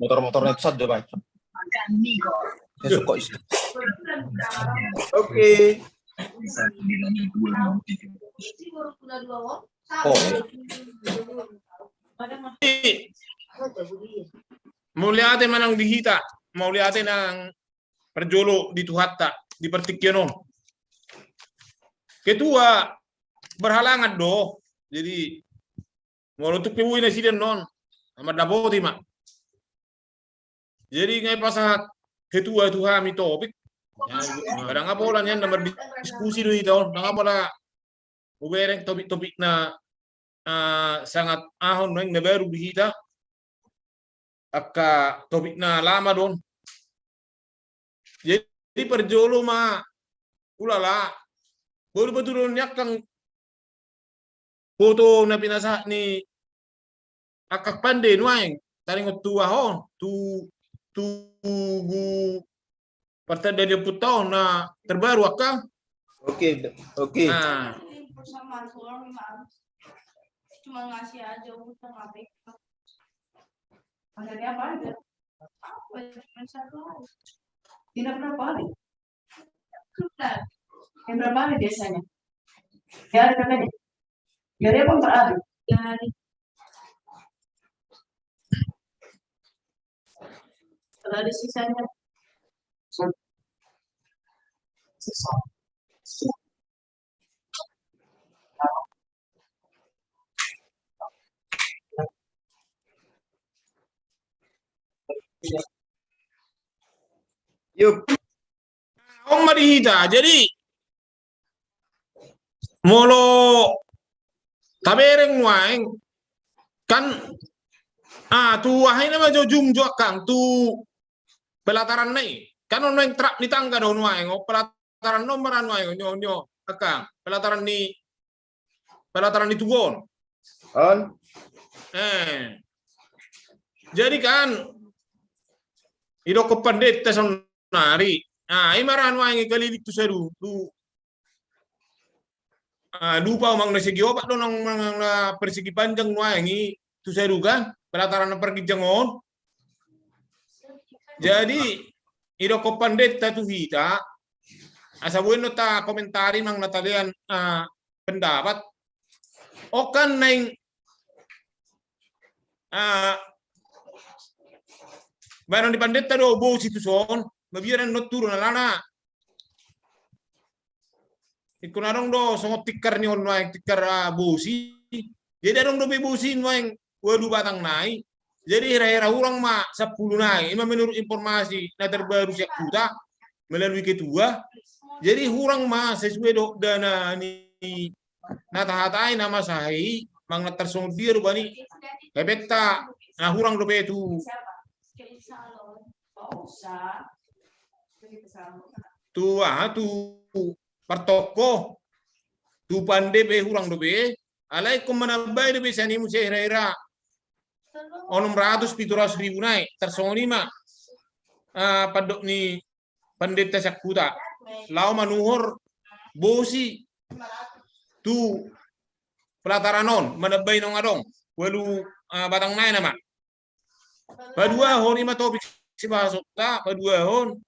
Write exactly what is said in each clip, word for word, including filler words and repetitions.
Motor-motor na itu saja, Pak. Saya suka itu. Oke. Oh. Mauliate ma nang di hita, mauliate nang parjolo di Tuhanta di partingkian on. Ketua berhalangan do, jadi molo tung pe boi nasida annon, mandapoti ma. Jadi nga hupasahat ketua tu hami topik. Kadang apa ola nian na mardiskusi do hita on, kadang apa ola hubereng topik-topik na, ah, sangat aha on, na baru di hita. Angka topik na lama do on. Jadi parjolo ma, ulala, boi do patudahon ni angka foto na pinasahat ni angka pande nuaeng, taringot tu aha on, tu, tu partanda ni ompunta on na terbaru angka. Oke, oke. Nah. Cuma ngasih aja, udah nggak pegang. Ada apa aja? Apa? Cuma satu hari. Tidak berapa hari. Yang berapa hari biasanya? Tiga hari katanya. Tiga hari apa empat hari? Tiga hari. Kalau ada sisanya. Sisa. Yup. On ma di hita. Jadi molo tabereng nuaeng kan, ah, tu aha i nama jo jum jo angkang tu pelataran na i. Kan on nuaeng trap ni tangga do nuaeng, on pelataran on ma ra nuaeng, nyo, nyo, angkang, pelataran ni, pelataran ni tugu on. On. Eh. Jadi kan, idokkon pandita saonnari. Ah, i ma ra nuaeng i kaliling tu sadun, tu Ah, lupa, manang na segi opat do, manang na persegi panjang nuaeng i tu sadun kan, pelataran na parginjang on. Jadi idokkon pandita tu hita, asa boi annon takomentari manang na talean, ah, pendapat. On kan naeng, ah, baenon ni pandita do bosi tuson, mabiar annon tudu na alana. Ingkon adong do songon tikar ni on nuaeng, tikar, ah, bosi. Jadi adong dope bosi nuaeng ualu batang nai. Jadi hira-hira hurang ma sampulu nai. I ma menurut informasi na terbaru sian huta melalui ketua. Jadi hurang ma sesuai do dana ni na tahatai na masa i, manang na tarsongon dia rupani. Hepengta na hurang dope tu tu aha, tu partongko, tu pande pe hurang dope, alai ingkon manambai dope sian i muse hira-hira onom ratus pitu ratus ribu nai, tarsongon i ma, ah, pandok ni pandita sian huta. Laho manuhor bosi tu pelataran on, manambai naung adong ualu, ah, batang nai nama. Paduahon, i ma topik sibahasonta, paduahon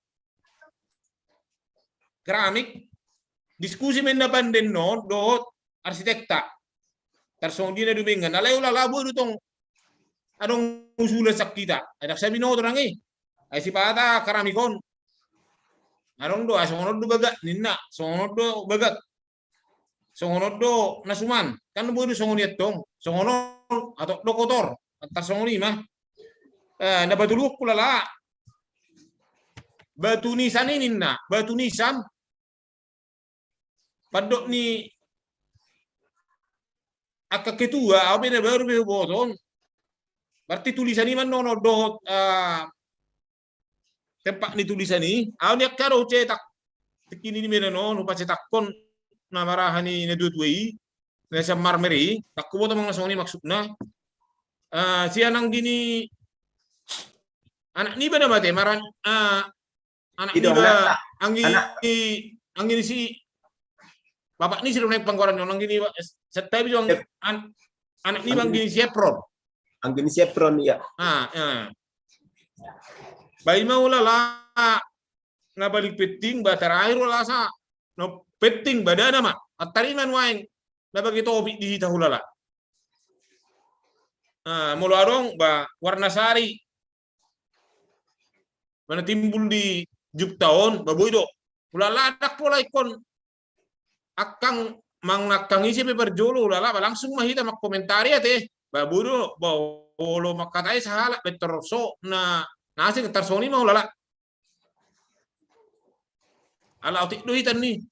keramik, diskusi ma inna pande on dohot arsitekta. Tarsongon dia na dumenggan, alai ulala boi do tong adong usulan sian hita. Ai ndang sai binoto nang i. Ai sipata keramik on adong do, ai songon on do bagak ninna, songon on do bagak. Songon on do na suman, kan boi do songon i antong, songon on atau do kotor, tarsongon i ma. Eh, na patoluhon ulala, batu nisan i ninna, batu nisan. Pandok ni angka ketua, au pe na baru pe huboto on. Berarti tulisan i ma annon dohot, ah, tempat ni tulisan i, au ni angka do hucetak. Tingki ni medan on, hupacetakkon na maraha ni na tua-tua i, na sian marmer i, ndang huboto manang na songon i maksudna. Ah, sian anggi ni anak niba na mate, maran, ah, anak niba, anggi, anggi ni si Apak ni sidung naik panggoaran on, anggi ni, santabi jo, an-, anak ni anggi ni si Efron. Anggi ni si Efron, iya. Ah, iya. Ba i ma ulala, na paling penting ba terakhir ulala sa, na penting ba dana ma. Antar i ma nuaeng na bagi topik di hita ulala. Ah, molo adong ba warna sari, mana timbul di Jupta on, ba boi do. Ulala, ndang pola ingkon angkang manang angkang ise pe parjolo ulala, ba langsung ma hita mangkomentari ate. Ba boi do, ba olo mangkatai sahalak, ba tor so na, na asing, tar songon i ma ulala. Ala otik do hita ni.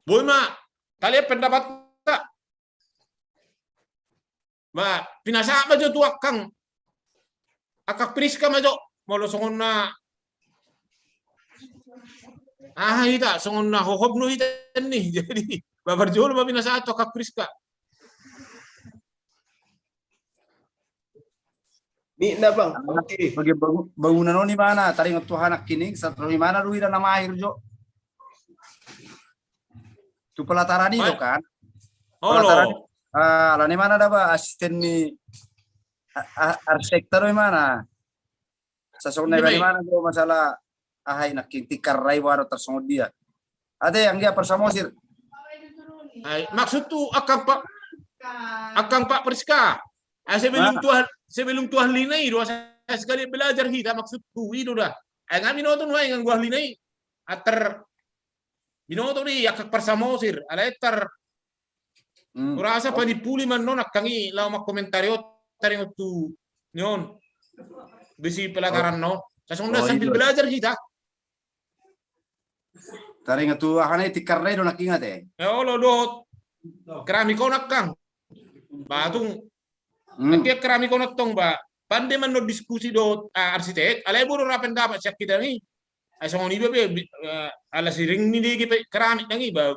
Boi ma tali pendapat ta. Ba pinasahat ma jo tu angkang, angkang Priska ma jo, molo songon na aha hita, songon na hohom do hita ni. Jadi ba parjolo ma pinasahat tu angkang Priska. Ni na bang, oke. Bagi bangu-, bangunan on i mana, taringot tu anak kini, satu i mana do hita na mahir jo. Tu pelataran i do kan. Pelataran i. Ah, alani mana da ba asisten ni a-, a-, arsitekta do i mana. Sasong na i mana do masalah aha i nangkin tikar rai waro tarsongon dia. Ate, anggia parsamosir. Ai, maksud tu angkang Pak, angkang Pak Priska. Ai, sebelum tu ah-, sebelum tu ahlina i do, asa sekali belajar hita maksud tu i do da. Ai, nga binoto nuaeng anggo ahlina i. Atar binoto di angkang parsamosir. Alai tar Hmm. Urasa panimpuli ma annon angkang i laho mangkomentari on, taringot tu ni on. Bisi pelataran on. Sasongon na sambil belajar hita. Taringot tu aha na i tikar rai do nangkin ate. Ya olo dohot keramik on angkang. Batung. Hmm. Nangkin keramik on antong ba. Pande ma annon diskusi dohot, ah, arsitek. Alai boi do ra pendapat sian hita ni. Ai songon i ba be, bi-, eh, ala siring ni dege pe keramik nang i ba.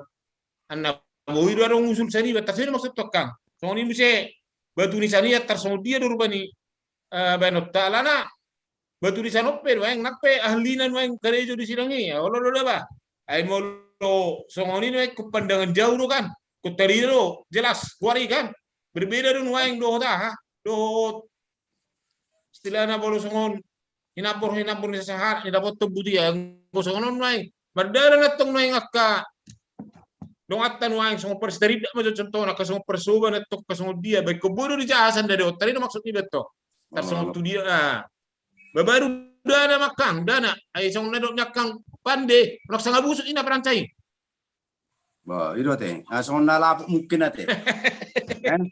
Anna boi do adong usul sian i ba, tar songon i maksud tu angkang. Songon i muse batu nisan i, tar songon dia do rupani, eh, baenonta alana. Batu nisan on pe nuaeng nang pe ahlina nuaeng karejo di sidang i. Olo do da ba. Ai molo songon i nuaeng ingkon pandangan jauh do kan. Ingkon tarida do jelas goar i kan. Berbeda do nuaeng dohot aha. Dohot istilahna molo songon hinambor-hinambor ni sasahat, ni dapothon buti, anggo songon on nuaeng. Mardalan antong nuaeng angka donganta nuaeng songon parsitaridok ma jo contohna, angka songon parsoba antong, angka songon dia, baen ingkon boi do dijaha sandari on, tadi do maksud ni antong. Tarsongon tu dia, ah. Ba baru dana ma angkang, dana. Ai songon na dok ni angkang pande, unang sanga busuk i na paransa i. Bah, i do ate. Ah, songon na lapuk mungkin ate. Kan?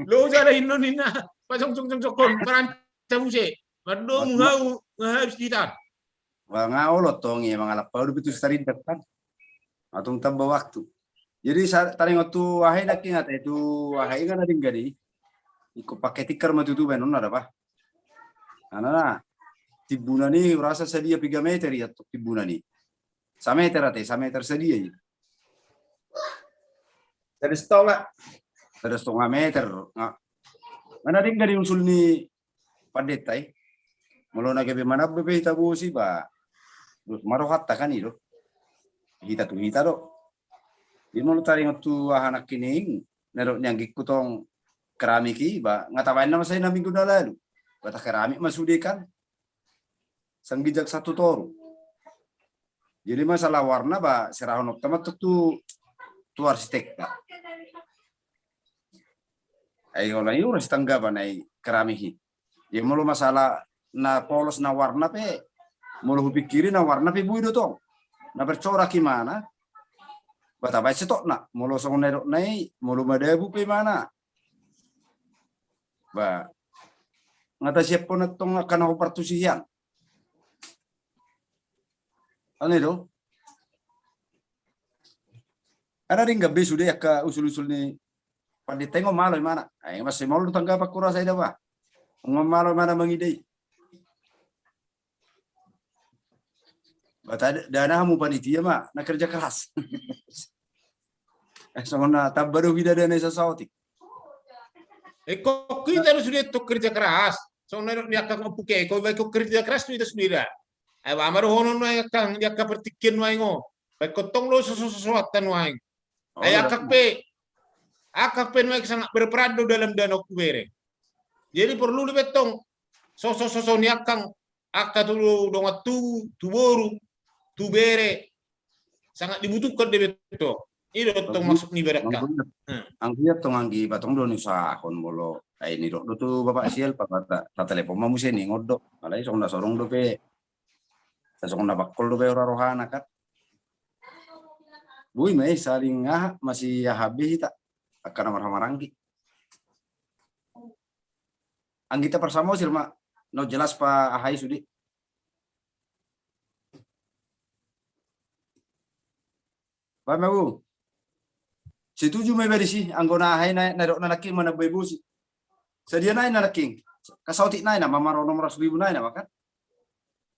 Lo jala innon inna. Pajongjong jongjong kon paransa muse. Mardomu hau nga habis di tan. Wah, nga olo tong i mangalap hau do pitu sitaridok kan. Antong tamba waktu. Jadi sa-, taringot tu aha i nangkin ate, tu aha i nga na denggan i. Ingkon pake tikar ma tutu baenonna da bah. Anana, timbunan i urasa sadia piga meter i antong timbunan i. Sameter ate, sameter sadia i. Sada stonga. Sada stonga meter. Nga, nga na denggan i usul ni pandita i. Molo na gabe manabbe pe hita bosi ba. Dos ma rohanta kan i do. Hita tu hita do. Jadi molo taringot tu aha nangkining, na dok ni anggingku tong keramik i, ba, nga tabaen nama sai na minggu na lalu. Ba takeramik ma sude kan. Sangginjang satu toru. Jadi masalah warna ba serahononta ma tu, tu arsitekta. Ai olo i urasa tanggapan ai keramik i. Jadi molo masalah na polos na warna pe, molo hupikiri na warna pe boi do tong. Na bercorak i mana. Ba tabaen setokna, molo songon na dok na i, molo madabu pe mana. Ba. Nga tasiaphon antong angka na hombar tu si hian. Ane do. Ada denggan be sude angka usul-usul ni pandita i, nga malo i mana. Ai masih malo do tanggapan kurasa i da bah. Nga malo i mana mangida i. Ba ta-, dana hamu panitia ma na kerja keras. Eh, songon na tamba do bidadana i sasaotik. Ingkon hita do sude tong kerja keras. Songon na nidok ni angka ompu Keko, baen ingkon kerja keras do hita sude da. Ai ba ma dohonon nuaeng angka, di angka partingkian nuaeng on. Baen ingkon tong do sosososoanta nuaeng. Ai angka pe, angka pe nuaeng sangat berperan do dalam dana on hubere. Jadi porlu do be tong sosososo ni angka, angka tu dongan tubu, tu boru, tu bere, sangat dibutuhkan do be tong. I do tong maksud ni berangkat. Anggiat tong anggi ba tong do niusahahon molo. Ai nidok do tu Bapak Sial, Bapak, tatelepon ma muse ningon do. Alai songon na so adong dope. Songon na bangkol dope roha-rohana kan. Boi ma i saling aha, masiahabe hita. Angka na marhahamaranggi. Anggita parsamosir ma, na jelas pa aha i sude. Baen ma, Bu. Setuju ma iba disi, anggo na aha i na, na dok na nangkin ma na boi bosi. Sadia nai na nangkin. Angka saotik nai na, ma maro onom ratus ribu nai na, ma kan?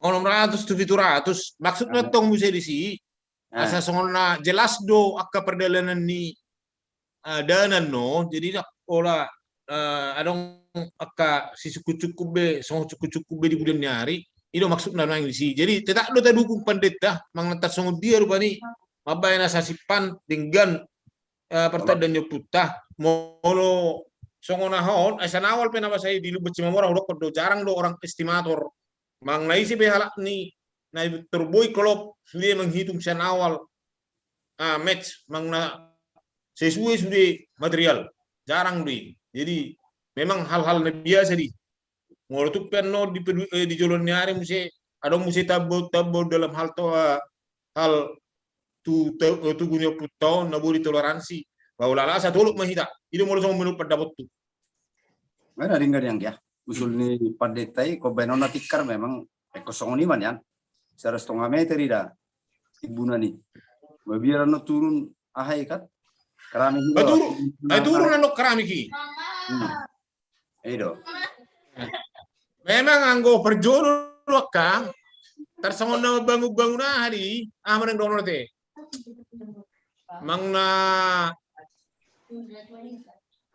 Onom ratus tu pitu ratus. Maksudna tong muse disi. Asa songon na jelas do angka pardalanan ni, eh, dana on, jadi ndang pola, eh, adong angka sisungkun-sungkun be, songon sungkun-sungkun be di bulan ni ari, i do maksudna nuaeng disi. Jadi tetap do tadukung pandita, manang tarsongon dia rupani, mambaen asa simpan denggan, eh, partanda ni ompunta, molo songon aha on, asa na awal pe na masa i di Lumban Simamora, hudokkon do, jarang do orang estimator, manang na ise pe halak ni na torboi klop sude menghitung sian awal, ah, match manang na sesuai sude material. Jarang do i. Jadi memang hal-hal na biasa di. Molo tung pe annon di, eh, di joloan ni ari muse, adong muse tabo, tabo dalam hal to, ah, hal tu, tu, eh, tugu ni ompunta on na boi ditoleransi. Bahwa lala asa tolop ma hita. I do molo songon menurut pandapotku. Mana ringan yang dia. Usul ni pandita i, ingkon baenonna tikar memang, eh, ingkon songon i ma nian. Seratus setengah meter i da. Timbunan i. Mabiar annon turun aha i kan. Keramik i. Turun annon keramik i. Hmm. I do. Memang anggo parjolo do angka, tarsongon na mambangun-bangun aha di, aha ma naeng dohonon ate. Manang na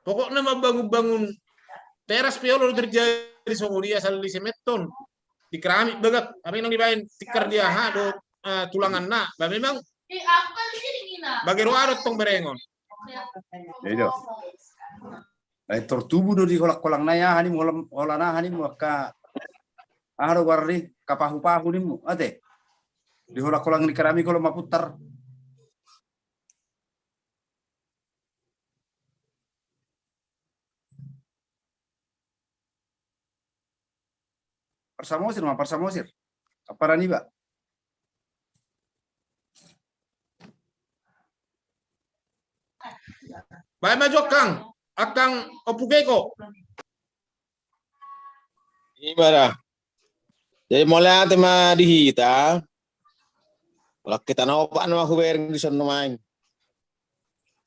pokokna mambangun-bangun teras pe olo do terjadi songon i asal di sementon. Di keramik bagak, tapi nang dibaen tikar di aha do, eh, tulanganna. Ba memang bage roha do tong berengon. I do. Ai tor tubu do di holang-holang nai aha nimmu, holang, holang aha nimmu, angka aha do goarna i, angka pahu-pahu nimmu ate. Di holang-holang ni keramik olo maputar. Parsamosir ma, parsamosir. Apa niba? Baen ma jo angkang, angkang Ompu Keko. Ima da. Jadi mauliate ma di hita. Holan hita na opat nama hubereng dison nuaeng.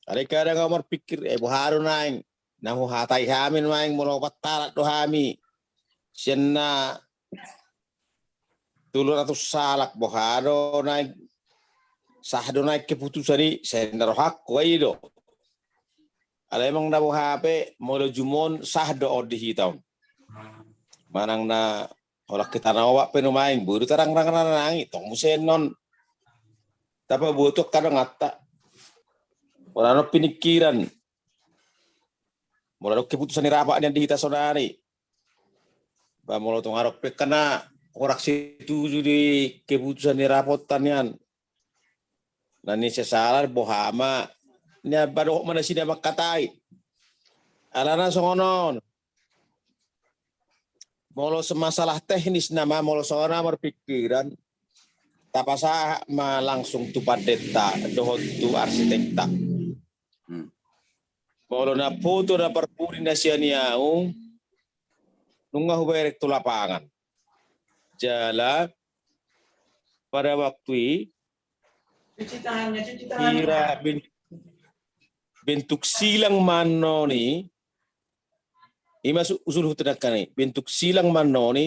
Alai kadang au marpikir, eh, boha do naeng na huhatai hami nuaeng molo opat halak do hami. Sian na tolu ratus halak, boha do naeng sah do naeng keputusan i, sai na rohangku ai do. Alai emang na boha pe molo jumon sah do on di hita on. Manang na holan hita na opat pe nuaeng, boi do tarang-rangan-rangan i, tong muse annon. Tapaboto angka donganta. Holan on pinikkiran. Molo adong keputusan ni rapat nian di hita sonari. Ba molo tung adong pe angka na holan setuju di keputusan ni rapatta nian. Na ni sesala boha ma nian ba dohot ma na sida mangkatai. Alana songon on. Molo masalah teknis nama, molo songon au marpikkiran, tapasahat ma langsung tu pandita dohot tu arsitekta. Hmm. Molo na foto na parpudi na sian i au, nunga hubereng tu lapangan. Jala pada waktu i, hira ben-, bentuk silang ma annon i, ima su-, usul hutinakan i, bentuk silang ma annon i,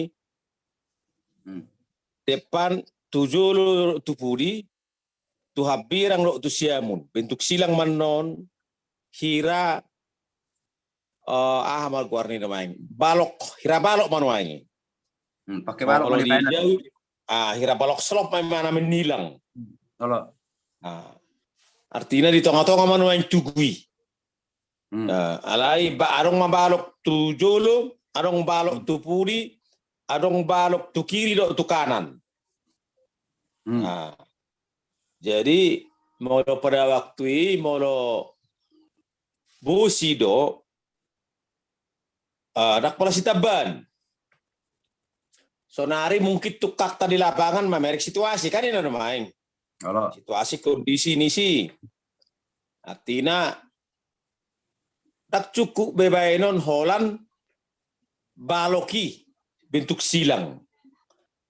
hmm, depan tu jolo tu pudi, tu hambirang dohot tu siamun. Bentuk silang ma annon, hira, eh, aha ma goar ni nuaeng? Balok, hira balok ma nuaeng i. Hmm, pakai balok. Molo di Jawi, ah, hira balok selop ma imana, menilang. Olo. Ah. Artina di tonga-tonga ma nuaeng tugu i. Hmm. Nah, alai ba-, adong ma balok tu jolo, adong balok tu pudi, adong balok tu kiri dohot tu kanan. Hmm. Nah, jadi molo pada waktu i, molo bosi do, ah, ndang pola sitambaan. Sonari mungkin tungkangta di lapangan mamereng situasi, kan, i na nuaeng. Olo. Situasi kondisi ni si. Artina, ndang cukup be baenon holan balok i bentuk silang.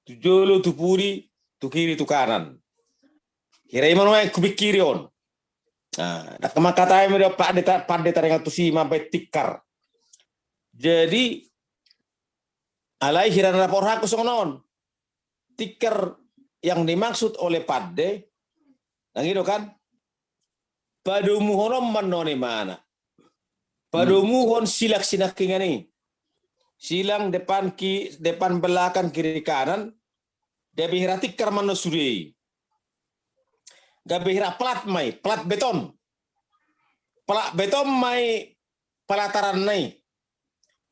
Tu jolo, tu pudi, tu kiri, tu kanan. Hira i ma nuaeng hupikiri on. Nah, ndang mangkatai ma do pande ta-, pande taringot tusi mambaen tikar. Jadi, alai hira na laporhonku songon on. Tikar yang dimaksud oleh pande, nang i do kan? Padomuhon on ma annon imana. Padomuhon silang sinangkingan i. Silang depan ki-, depan belakang kiri kanan, gabe hira tikar ma annon sude i. Gabe hira plat ma i, plat beton. Plat beton ma i pelataranna i.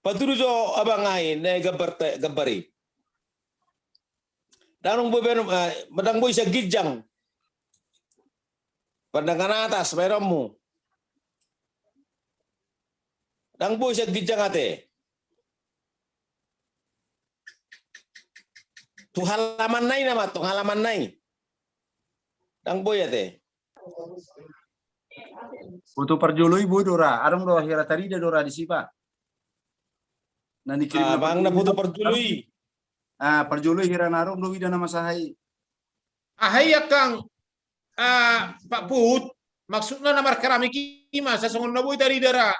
Patudu jo abang aha i, na i gambar te-, gambar i. Ndang boi baen, eh, ndang boi sian ginjang. Pandangan atas baenonmu. Ndang boi sian ginjang ate. Tu halamanna i nama, tu halamanna i. Ndang boi ate. Foto parjolo i boi do ra, adong do hira tarida do ra disi, Pak. Na ni kirim. Ah, na bang na foto parjolo i. Ah, parjolo i hira na adong do ida na masa aha i. Aha i angkang, ah, Pak Put, maksudna na markeramik i ma, sai songon na boi tarida ra.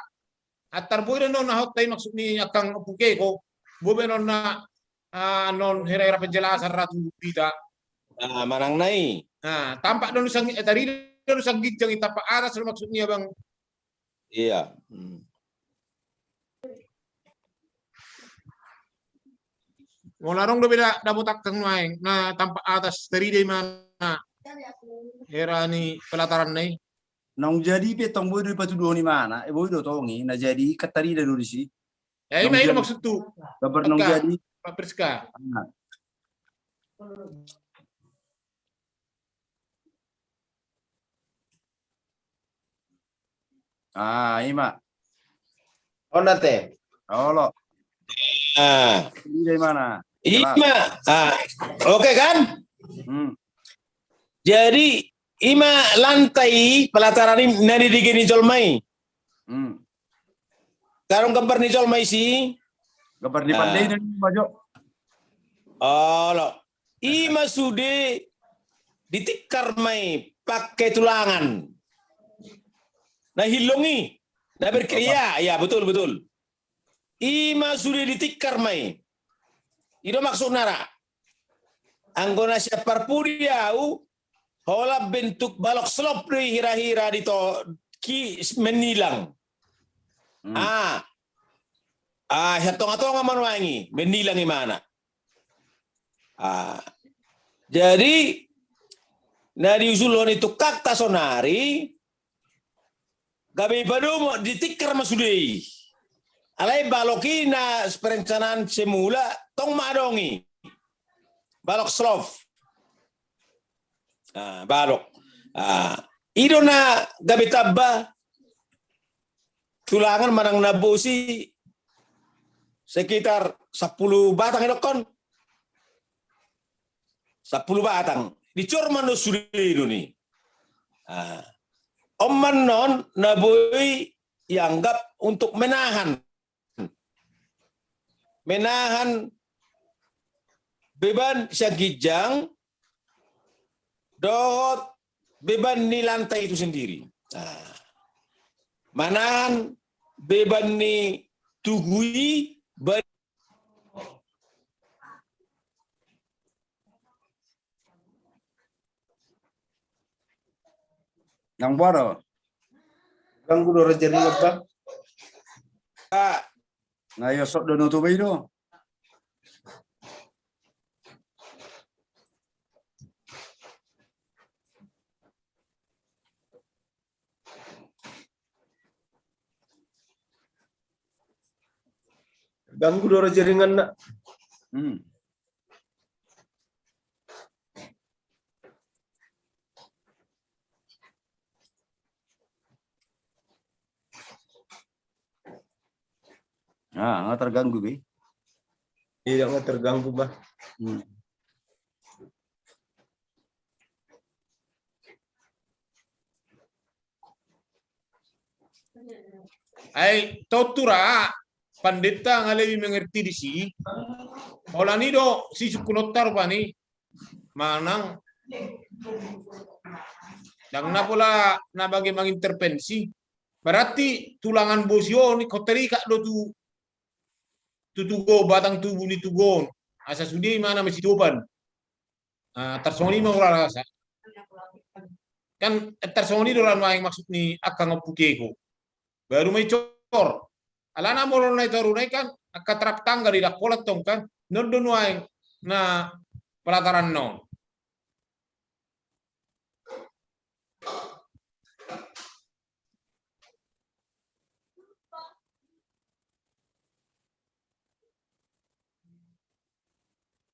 Antar boi do annon na hot i maksud ni angkang Ompu Keko. Boi be annon na, ah, annon hira-hira penjelasan ra tu hita. Ah, manang na i. Ah, tampak do annon sian, eh, tarida do annon sian ginjang i, tampak atas do maksud ni abang. Iya. Hmm. Molo adong dope da-, dapot angkang nuaeng, na tampak atas tarida imana. Hira ni pelataranna i. Naung jadi pe tong boi do dipatuduhon imana, eh, boi do tong i, na jadi kan tarida do disi. Ya, ima i do maksudhu. Gambar naung jadi. Pak Priska. Ah. Ah, ima. On ate. Olo. Ah. Ima. Ima. Ah. Oke kan? Hmm. Jadi, ima lantai pelataran i na didigia ni jolma i. Hmm. Adong gambar ni jolma i si. Gambar ni pande i na, Pak Jo. Olo. Ima sude ditikar ma i pake tulangan. Na hillong i. Na berkira, iya, iya, betul, betul. Ima sude ditikar ma i. I do maksudna ra. Anggo na sian parpudi au, holan bentuk balok selop do i hira-hira di to-, ki-, menilang. Hmm. Ah. Ah, sian tonga-tonga ma nuaeng i, menilang imana. Ah. Jadi, na diusulhon i tungkangta sonari, gabe padomu, ditikar ma sude i. Alai balok i na perencanaan semula, tong ma adong i. Balok selop. Ah, balok. Ah, i do na gabe tamba tulangan manang na bosi sekitar sampulu batang i dokkon. Sampulu batang. Dijor ma annon sude do ni. Ah. On ma annon na boi ianggap untuk menahan. Menahan beban sian ginjang dohot beban ni lantai itu sendiri. Ah. Menahan beban ni tugu i, ba-, Nang boa do? Ganggu do ra jaringan, Bang. Na ia sok do noto bai do. Ganggu do ra jaringanna. Hmm. Ah, nga terganggu be. Iya, nga terganggu, Bang. Hmm. Ai tontu ra pandita nga lebih mengerti disi. Holan i do sisungkunonta rupani manang ndang na pola na bage mangintervensi. Berarti tulangan bosi on i ho terikat do tu, tu tugu on, batang tubu ni tugu on. Asa sude imana masitoban. Ah, tarsongon i ma ura rasa. Kan, eh, tarsongon i do ra nuaeng maksud ni angka nga putihon. Baru ma i cor. Alana molo na i toru na i kan, angka trap tangga di dakkola tong kan, non do nuaeng na pelataran non.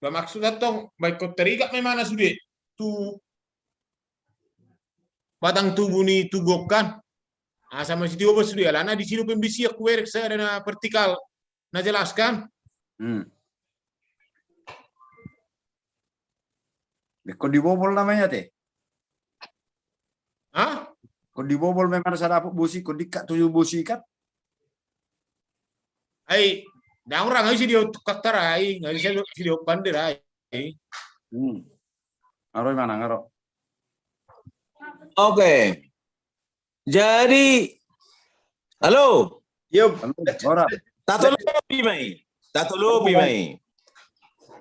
Ba maksud antong, baen ho terikat ma imana sude tu batang tubu ni tugu on kan. Asa masitio ba sude, alana disi do pembisian huberek sada na vertikal na jelas kan. Hmm. Ingkon dibobol namanya te. Hah? Ingkon dibobol memang asa dapot bosi, ingkon diikat tu bosi kan. Ai, ndang ra, nga bisa diikat tara ai, nga bisa diikat pandera ai. Hmm. Aro imana, aro. Oke. Jadi, halo. Yo. Halo, ora. Tatolopi ma i. Tatolopi ma i.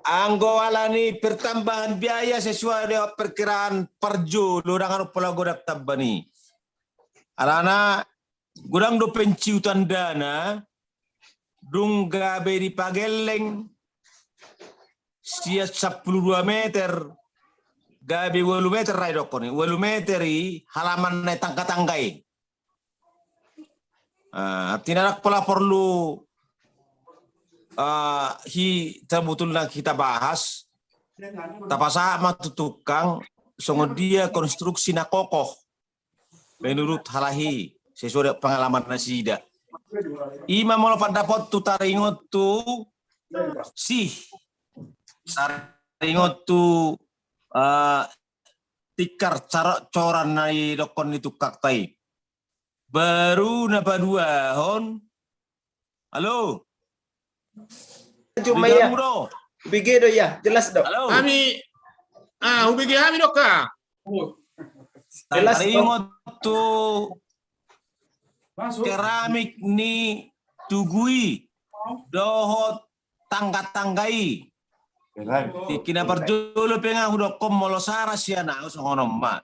Anggo alani pertambahan biaya sesuai dengan perkiraan parjolo, ndang adong pola godang tamba ni. Alana godang do penciutan dana, dung gabe dipagelleng sian sampulu dua meter gabe ualu meter ra i dokkon i, ualu meter i halaman na i tangga-tangga i. Ah, artina ndang pola porlu, ah, hi, sabutulna hita bahas, tapasahat ma tu tukang songon dia konstruksi na kokoh. Menurut halahi, sesuai dengan pengalaman nasida. Ima molo pandapothu taringot tu sih, taringot tu, eh, tikar cara coran na i dokkon ni tukang ta i. Baru na paduahon, halo. Cuma iya. Hubege do ya, jelas do. Halo. Hami, ah, hubege hami do ka. Jelas do. Taringot tu keramik ni tugu i dohot tangga-tangga i. Tingki na parjolo pe nga hudokkon molo sara sian au songon on ma.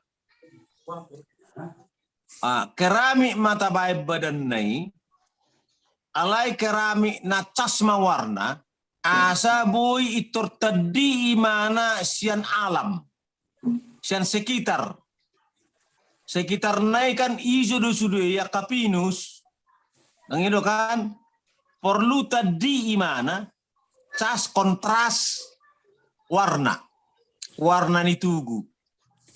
Ah, keramik ma tabaen badanna i, alai keramik na cas ma warna, asa boi pintor tandi imana sian alam, sian sekitar. Sekitarna i kan ijo do sude i angka pinus. Nang i do kan, porlu tandi imana, cas kontras warna, warna ni tugu.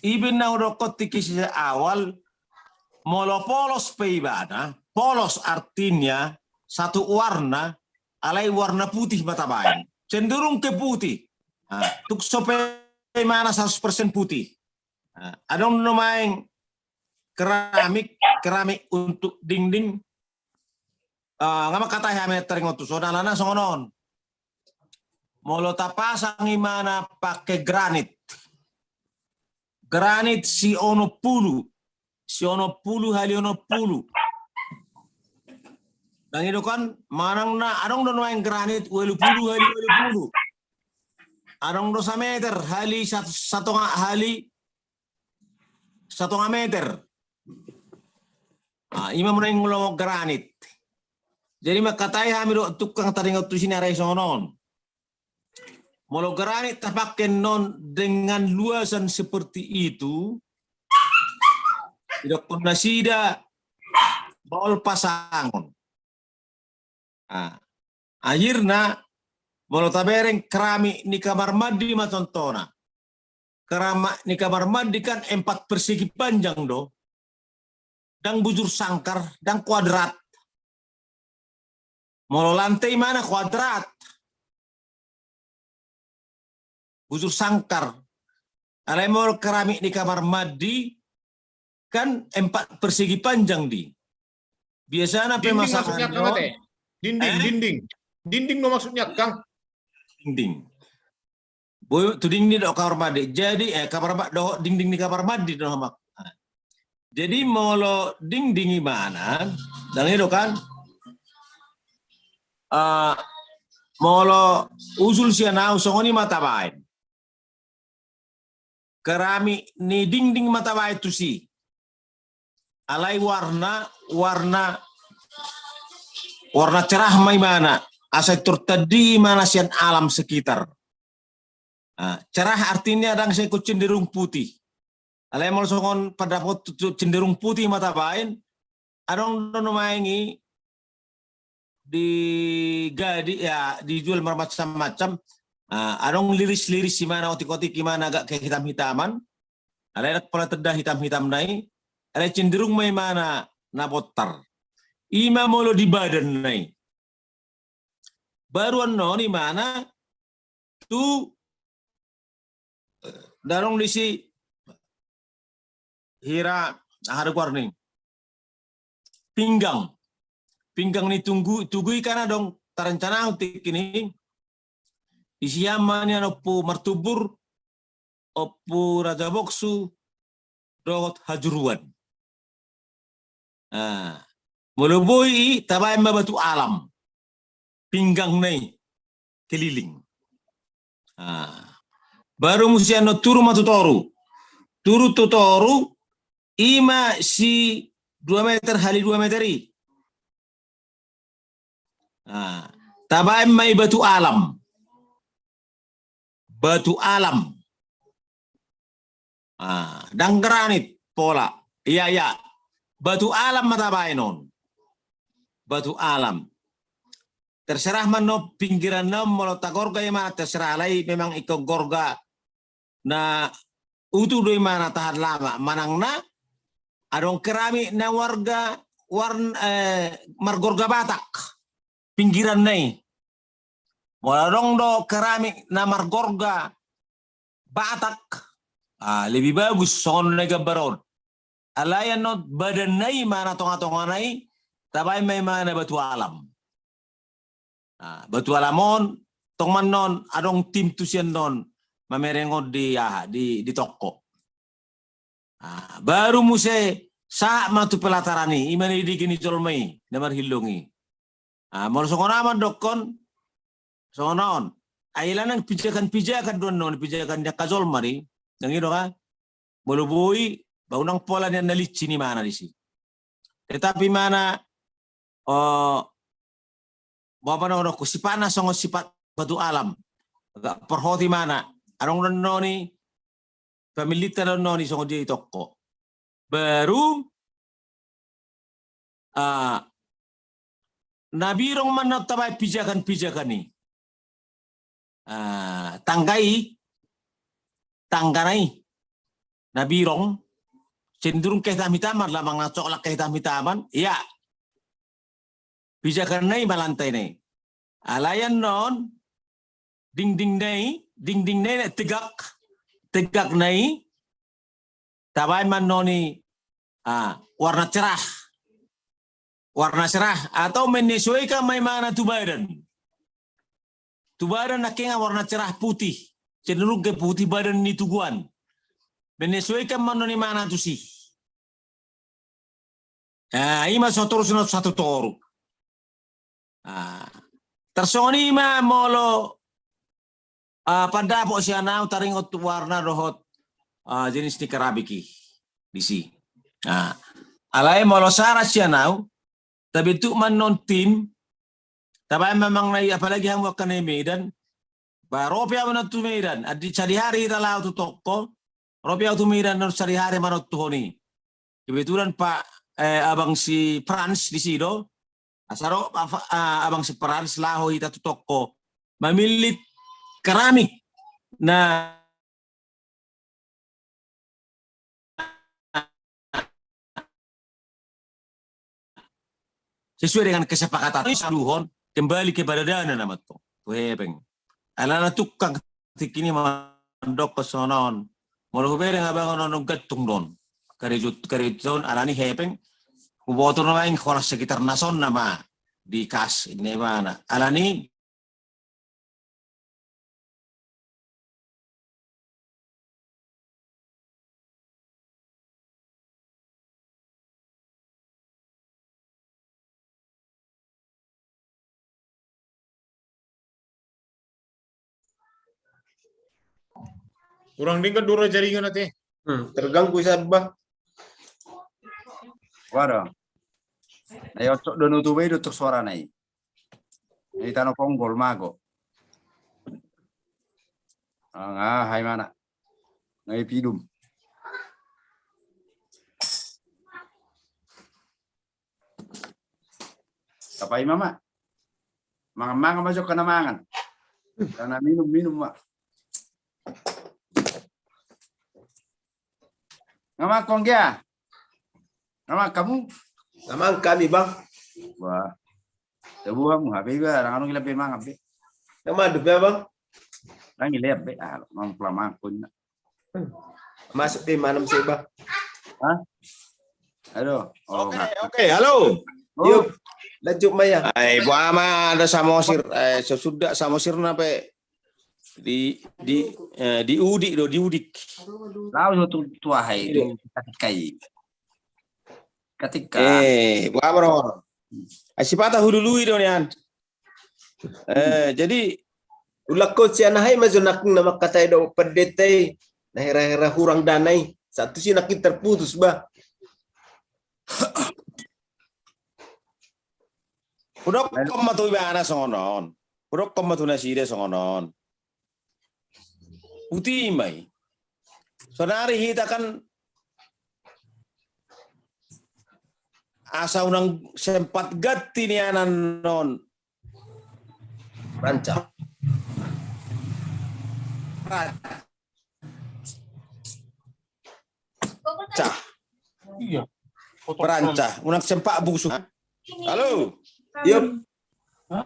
I pe na hudokkon tingki sian awal, molo polos pe ibana, polos artinya satu warna, alai warna putih ma tabaen. Cenderung ke putih. Ah, tung so pe imana seratus persen putih. Ah, adong do nuaeng keramik, keramik untuk dinding. Ah, nga mangkatai hami taringot tu son, alana songon on. Molo tapasang imana pake granit. Granit si onom pulu. Si onom pulu hali onom pulu. Nang i do kan, manang na adong do nuaeng granit ualu pulu hali ualu pulu. Adong do sameter hali sat-, satonga hali satonga meter. Ah, ima molo naeng lomo granit. Jadi mangkatai hami do tukang taringot tusi na rai songon on. Molo granit tapake non dengan luasan seperti itu, didokkon nasida maol pasangon. Ah, akhirna molo tabereng keramik ni kamar mandi ma contohna. Keramik ni kamar mandi kan empat persegi panjang do. Ndang bujur sangkar, ndang kuadrat. Molo lantai ima na kuadrat. Bujur sangkar. Alai molo keramik ni kamar mandi kan empat persegi panjang di. Biasana pe... Dinding maksudnya masakannya kan, on. Ate? Dinding, eh? Dinding. Dinding do maksudnya, Kang? Dinding. Boi, tu dinding do kamar mandi. Jadi, eh, kamar ma-, do, dinding ni kamar mandi do, Mak. Jadi molo dinding ima na, ndang i do kan? Ah, molo usul sian au songon i ma tabaen. Keramik ni dinding ma tabaen tusi. Alai warna, warna, warna cerah ma ima na, asa tortadi ima na sian alam sekitar. Ah, cerah artinya ndang sai ingkon cenderung putih. Alai molo songon pendapat tu, tu cenderung putih ma tabaen, adong do nuaeng i di gadi, ya, dijual marmacam-macam. Ah, adong liris-liris ima na, otik-otik ima na agak kehitam-hitaman. Alai ndang pola tanda hitam-hitamna i, alai cenderung ma ima na, na bontar. Ima molo di badanna i. Baru annon ima na tu, eh, ndang adong disi hira aha do goarna i, pinggang. Pinggang ni tugu, tugu i kan adong tarencanahon tingki i. Disi ma nian Ompu Martubur, Ompu Raja Boksu, dohot Hajuruan. Ah, molo boi i tabaen ma batu alam pinggangna i keliling. Ah, baru muse annon turu ma tu toru. Turu tu toru, ima si dua meter hali dua meter i. Ah, tabaen ma i batu alam. Batu alam. Ah, ndang granit pola. Iya, iya. Batu alam ma tabaen on. Batu alam. Terserah ma annon pinggiranna on molo tagorga ima, terserah, alai memang ingkon gorga na utuh do ima na tahan lama. Manang na adong keramik na warga warn-, eh, margorga Batak pinggiranna i. Molo adong do keramik na margorga Batak, ah, lebih bagus songon na i gambar on. Alai annon badanna i ima na tonga-tongana i, tabaen ma ima na batu alam. Ah, batu alam on, tong ma annon adong tim tusi annon mamereng on di aha, di, di toko. Ah, baru muse sahat ma tu pelataran i, ima na didege ni jolma i na marhilong i. Ah, molo songon au mandokkon songon on. Ai alana pijakan-pijakan do annon, pijakan ni angka jolma do i. Ndang i do kan? Molo boi, ba unang pola nian na licin ima na disi. Tetapi ima na, oh, bapa na ono ko sifatna songon sifat batu alam. Agak porhot ima na. Adong do annon i, pamillinta do annon i songon dia i toko. Baru, ah, na birong ma annon tabaen pijakan-pijakan i. Ah, tangga i, tanggana i na birong, cenderung kehitam-hitaman, lamang na coklat kehitam-hitaman, iya. Pijakanna i ma lantaina i. Alai annon dindingna i, dindingna i na tegak, tegakna i, tabaen ma annon i, ah, warna cerah. Warna cerah atau menyesuaikan ma ima na tu badan. Tu badan nangkiningan warna cerah putih. Cenderung ke putih badan ni tugu an. Menyesuaikan ma annon ima na tusi. Ah, ima so torus na satu toru. Ah, tarsongon i ma molo, ah, pandapot sian au taringot tu warna dohot, ah, jenis ni keramik i disi. Ah, Alai molo sarat sian au, tabentuk ma annon tim, tabaen ma manang na i, apalagi hamu angka na i Medan, ba ro pe au annon tu Medan, adi sadihari hita laho tu toko, ro pe au tu Medan annon sadihari manontuhon i. Kebetulan Pak, eh, abang si Frans disi do, asa ro, apa, ah, abang si Frans laho hita tu toko, mamillit keramik na sesuai dengan kesepakatan. Saluhon kembali kepada dana nama tu, tu hepeng. Alana tukang tingki i mandok songon on. Molo hubereng abang on, on gantung do on. Karejo, karejo on alani hepeng. Huboto nama i holan sekitar na son nama di kas i ibana. Alani Kurang denggan do ra jaringan ate. Hmm, terganggu sian bah. Waduh. Na i oncok do nutup i do tu suara na i. Na i tano ponggol mago. Nga hai mana. Nga i pidum. Tapai mama. Mangan-mangan ma jokka na mangan. Karena minum-minum ma. Nga mangkon gea. Nga mangkon hamu. Nga mangkon hami bang. Wah. Tabu hamu hape iba, rangano gila be mangan be. Nga madu be bang. Rangi leap be, ah, mang pula mangkon. Masuk di malam sih bang. Hah? Aduh. Oh, oke, oke, halo. Yuk, lanjut Maya. Ai boha ma ada Samosir, eh, sesudah Samosir na pe di di eh, di udik do, di udik. Lau tu tu ahai tu katika i. Katika. Eh, boha ma ro. Ai sipata hulului do nian. Eh, jadi ulak ko sian ahai ma jo nangkin na mangkatai do pendeta i na hera-hera hurang dana i. Satu si nangkin terputus bah. Hudokkon ma tu ibana songon on. Hudokkon ma tu nasida songon on. Uti ma i. Sonari hita kan asa unang sempat ganti nian annon. Rancak. Rancak. Iya. Rancak. Unang sempat busuk. Halo. Yop. Hah?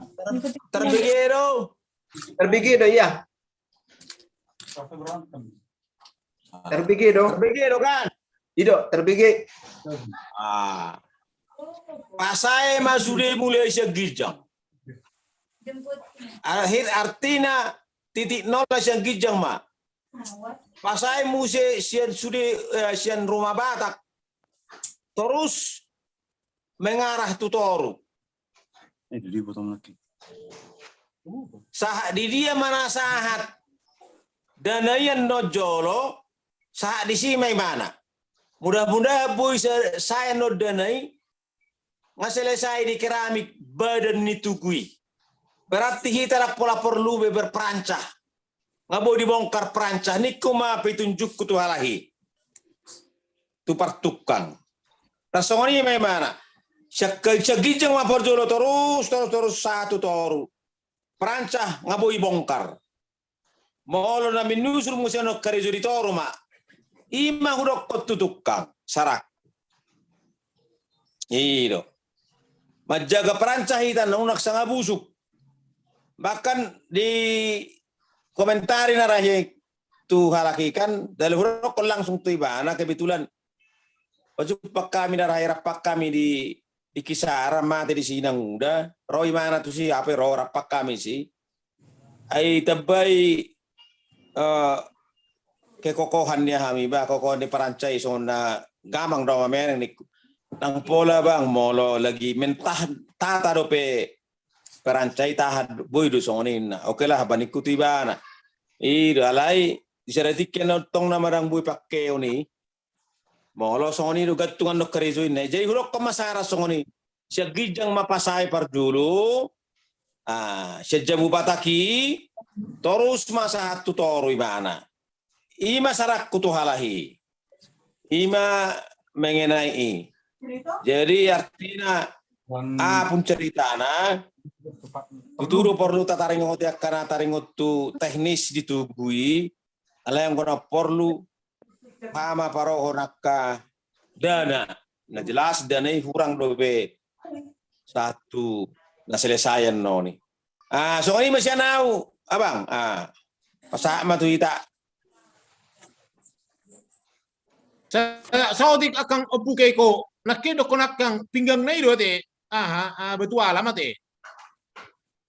Terbege do. Terbege do, iya. Terbege do. Terbege do kan? Ido, terbege. Ah. Pasae ma sude mulai sian ginjang. Akhir artina titik nol sian ginjang ma. Pasae muse sian sude, eh, sian Roma Batak. Terus mengarah tu toru. Eh, di dia potong lagi. Sahat di dia ma na sahat. Dana i annon jolo, sahat disi ma ibana. Mudah-mudahan boi sa-, sae annon dana i, nga selesai di keramik badan ni tugu i. Berarti hita ndang pola porlu be berperancah. Nga boi dibongkar perancah, ningku ma petunjukku tu halak i. Tu partukang. Tarsongon i ma ibana. Sian ginjang ma parjolo torus, torus, torus sahat tu toru. Perancah nga boi bongkar. Molo na minusur muse annon karejo di toru ma. I ma hudokkon tu tukang, sarak. I do. Manjaga perancah hita na unang sanga busuk. Bahkan di komentari na rahe tu halak i kan, dali hudokkon langsung tu ibana kebetulan. Pajumpang hami na rahe rap hami di, di Kisaran mate di Sinanguda, ro ibana tusi, hape ro rap hami si. Ai tambai, eh, kekokohan ni hami ba, kokohan ni perancah i songon na gamang do mameneng ningku. Ndang pola bang, molo lagi mentah tata dope perancah i tahan boi do songon i na. Oke lah, ba ningku tu ibana. I do alai, di sada tingki na tong nama ndang boi pakeon i. Molo songon i do gantungan do karejo inna. Jadi hudokkon ma sara songon i. Sian ginjang ma pasae parjolo. Ah, sian jabu Batak i, torus ma sahat tu toru ibana. I ma saranku tu halak i. I ma mengenai i. Jadi artina apun ceritana, tutu do porlu tataringot i angka na taringot tu teknis di tugu i, alai anggo na porlu, aha ma parohon angka dana. Na jelas dana i hurang dope sahat tu na selesai annon i. Ah, songon i ma sian au, abang. Ah, pasahat ma tu hita. Sa-, saotik angkang Ompu Keiko, nangkin dokkon angkang pinggang na i do ate, aha, ah, batu alam ate.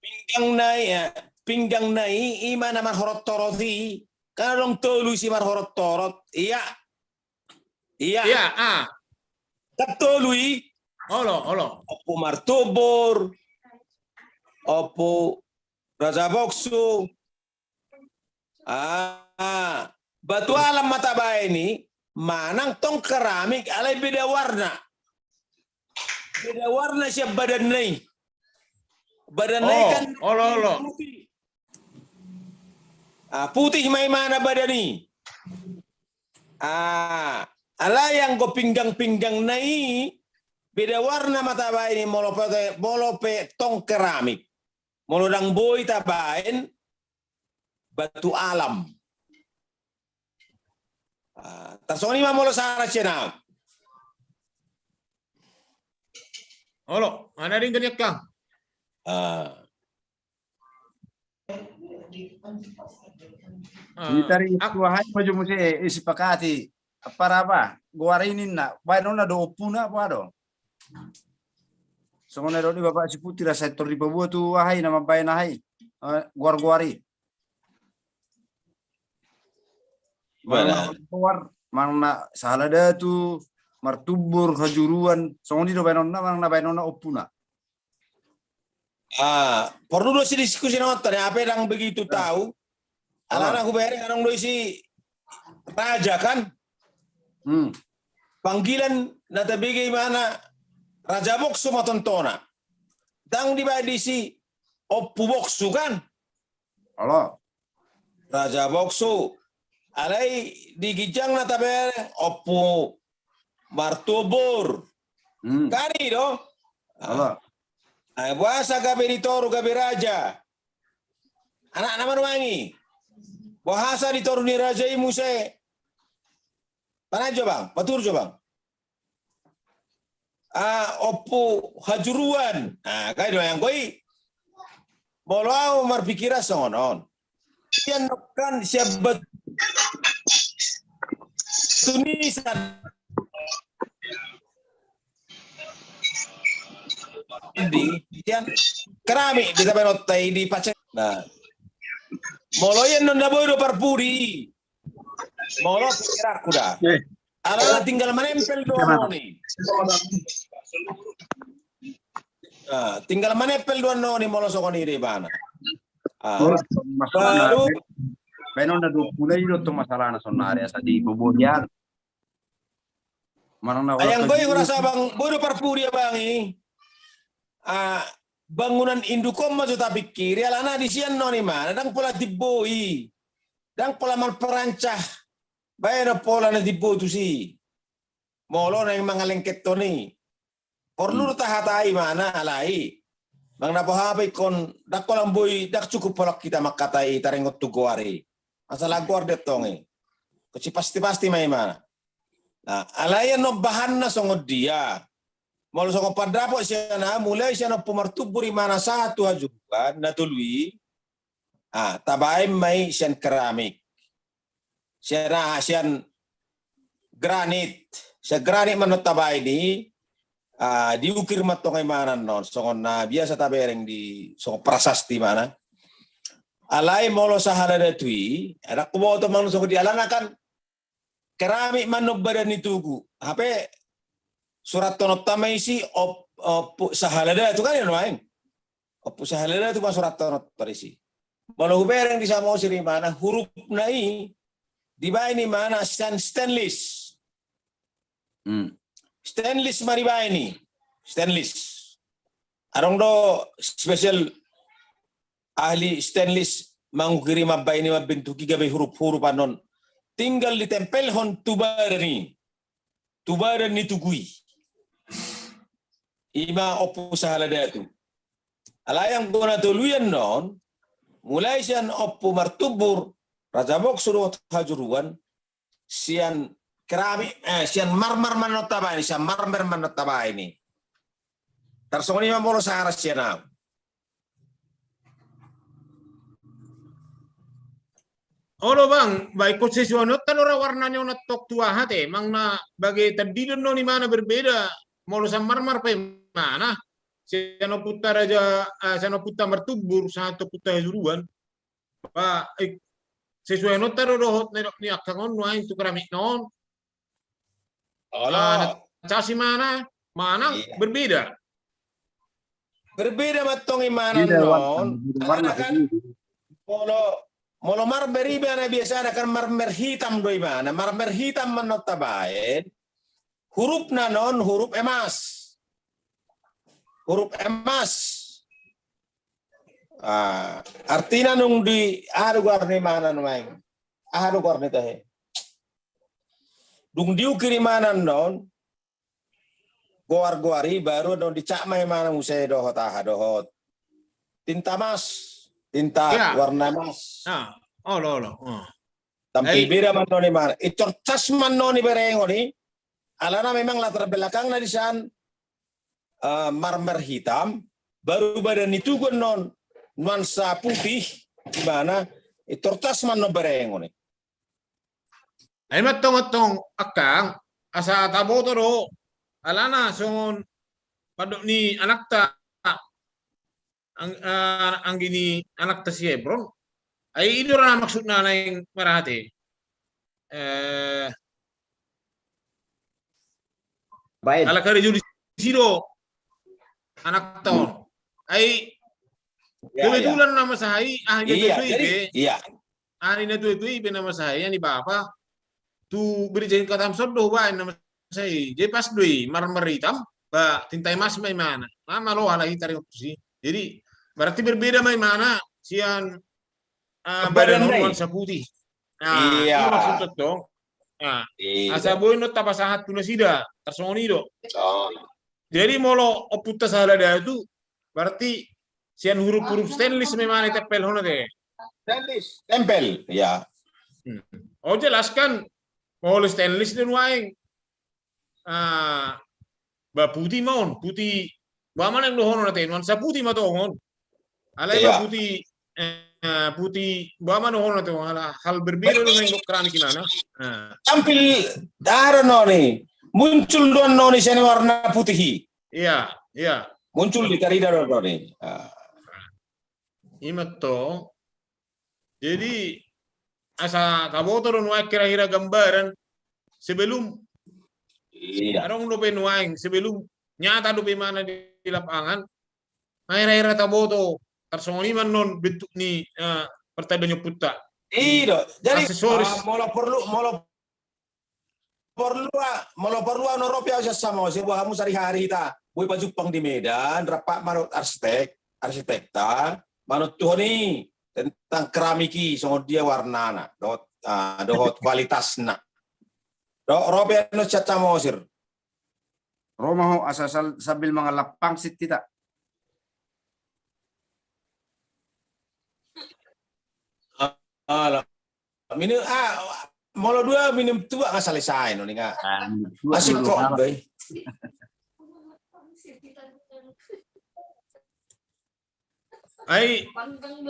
Pinggang na i, ya. Pinggang na i, i ma na marhorot-horot i. Kan adong tolu isi marhorot-horot. Ia. Ia. Ia, ah. Kan tolu i. Olo, olo. Ompu Martubur. Ompu Raja Boksu. Ah, batu alam ma tabaen i, manang tong keramik alai beda warna. Beda warna sian badanna i. Badanna i kan putih. Ah, putih ma imana badan i. Ah, alai anggo pinggang-pinggang na i, beda warna ma tabaen i molo pe, molo pe tong keramik. Molo ndang boi tabaen batu alam. Ah, tarsongon i ma molo sara sian au. Olo, mana dingin ya kang? Ah. Ah, di tari ak- tua hai maju muse isi pakati. Apa apa? Goar i ninna, baen on na do ompuna apa do? Songon na do di bapak si Puti rasa tor di pabua tu ahai nama baen ahai. Eh, goar-goar i. Mana? Goar, manang na Sahala Datu, Martubur, Hajuruan, songon i do baen on na, manang na baen on na ompuna. Ah, porlu do si diskusi nonton ya, apa yang begitu tahu? Alana hubereng adong do isi raja kan? Hmm. Panggilan na tabege imana Raja Boksu ma tontona. Ndang dibaen disi Ompu Boksu kan? Olo. Raja Boksu. Alai di ginjang na tabereng Ompu Martubur. Hmm. Kan i do? Olo. Ai boasa gabe di toru gabe raja? Anakna ma nuaeng i. Boasa di toru ni raja i muse? Pangan jo bang, patur jo bang. Ah, Ompu Hajuruan. Ah, kan i do anggo i. Molo au marpikiran songon on. Ia nokkan siap bet-, tunisan. Di, sian keramik, bisa baen otta i di pacet. Nah. Molo ia non na boi do parpudi. Molo pikiranku da. Eh. Alana tinggal menempel do annon i. Ah, tinggal menempel do annon i molo songon i do ibana. Ah. Molo masalah baru baen on na do puna i do tong masalahna sonari asa di bobohian. Manang na ai anggo i hurasa bang, boi do parpudi abang i. Ah, bangunan induk on ma jo tapikiri, alana di sian non i ma, ndang pola timbo i. Ndang pola marperancah. Baen on pola na timbo tusi. Molo na mangalengketon i. Porlu do tahatai ma na alai. Bang na boha pe ingkon, ndang holan boi, ndang cukup holan hita mangkatai taringot tu goar i. Masalah goar do tong i. Ingkon sipasti-pasti ma i ma. Nah, alai annon bahanna songon dia. Molo songon pandapot sian au mulai sian Ompu Martubur imana sahat tu Hajuruan na tolu i. Ah, tabaen ma i sian keramik. Sian aha, sian granit. Sian granit ma annon tabaen i, ah, diukir ma tong imana annon. Songon na biasa tabereng di songon prasasti imana. Alai molo Sahala Datu i, ndang huboto manang songon dia alana kan keramik ma annon badan ni tugu. Hape surathononta ma isi Ompu, Ompu Sahala Datu kan i nuaeng. Ompu Sahala Datu ma surathononta disi. Molo hubereng di Samosir imana hurufna i dibaen imana sian stainless. Hmm. Stainless ma dibaen i. Stainless. Adong do special ahli stainless mangukiri mambaen i mambentuk i gabe hurup-hurup annon. Tinggal ditempelhon tu badan i. Tu badan ni tugu i. Ima Ompu Sahala Datu. Alai anggo na tolu i annon, mulai sian Ompu Martumbur, Raja Boksu dohot Hajuruan, sian keramik, eh, sian marmer ma annon tabaen i, sian marmer ma annon tabaen i. Tarsongon i ma molo sahat sian au. Olo bang, baik ko sesuai nonta do ra warna ni on antong tu aha te, manang na bage tandidon on imana berbeda, molo sian marmer pe imana, sian Ompunta Raja, eh, sian Ompunta Martumbur, sahat tu Ompunta Hajuruan. Ba, eh, sesuai nonta do dohot na nidok ni angka on nuaeng tu keramik na on. Olo. Ah, na cas imana, manang berbeda. Berbeda ma antong imana on. Alana kan molo, molo marmer i biasana kan marmer hitam do imana. Marmer hitam ma annon tabaen. Hurufna on huruf emas. Huruf emas. Ah, artina nunga di, aha do goar ni imana nuaeng. Aha do goar ni tahe. Dung diukir imana on, goar-goar i baru annon dicap ma imana muse dohot aha dohot. Tinta emas, tinta warna emas. Ah, olo, olo. Oh. Tampil beda ma annon imana. Itorcas ma annon i berengon i. Alana memang latar belakangna di sian, eh, marmer hitam, baru badan ni tugu annon nuansa putih, imana, itorcas ma annon berengon i. Ai ma antong, antong angkang, asa taboto do, alana songon pandok ni anakta, ang-, eh, anggi ni anakta si Hebron. Ai i do ra maksudna naeng marhate. Eh, baen. Ala karejo disi do anakta on. Ai kebetulan na masaha i, aha, jadi, iya. Aha ni na tuatua i pe na masaha i, aha ni bapa. Tu Brigjen Katamson do hubaen na masaha i. Jadi pas do i marmer hitam, ba tinta emas ma imana. Nama lo ala i taringot tusi. Jadi berarti berbeda ma imana sian, ah, badan on nuansa putih. Nah, iya. I maksud antong. Nah, asa boi annon tapasahat tu nasida, tarsongon i do. Oh. Jadi molo Ompunta Sahala Datu, berarti sian huruf-huruf stainless memang ditempelhon ate. Stainless, tempel, ya. Hmm. Oh, jelas kan, molo stainless do nuaeng. Ah, ba putih ma on, putih. Ba ma naeng dohonon ate, nuansa putih ma tong on. Alai ba putih, eh, putih, ba ma dohonon ate, ala hal berbeda do naeng dok keramik imana. Nah. Tampil, aha do annon i. Muncul do annon i sian warna putih i. Iya, iya. Muncul di tarida do annon i. Ah. I ma antong. Jadi asa taboto do nuaeng kira-kira gambaran sebelum, iya, adong dope nuaeng sebelum nyata dope imana di lapangan. Nah, hira-hira taboto tarsongon i ma annon bentuk ni, eh, partanda ni ompunta. I do. Jadi, aksesoris. Ah, molo porlu, molo porlu, ah, molo porlu, ah, na ro pe au sian Samosir, boha hamu sari-sari hita boi pajumpang di Medan, rap ma dohot arsitek, arsitekta, manontuhon i tentang keramik i, songon dia warnana, dohot, ah, dohot kualitasna. Ro, ro pe annon sian Samosir. Ro ma ho, asa sal-, sambil mangalap pangsit hita. Ala. Minum, ah, molo dua minum tuak nga selesai, no, ninga. Ah, minum tuak. Asik dulu, kok, Bang. Ai, angkang,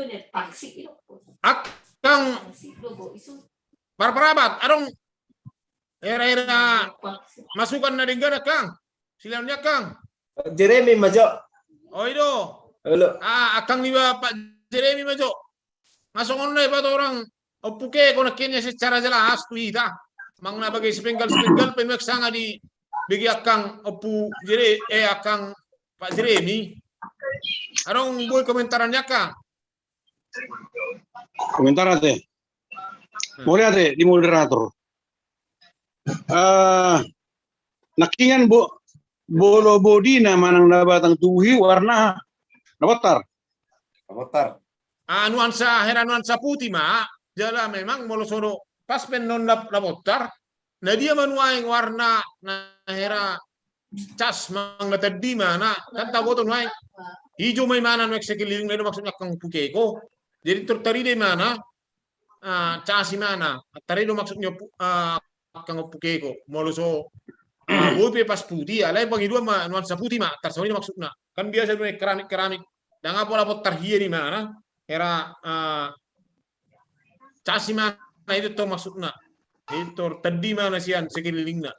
parparabat, adong hira-hira masukan na denggan, angkang. Silehon ni angkang. Jeremy ma jo. Oh, i do. Halo. Ah, angkang ni Pak Jeremy ma jo. Nga songon na iba torang ompu ke, kona kenya secara jelas tu hita. Manang na bage sepenggal-sepenggal pe nuaeng sanga dibege angkang ompu Jere-, eh, angkang Pak Jeremy. Adong boi komentaran ni angkang? Komentar ate. Hmm. Mauliate di moderator. Eh, Nangkingan bo, molo bodina manang na batang tubuh i warna na bottar. Na bottar. Ah, nuansa, hera nuansa putih ma, jala memang molo sodo pas pe annon na bottar, na dia ma nuaeng warna na hera cas manang na taddi ma na, kan taboto nuaeng. Ijo ma imana nuaeng sekeliling na do maksudna angka ompung iko. Jadi tor tarida imana, ah, cas imana, tarida maksudna ompung, ah, angka ompung iko. Molo so, ah, boi pe pas putih, alai pangidoan ma nuansa putih ma, tarsongon i maksudna. Kan biasa do keramik-keramik. Ndang pola bottar hian imana, hera, ah, cas imana, itu tor maksudna. Itu tor taddi imana sian sekelilingna.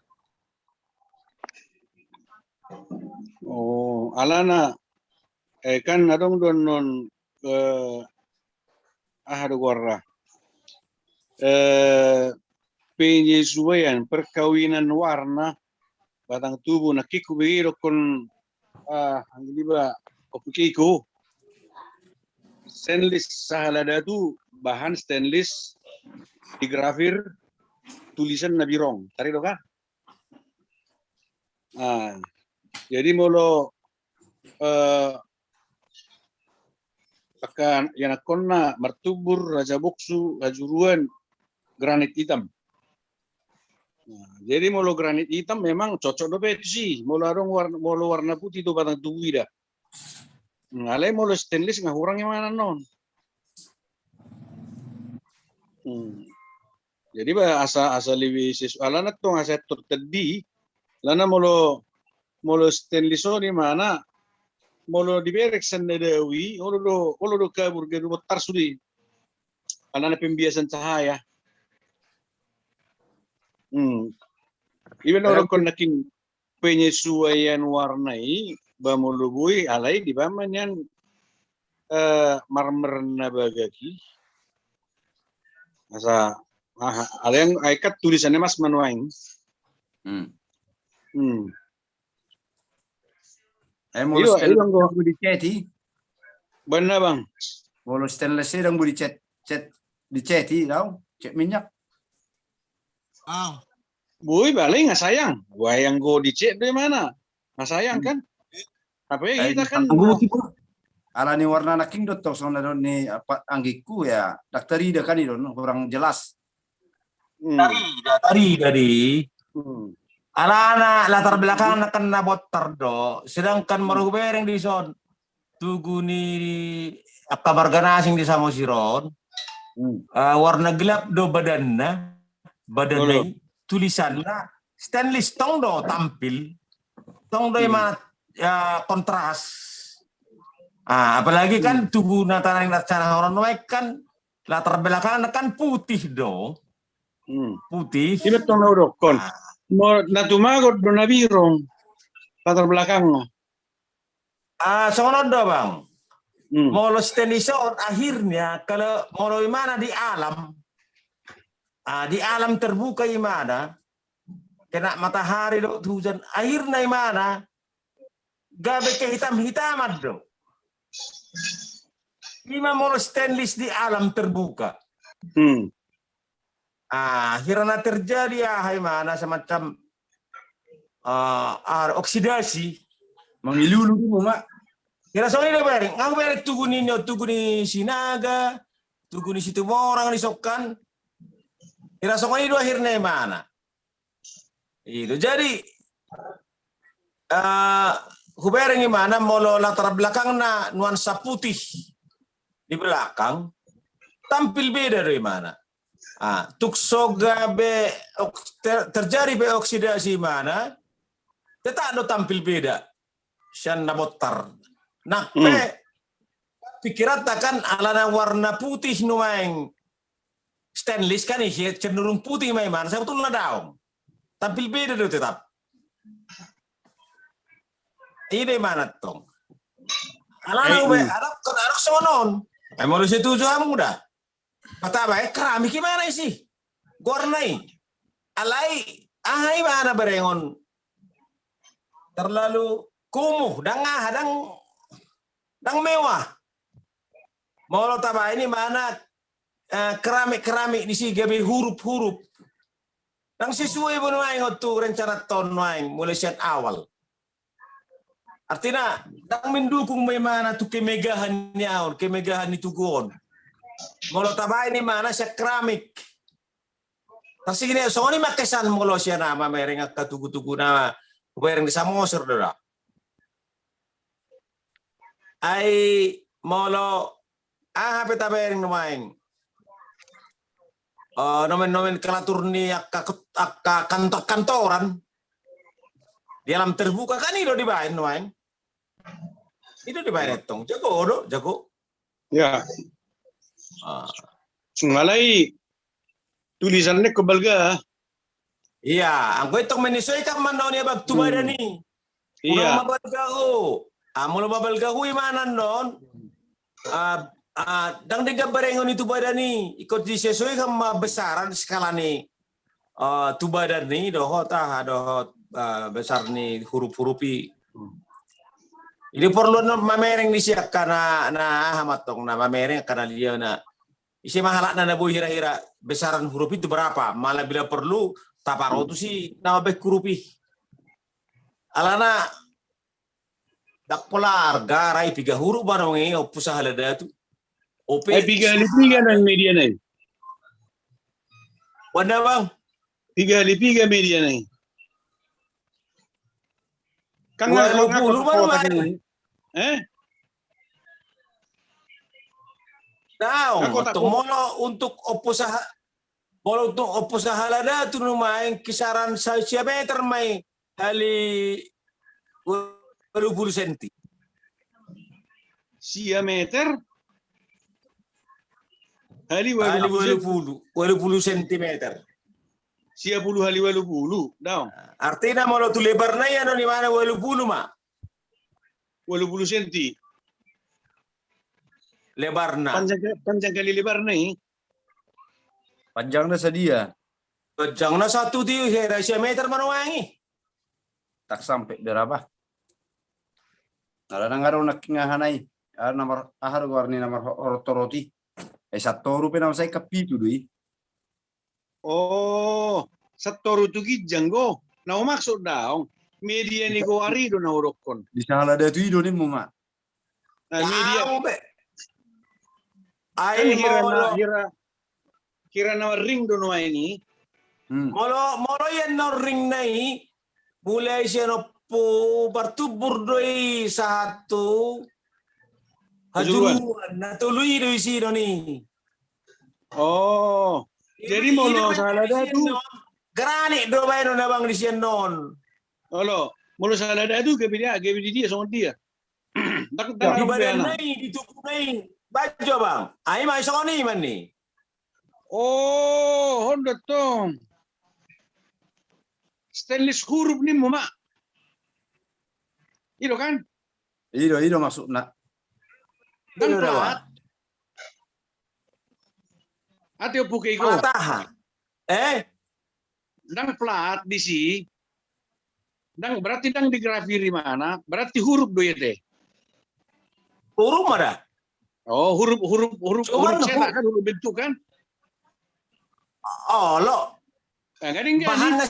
Oh, alana, eh, kan adong do annon, eh, aha do goarna, eh, penyesuaian perkawinan warna batang tubuh. Nangkin hubege dokkon, ah, anggi liba ompung iko, stainless sahala datu bahan stainless digrafir tulisan na birong, tarida do kan? Ah, jadi molo, eh, angka ianakkonna Martubur, Rajaboksu, Hajuruan, granit hitam. Nah, jadi molo granit hitam memang cocok dope tusi. Molo adong warna, molo warna putih do batang tubuh i da. Nah, alai molo stainless nga hurang imana annon. Hmm. Jadi ba asa, asa lebih sesuai, alana tong asa tor taddi, alana molo, molo stainless on imana, molo diberek sian na dao i, olo do, olo do kabur gabe bottar sude. Alana pembiasan cahaya. Hmm. Iba na dokkon nangkin penyesuaian warna i, ba molo boi, alai dibaen ma nian, eh, marmer na bagak i. Asa, aha, alai angka tulisanna mas ma nuaeng. Hmm. Hmm. Eh, molo stainless i ndang boi dicet i. Baen na bang. Molo stainless i ndang boi dicet, cet, dicet i, tau? Cet minyak. Ah. Boi, paling nga sayang. Wayang go dicet do imana. Nga sayang kan? Apa ya kita kan? Alani warna nangkin do tong songon na do ni apa anggikku ya. Ndang tarida kan i do, kurang jelas. Hmm. Tarida, tarida di. Hmm. Alana latar belakangna kan na bottar do. Sedangkan molo hubereng dison tugu ni angka marga na asing di Samosir on. Hmm. Uh, warna gelap do badanna, badanna i, tulisanna stainless, tong do tampil, tong do ima, ya, kontras. Ah, apalagi kan tugu na tanani na sana orang nuaeng kan latar belakangna kan putih do. Hmm. Putih. Iba tong na hudokkon. Ah. Na tumagot do na birong latar belakangna. Ah, songon on do bang. Hmm. Molo stainless on akhirnya kalau molo imana di alam, ah, di alam terbuka imana, kena matahari do hujan, akhirna imana gabe kehitam-hitaman do. Ima molo stainless di alam terbuka. Hmm. Ah, hira na terjadi aha imana semacam, ah, ah, oksidasi. Mangilulu dulu ma. Hira songon i do bereng, nga bereng tugu ni, tugu ni Sinaga, tugu ni Situmorang, ni Sokkan. Hira songon i do akhirna imana. Itu jadi, uh, hubereng imana molo latar belakangna nuansa putih di belakang, tampil beda do imana. Ah, tung so gabe ter, terjadi pe oksidasi imana, tetap do tampil beda sian na bottar. Nang pe, hmm, pikiranta kan alana warna putih nuaeng stainless kan i, cenderung putih ma imana, sebetulna daong. Tampil beda do tetap. Ida imana tong. Alana ube, adong, adong songon on. Ai molo setuju hamu da. Pataba, eh, keramik imana isi. Goarna i. Alai, aha imana berengon. Terlalu kumuh, ndang aha, ndang, ndang mewah. Molo tabaen imana, eh, keramik-keramik disi gabe hurup-hurup. Ndang sesuai be nuaeng on tu rencana on nuaeng, mulai sian awal. Artina, ndang mendukung be imana tu kemegahan ni ahu on, kemegahan ni tugu on. Molo tabaen imana sian keramik. Tarsongon i ma kesan molo sian aha mamereng angka tugu-tugu na hubereng di Samosir do da. Ai molo aha pe tabereng nuaeng. Eh, nomen-nomen kalatur ni angka, angka kantor-kantoran. Di alam terbuka kan i do dibaen nuaeng. I do dibaen antong. Jago do, jago. Ya. Ah. Alai tulisan ni ingkon balga. Iya, anggo i tong menyesuaikan ma annon ia bab tu badan i. Iya. Unang mabalga ho. Ah, molo mabalga ho imana annon. Ah, ah, ndang denggan berengon i tu badan i. Ingkon disesuaikan ma besaran skala ni, eh, tu badan i dohot aha dohot, eh, besar ni huruf-huruf i. Jadi porlu annon mamereng disi angka na, na aha ma antong na mamereng angka na liat na. Ise ma halak na, na boi hira-hira besaran huruf i tu berapa? Malah bila perlu taparotusi na mabaen huruf i. Alana ndang pola arga, rai piga huruf ma nuaeng i, ompu sahala datu. Ope. Eh, piga hali piga nai media nai? Wanda bang. Piga hali piga media nai? Kan dua puluh ma nuaeng. Eh? Daong, molo untuk ompu saha, molo untuk ompu sahala datu nuaeng kisaran sa-, sia meter ma i hali walu pulu senti. Sia meter? Hali walu pulu, walu pulu sentimeter. Sia pulu hali walu pulu, daong. Artina molo tu lebarna i annon imana walu pulu ma. Walu pulu senti. Lebarna. Panjang, panjang hali lebarna i. Panjangna sadia? Panjangna satu ti hera sia meter ma nuaeng i. Tak sampe berapa? Ala nang adong nangkin aha nai. Aha do goar ni na marhorot-horot i. Eh, satoru pe na sai kan pitu do i. Oh, satoru tu ginjang do. Na humaksud daong. Media ni goar i do na hudokkon. Di sahala datu i do nimmu ma. Nah, media. Ai hira na, hira, hira na ring do nuaeng i. Molo, molo i annon ringna i, mulai sian ompu Martubur do i sahat tu Hajuruan. Na tolu i do isi do ni. Oh. Jadi molo sahala datu. Granit do baenon abang di sian on. Olo, molo sahala datu gabe dia, gabe di dia songon dia. Di badan nai, di tubuh nai. Bajo bang. Ai ma songon i ma ni. Oh, on do tong. Stainless huruf nimmu ma. I do kan? I do, i do maksudna. Ndang plat. Ate ompu ke i ko. Plat aha? Eh? Ndang plat disi. Ndang, berarti ndang digrafir imana, berarti huruf do i ate. Huruf ma da. Oh, huruf, huruf, huruf, huruf cetak kan, huruf bentuk kan? Olo. Bahanna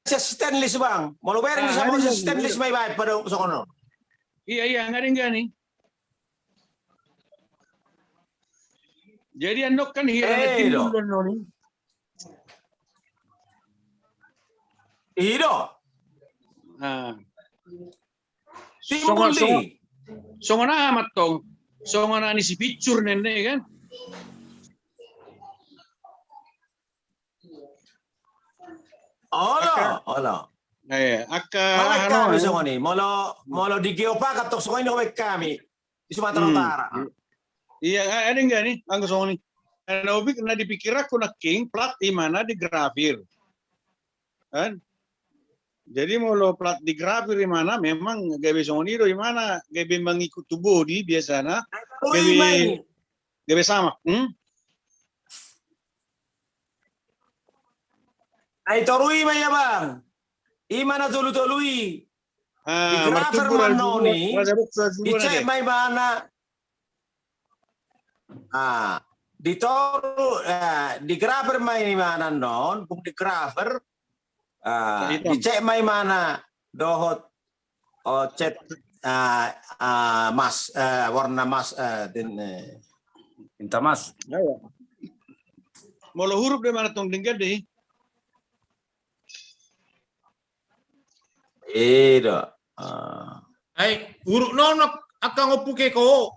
stainless bang. Molo bereng di Samosir stainless ma i baen pada songon on. Iya, iya, nggak ada, nggak nih. Jadi annon kan hira na timbul do annon i. I do. Nah. Timbul songon, songon aha ma tong? Songon aha ni si picture nenne kan? Olo, olo. Eh, angka mana aha kami songon i? Molo, molo di Geopark tong songon i do baen kami. Di Sumatera Utara. Iya, ada nggak nih? Anggo songon i. Na dipikir aku nangkin plat imana digrafir. Kan? Jadi molo plat digrafir imana memang gabe songon i do imana gabe mangikut tu bodi biasana. Gabe, gabe sama. Hmm? Ai toru i ma ia bang. Imana tolu-tolu i. Digrafir ma annon i. Dicek ma imana. Ah, di toru, eh, digrafir ma imana annon, dung digrafir, Ah, dicek ma imana dohot, oh, cet, ah, ah, mas, eh, warna mas, eh, den, eh. Tinta mas. Molo huruf do imana tong denggan do i. I do. Ah. Ai huruf non angkang ompu ke ko.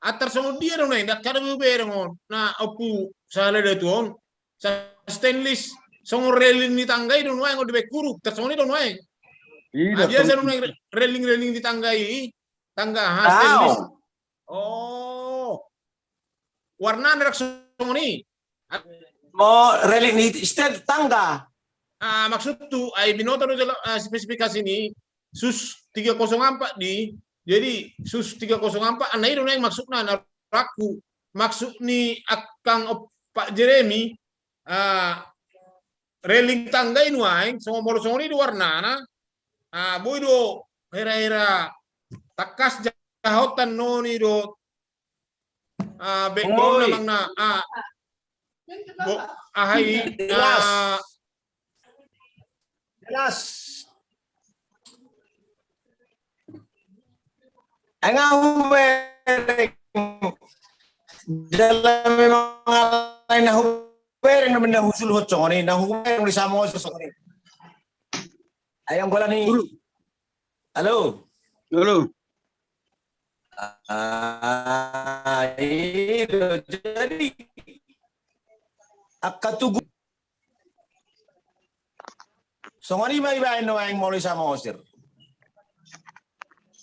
Antar songon dia do nuaeng, ndang kada be hubereng on. Na ompu sahali da tu on. Sa stainless, songon reling ni tangga i do nuaeng on dibaen huruf, antar songon i do nuaeng. I do. Ah, biasa do nuaeng re-, reling-reling ni tangga i. Tangga, aha, stainless. Oh. Warna ndang songon i. Mo reling ni stel tangga. Ah, maksudhu, ai binoto do jolo, ah, spesifikasi ni sus tiga kosong empat di. Jadi sus tiga kosong empat, ah, na i do nuaeng maksudna, na rakku. Maksud ni angkang Pak Jeremy, ah, reling tangga i nuaeng, songon molo songon i do warnana, ah, boi do hera-hera tangkas jahaon tannoni do. Ah, background amang na, ah, bo-, aha i, jelas. Ah. Jelas. Ai nga hubereng. Jala memang alai na hubereng na husul hot songon i, na hubereng di Samosir songon i. Ai anggo lani. Halo. Halo. Ah, i do. Jadi angka tugu. Songon i ma ibaen nuaeng molo i Samosir.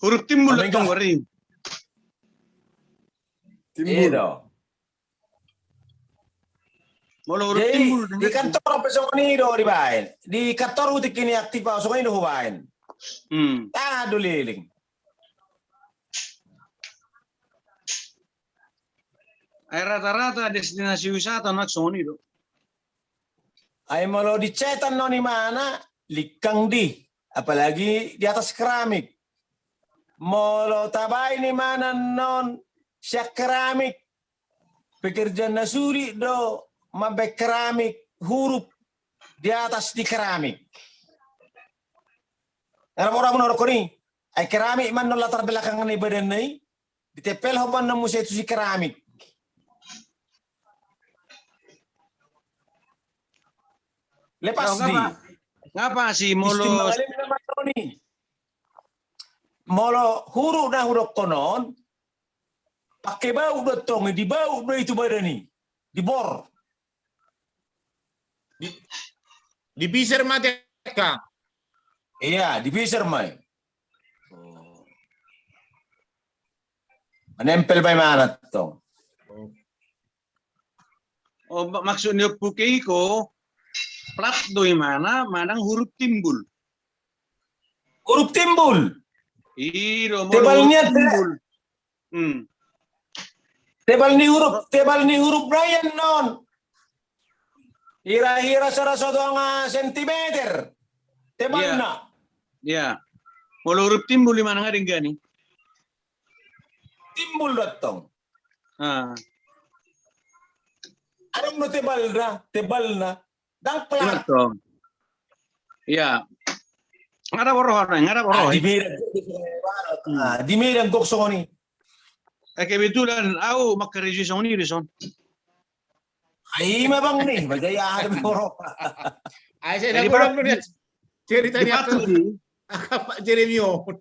Huruf timbul do tong gori. Timbul. I do. Molo huruf timbul di kantor pe songon i do dibaen. Di kantor hu tingki ni aktif au songon i do hubaen. Hmm. Ah, do leleng. Ai rata-rata destinasi wisata nuaeng songon i do. Ai molo di cetan non imana lingkang di, apalagi di atas keramik. Molo tabaen imana non sian keramik, pekerjaan na sulit do mambaen keramik, huruf di atas di keramik. Nga ra mora muna rokon i, ai keramik ma non latar belakang ni badanna i, ditempelhon ma non muse tusi keramik. Lepas di. Ngapa si molo sistem mangalem na ma non i. Molo huruf na hudokkon on, pake bauk do tong i, dibauk do i tu badan i, dibor. Di, dipiser ma teka. Iya, dipiser ma i. Manempel ma imana tong. Oh, ma-, maksud ni ompu ke i ko, plat do imana manang huruf timbul. Huruf timbul. I do, molo tebal huruf nian, timbul. Hmm. Tebal ni huruf, tebal ni huruf na i annon. Hira-hira sada sotongga sentimeter tebalna. Iya. Molo huruf timbul imana nga denggan i. Timbul do tong. Ah. Adong do tebalna, tebalna. Ndang plat. Iya tong. Iya. Nga dapot roha, nga dapot roha. Ah, di Medan gok, ah, di Medan gok songon i. Eh, kebetulan au mangkarejo songon i dison. Ai ma bang ni, bajai aha do roha. Ai sai dapotan do dia cerita ni Pak Jeremy on.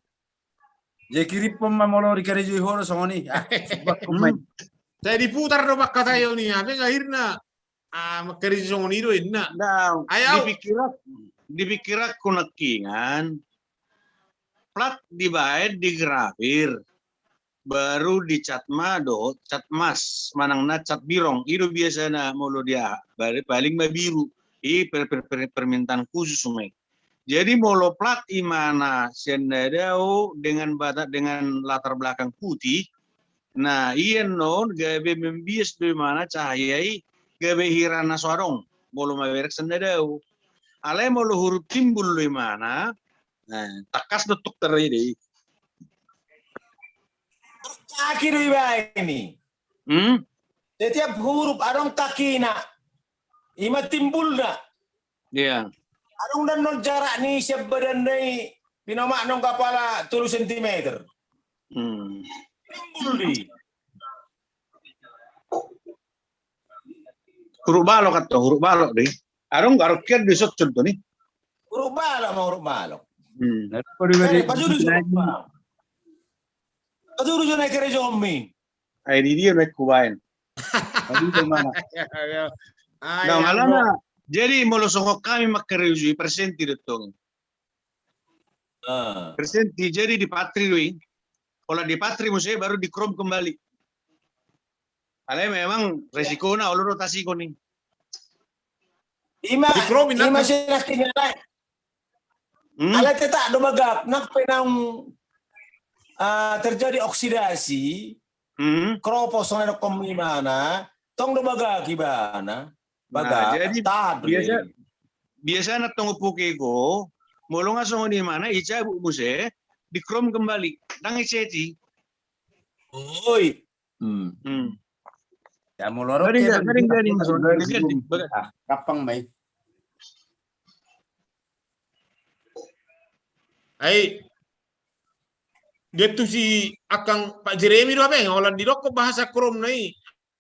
Jadi kirim pun ma molo dikarejoi ho do songon i. Ah, sumbak pun main. Sai diputar do pangkataion i, hape akhirna, ah, mangkarejo songon i do inna. Ndang, ai au. Di pikiran, di pikiranku nangkiningan, plat dibaen di grafir, baru dicat ma dohot cat mas, manang na cat birong, i do biasana molo di aha, paling ma biru, i per-, per-, per-, permintaan khusus ma i. Jadi molo plat imana sian na dao dengan bata-, dengan latar belakang putih, na i annon gabe membias do imana cahaya i gabe hira na so adong, molo mamereng sian na dao. Alai molo huruf timbul do imana, nah, tangkas do tuk tarida i. Kaki do ibaen i. Hmm? Setiap huruf adong kakina. I ma timbulna. Iya. Adong do annon jarak ni sian badanna i, pinomak annon apala tolu sentimeter. Hmm. Timbul di. Huruf balok antong, huruf balok do i. Adong, adong kian do i, sot contoh ni. Huruf balok ma, huruf balok. Hmm. Pasudu, pasudu jo na i karejomi. Ai di dia naik kubaen. Nah, alana, jadi molo songon hami mangkarejo i, presenti do tong. Ah. Presenti, jadi di patri do i. Kalau di patri muse baru di chrome kembali. Alai memang resikona olo do tasikon i. Ima, ima sinangkingana. Hmm? Alai tetap do bagak, nang pe naung, ah, terjadi oksidasi, hmm, kropos songon na dokkon imana, tong do bagak ibana. Bagak, nah, jadi tahan do biasa, dia. Biasana tong opuke ko, molo nga songon imana, icabut muse, di chrome kembali, ndang i ceci. Oi. Hmm. Hmm. Ya, molo ro gading, ke gading, gading, gading, gading, gading. Ah, gampang ma i. Ai, dia tu si angkang Pak Jeremy do, apa, holan didokkon bahasa chrome na i.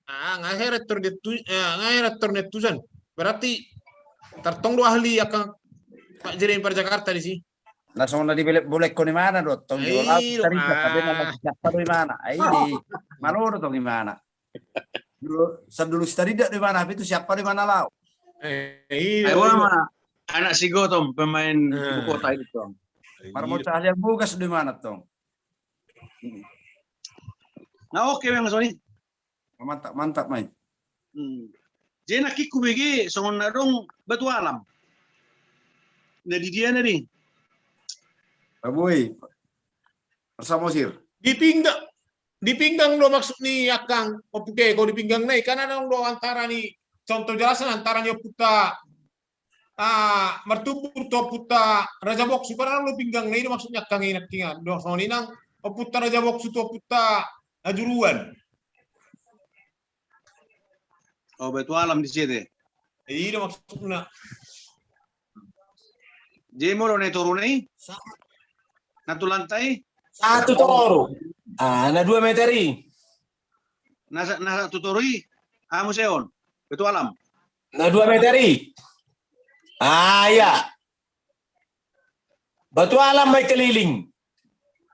Ah, nga hera tor dia tu, eh, nga hera tor dia tusan. Berarti tartong do ahli angkang Pak Jeremy par Jakarta disi. Na songon na dibolekon imana do, tong di, ai, lau do, tarida, ah, tapi na siapa do imana? Ai di, malo do tong imana. Dulu, sadulu sitarida do imana, tapi tu siapa do imana lau? Eh, iya, ai, iya. Anak si Gotong, pemain, eh, ibu kota itu, tong. Marmocah yang bogas do imana, tong. Na oke, memang, Soni. Mantap, mantap, mai. Hmm. Jadi nangkin hubege songon na adong Batu Alam. Na di dia na di? Abui. Samosir. Di pinggang, di pinggang do maksud ni angkang, opuke, kalau di pinggang na i, kan adong do antara ni, contoh jelasna antara ni ompunta, ah, Martumbur tu ompunta Raja Boksu, kan adong do pinggang na i do maksudna angkang i, nangkin do songon i nang ompunta Raja Boksu tu ompunta Ajuruan. Oh, Batu Alam di situ. I do maksudna. Jadi molo na di toru na i? Sa- Na tu lantai? Satu toru. Ah, na dua meter i. Na sa-, na satu toru i, aha muse on? Batu Alam. Na dua meter i. Ah, iya. Batu Alam ma i keliling.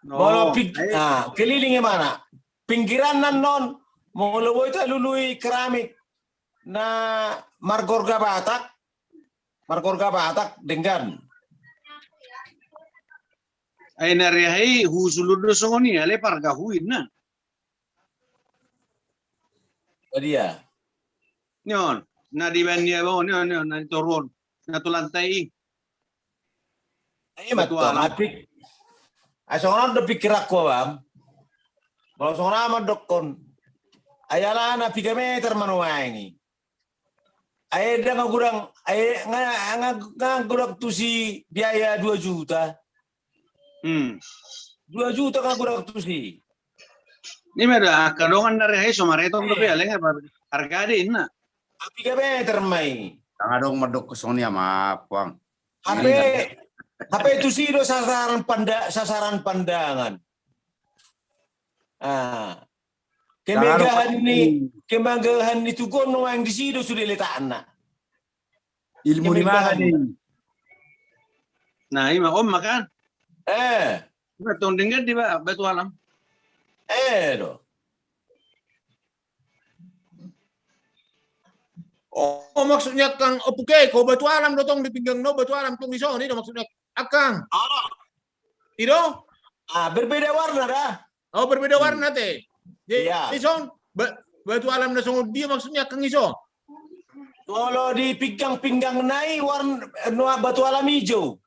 Oh, molo ping-, ai, ah, keliling imana. Pinggiran na annon, molo boi talului keramik na margorga Batak, margorga Batak, denggan. Ai na reha i husulur do songon i, alai pargahuin na. Dia. Nion, na di baen dia, oh, nion, nion, na di toru on. Na tu lantai i. Ai, Batu Alam. Ai, songon on do pikiranku, Abang. Molo songon on ma dokkon. Ai alana piga meter ma nuaeng i. Ai ndang godang, ai nga, nga, nga godang tusi biaya dua juta. Hmm. Dua juta nga godang tusi. Ima da, angka dongan na reha i so maretong dope, eh, alai nga harga de inna. Piga meter ma i. Ndang adong mandok songon i ama puang. Hape, hape tusi do sasaran panda-, sasaran pandangan. Ah. Kemegahan ni, kemegahan ni tugu on nuaeng disi do sude letakna. Ilmu ni mana ni? Nah, ima on ma kan? Eh. Ima tong denggan di ba-, Batu Alam. Eh, do. Oh, maksudna angkang, oh, opuke, ko Batu Alam do tong di pinggang na on, Batu Alam tong di son, i do maksudna angkang. Ah. I do? Ah, berbeda warna da. Oh, berbeda warna te. Jadi, iya. Ison, ba-, Batu Alam na songon dia maksudna angkang ison? Kalau di pinggang-pinggang na i warna, nuaeng Batu Alam ijo.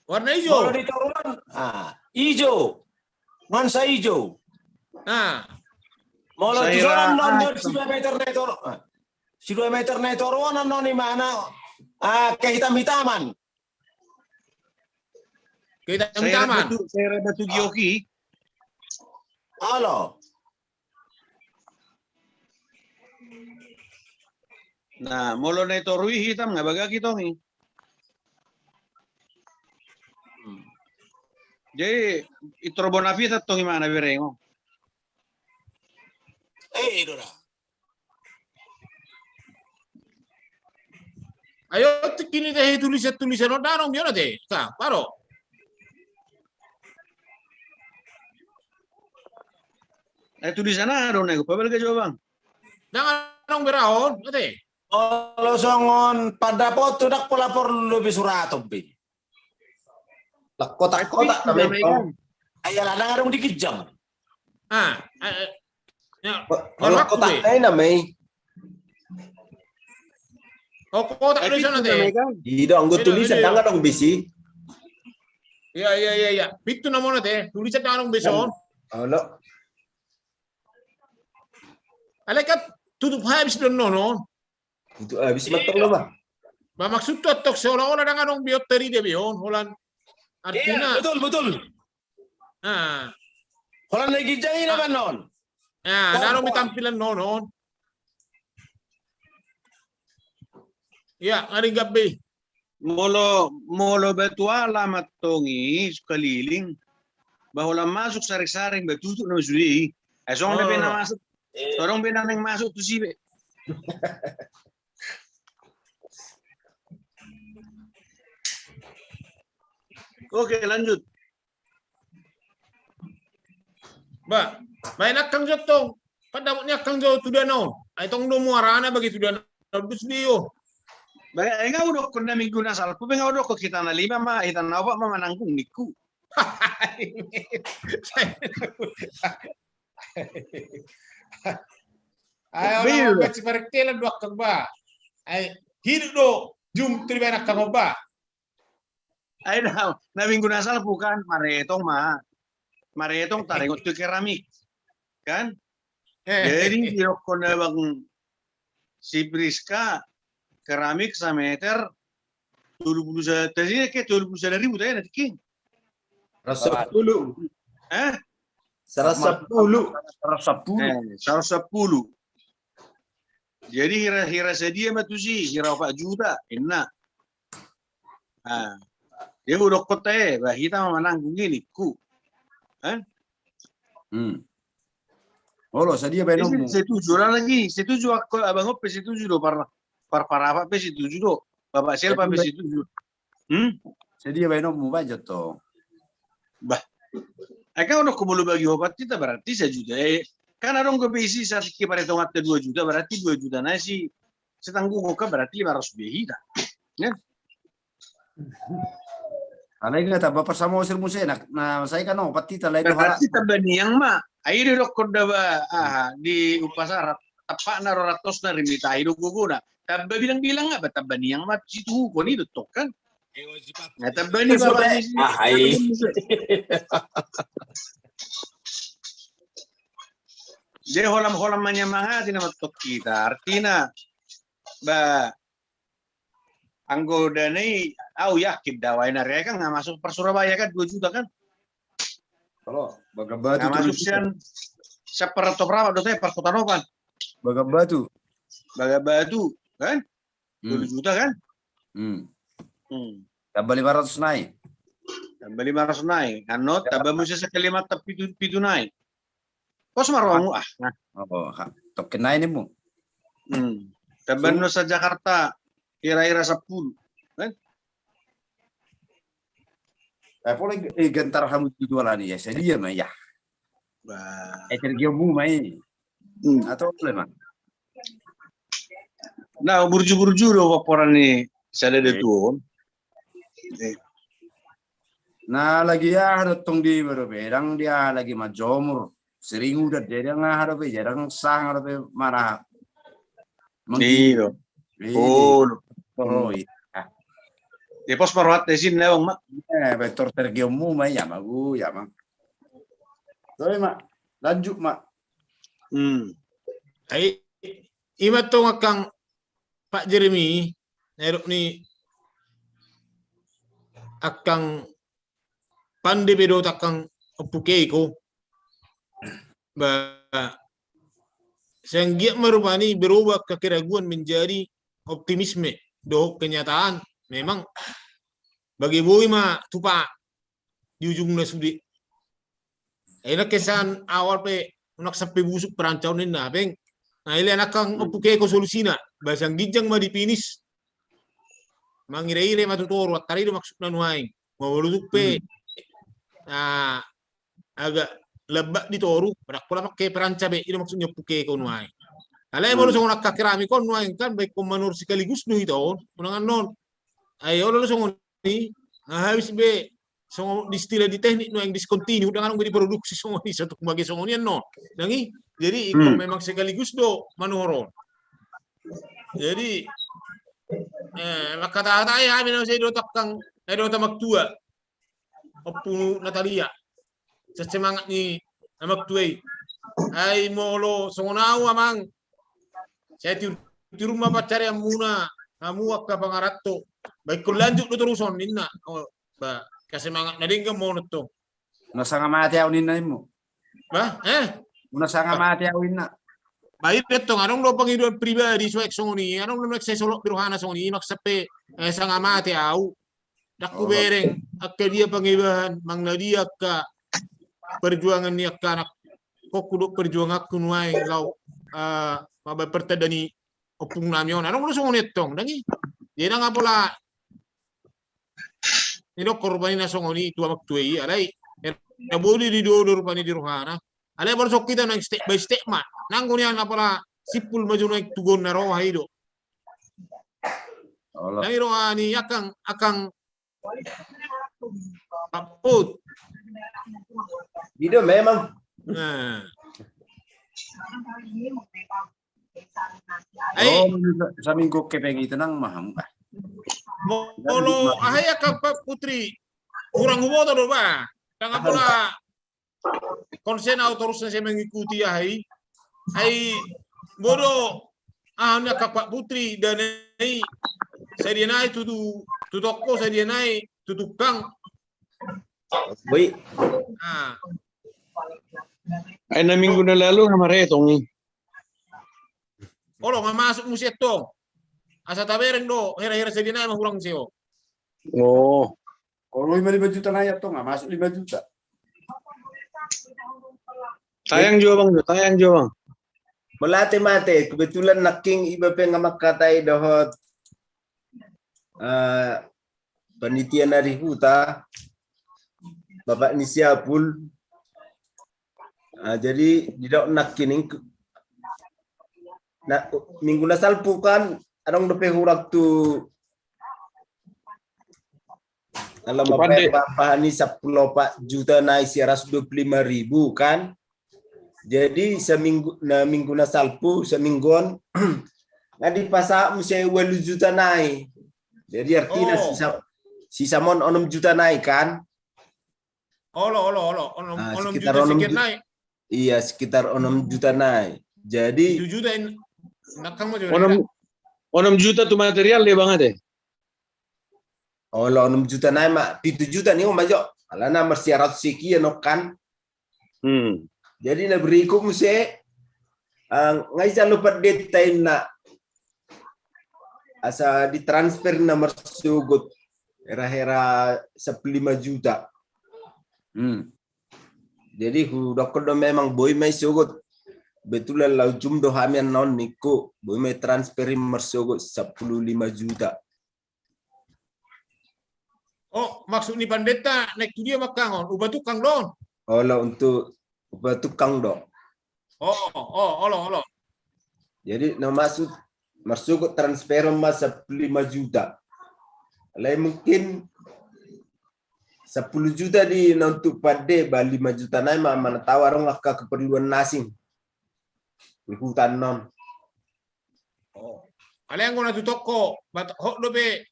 Warna ijo? Kalau di toru on, ah, ijo. Nuansa ijo. Ah. Molo di toru on, non, non, si dua meter na i toru. Ah. Si dua meter na i toru on, non, non, imana, ah, kehitam-hitaman. Kita saira batu, saira batu gioki. Halo. Nah, molo na i toru i hita nga bagak i tong i. Jadi i toru bona pita tong i mana bereng o. Eh, dora. Ayo tikini te tulisan-tulisan on danong biona te. Ka, paro. Eh, tulisan aha do na i, pabalga jo bang. Danganong beraon, ate. Olo songon pandapot tu dak pola porlu lobi suraton be. Lak kotak-kotak na memang. Ayala danganong di ginjang. Ah, eh, eh. Ya, olo kotak na i na mei. Oh, kotak tulisan ate. Ido anggo tulisan danganong bisi. Iya, iya, iya, iya. Pitu na mona te, tulisan danganong bison. Olo. Alai kan tutup habis do nonon. Tutup habis mantong lo bang. Ba maksud tu antok seolah-olah danganong biot tari dia bion holan. Artina. Iya, betul, betul. Ah. Holan lagi jang ina kan non. Ah, danganong tampilan nonon. Iya, ngari gabe. Molo, molo batu ala mantong i sekaliling. Ba holan masuk saring-saring ba tutup nama sude i. Eh, songon be na masuk. Songon be na naeng masuk tu si be. Oke, lanjut. Ba, baen angkang jo tong. Pandapot ni angkang jo tu dana on. Ai tong do muarana bagi tu dana on dus dio. Ba, ai nga udokkon na minggu na salpu be nga udokkon hita na lima ma, hita na opat ma mananggung ningku. Ayo na ba si parektelan do angkang ba. Ai hidup do jum tu dibaen angkang on ba. Ai na, na minggu na salpu kan maretong ma. Maretong taringot tu keramik. Kan? Jadi didokkon na bang si Priska keramik sameter tolu pulu sada, tadi ke tolu pulu sada ribu tadi na tingki. Saratus sapulu. Eh? Saratus sapulu. Saratus sapulu. Eh, saratus sapulu. Jadi hira, hira sadia ma tusi, hira opat juta, inna. Ah, dia udah kota eh, bah hita ma mananggung i ningku. Kan? Hmm. Olo, sadia baenonmu? Setuju lah lagi, setuju aku abang ope setuju do par, par parapat pe setuju do, bapak selpa pe setuju. Hmm? Sadia baenonmu baen jo tong. Bah. Ai kan udah kubulu bagi opat hita berarti sajuta. Eh, kan adong ke bisi sasiki paretongan te dua juta berarti dua juta na si setanggung oka berarti lima ratus be hita. Ya. Alai nga tamba parsamo sir muse na, na sai kan opat hita lai berarti tamba niang ma. Ai didokkon da ba aha di upasarat. Tapak na roratos na rimita i do gogona. Tamba bilang-bilang nga ba tamba niang ma situhukon i do tong kan. Na tamba ni bapak ni si. Dia holam-holam manyamangati na mantong hita. Artina ba anggo dana i au yakin da wai na reka nga masuk par Surabaya kan dua juta kan. Kalau Bagabatu masuk sian sian par Top Rapat do te par Kota Nopan. Bagabatu. Bagabatu kan? Tolu juta kan? Hmm. Tamba lima ratus nai. Tamba lima ratus nai. Ano tamba muse sekali mata pitu pitu nai. Pos ma rohamu ah. Oh, token nai nimu. Tamba nusa Jakarta kira-kira sepuluh. Kan? Eh, pola gentar hamu tu jualan ya, sadia ma ya. Eh, tergiamu mai. Atau apa ma? Na burju-burju do poporan ni sada datuon. Na lagi aha do tong di baru bedang dia lagi majomur. Sering udah dia dia nga aha do pe jarang sah nga do pe marah. Mengkiro. Iya. Di pos marwat di sini bang mak. Eh, betor tergiamu mai ya magu ya bang. Sorry mak. Lanjut mak. Hmm. Ai ima tong angkang Pak Jeremy, na didok ni angkang pande pe dohot angkang Ompu Keiko. Ba sai anggiat ma rupani berubah angka keraguan menjadi optimisme dohot kenyataan memang bage boi ma tupa di ujungna sude. Enak kesan awal pe unang sampe busuk perancaon ninna, beng. Nah, ile anak kang opuke ko solusina, basang ginjang ma di finish. Mangire-ire ma tu toru, antara i do maksudna nuaeng. Mabalutuk pe. Nah, agak lebak di toru, pada pola make peranca be, i do maksudna opuke ko nuaeng. Alai molo songon angka keramik on nuaeng kan, baik on manor sekaligus do hita on, unang annon. Ai olo songon i, nah, habis be songon di istilah di teknik nuaeng discontinue, ndang adong be diproduksi songon i, satuk bage songon i annon. Nang i, jadi ingkon memang sekaligus do manuhor on. Jadi eh, mangkata-katai hami na sai do takkang, eh, do tamaktua. Ompu Natalia. Semangat ni amak tuai. Ai molo songon au amang. Sai tiur, tiur ma pancarianmuna, hamu angka pangaranto. Baik ko lanjut do terus on ninna. Oh, ba, kasemangat na denggan monon tong. Unang sanga mate au ninna immu. Bah, eh? Unang sanga mate au ninna. Baik tong, adong do pangidoan pribadi suai songon i, adong do sai solot di rohana songon i, maksa pe eh, sanga mate au. Ndang hubereng angka dia pangibahan, manang na dia angka perjuangan ni angka anak. Kok hudok perjuanganku nuaeng laho eh, mambaen pertanda ni ompung nami on. Adong do songon i tong, ndang i. Jadi ndang pola nidok rupani na songon i tu amak tuai, alai na boi do didodo rupani di rohana. Alai baru songon hita na step by step ma. Nanggo nian apala simpul ma jo nuaeng tu gonna roha i do. Nang i roha ni akang, akang Pak Put. I do memang. Nah. Ai. Oh, saminggu ke pegi tenang mah. Molo aha ya Pak Putri. Kurang huboto do ba. Ndang pola konsen au torus na sai mengikuti aha i. Ai bodo aha ni angka Pak Putri dana i sadia nai tu, tu toko, sadia nai tu tukang. Boi. Ah. Ai na minggu na lalu na maretong i. Olo, nga masuk muse tong. Asa tabereng do hera-hera sadia nai ma hurang seo. Oh. Olo, lima, lima juta nai tong, nga masuk lima juta. Tayang jo bang, tayang jo bang. Mauliate mate, kebetulan nangkin iba pe nga mangkatai dohot eh, panitia na di huta, Bapak ni si Apul. Ah, jadi didok nangkin, na, minggu na salpu kan adong dope hurang tu, kalau mambaen bahan ni sampulu opat juta nai sia ratus dua puluh lima ribu kan. Jadi saminggu na, minggu na salpu, saminggu on nga dipasahat muse ualu juta nai. Jadi artina sisa, sisa ma on onom juta nai kan. Olo, olo, olo. Onom, ah, onom juta sekian nai. Iya, sekitar onom juta nai. Jadi pitu juta in, nakang ma jo onom, onom juta tu material de bang ate. Olo, onom juta nai ma, pitu juta ni ma jo. Alana marsia ratus sekian kan. Hmm. Jadi na berikut muse, eh, nga ijalo pandeta inna asa ditransfer na marsogot hera-hera sampulu lima juta. Hmm. Jadi hudokkon do memang boi ma i sogot. Betulan laho jum do hami annon ningku, boi ma i transfer i marsogot sampulu lima juta. Oh, maksud ni pandeta naik tu dia ma angka on, upah tukang do on. Olo, untuk upah tukang do. Oh, oh, olo, olo. Jadi na maksud marsogot transfer ma sampulu lima juta. Alai mungkin sampulu juta di na untuk pande, ba lima juta nai ma, mana tau adong angka keperluan na asing. Di huta annon. Oh. Alai anggo na tu toko, bat hot dope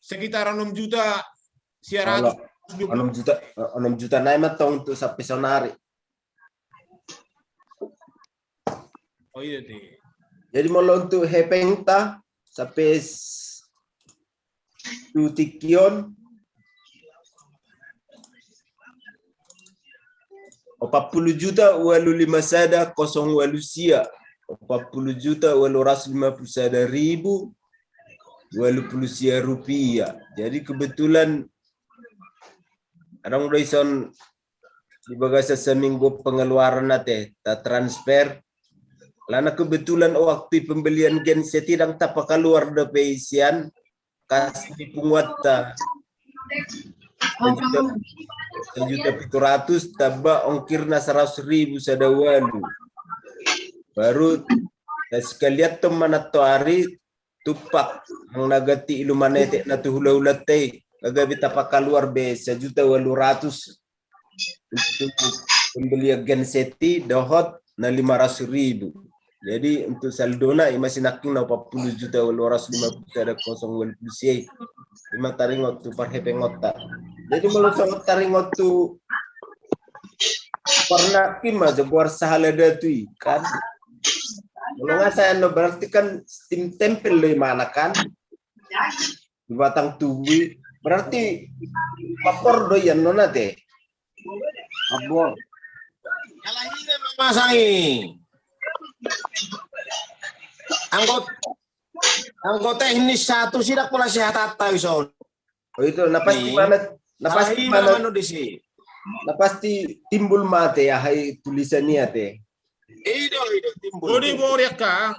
sekitar onom juta sia ratus. Onom juta, onom juta nai ma tong untuk sampe saonari. Oh iya ti. Jadi molo untuk hepengta sampe tu tingki on opat pulu juta ualu lima sada kosong ualu sia. opat puluh juta walu ratus lima puluh sada ribu walu puluh sia rupiah. Jadi kebetulan adong do ison di bagasan saminggu pengeluaran ate, ta transfer. Alana kebetulan waktu pembelian genset i ndang tapakaluar dope i sian kas ni punguanta. Sajuta, sajuta pitu ratus tamba ongkirna saratus ribu sada walu. Baru, na sekalian tu manatto ari, tumpak, nang na ganti iluman etek na tu hulahulanta i, na gabe tapakaluar be sajuta walu ratus. Untuk pembelian genset i dohot na lima ratus ribu. Jadi untuk saldona i masih nangkin na opat puluh juta walu ratus lima puluh sada kosong walu puluh sia. Ima taringot tu parhepengonta. Jadi molo songon taringot tu parnangkin ma jagoan sahala datu i kan. Molo nga saya no berarti kan tim tempel do imana kan. Di batang tubuh i. Berarti pappor do iannon ate. Pappor. Alai hira memasang i. Anggo, anggo teknis satu sidak pola sehat ata ison. Oh itu, na pasti mana, na pasti mana, na pasti timbul ma ate, ahai tulisan i ate. Ido, ido, timbul. Bodi bori akkang,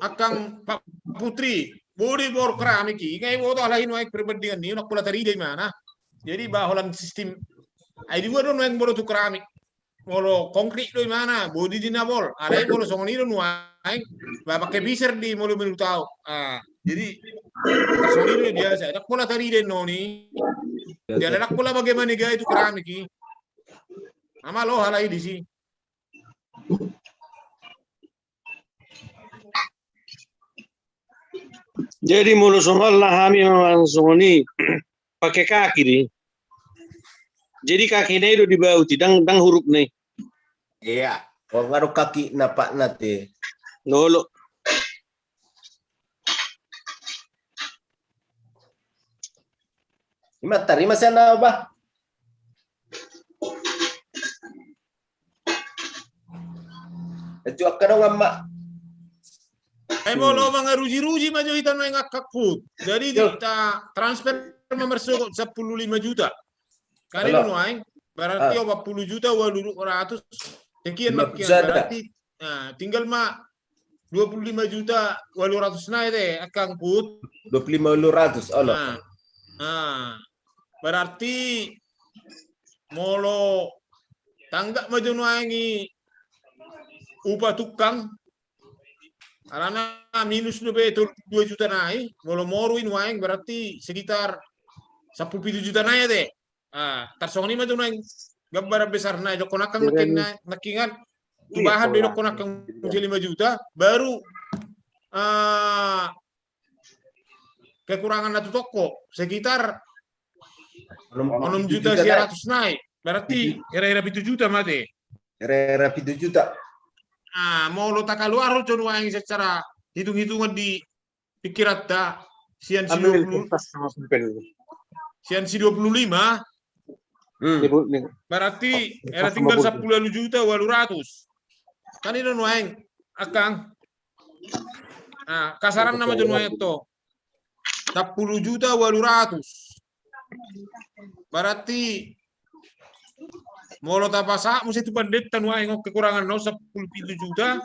akkang Pak Putri, bodi bor keramik i, ngai boto alai nuaeng perbandingan ni, nak pola tarida imana. Jadi ba holan sistem, ai di dua do nuaeng molo tu keramik. Molo konkrit do imana, bodi di na bol. Alai molo songon i do nuaeng, ba pakai piser di molo menurut au. Ah, jadi songon i do biasa. Dak pola tarida noni. Jadi dak pola bagaimana gaya tu keramik i. Ama lo halai di si. Jadi molo songon na hami memang songon i pakai kaki di. Jadi kaki na i do di baut i, dang, dang hurup na i. Iya. Orang ada kaki napak nate. Lolo. Ima tarima sana bah. Itu akka dong amma. Ai molo mangaruji-ruji ma jo hita nuaeng akkakku. Jadi ta transfer ma marsogot sampulu lima juta. Kan i do nuaeng berarti opat puluh juta walu ratus. Sekian ma berarti tinggal ma dua puluh lima juta walu ratus na ate akkangku. Dua puluh lima walu ratus olo. Nah, berarti molo tanggap ma jo nuaeng i upa tukang, alana minus dope dua juta na i, molo moru i nuaeng berarti sekitar sampulu pitu juta na i ate. Ah, tarsongon i ma tu nuaeng gambaran besar na i, dokkon akkang nangkin na, nangkin kan tu bahan do i dokkon akkang muse lima juta, baru ah, kekurangan na tu toko sekitar onom juta sia ratus na i. Berarti hira-hira pitu juta ma ate. Hira-hira pitu juta. Ah, molo takaluar jo nuaeng secara hitung-hitungan di pikiranta sian si dua puluh, sian si dua puluh lima. Berarti hira tinggal sampulu juta walu ratus. Kan i do nuaeng akkang. Nah, kasaranna ma jo nuaeng to. Sampulu juta walu ratus. Berarti molo tapasahat muse tu pandetta nuaeng on kekurangan na on sampulu pitu juta.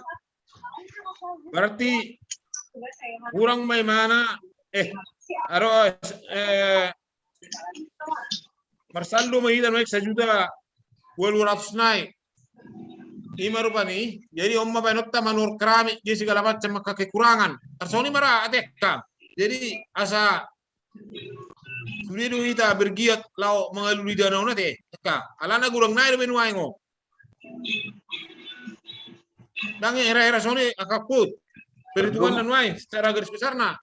Berarti kurang ma imana, eh, aro, eh, marsaldo ma hita nuaeng sajuta walu ratus na i. Ima rupani, jadi on ma baenonta manuhor keramik, dia segala macam angka kekurangan. Tarsongon i ma ra ate akkang. Jadi asa sude do hita bergiat laho mangalului dana on ate akkang. Alana godang na i do nuaeng on. Ndang hira-hira songon i akkangku. Perhitungan na nuaeng secara garis besarna.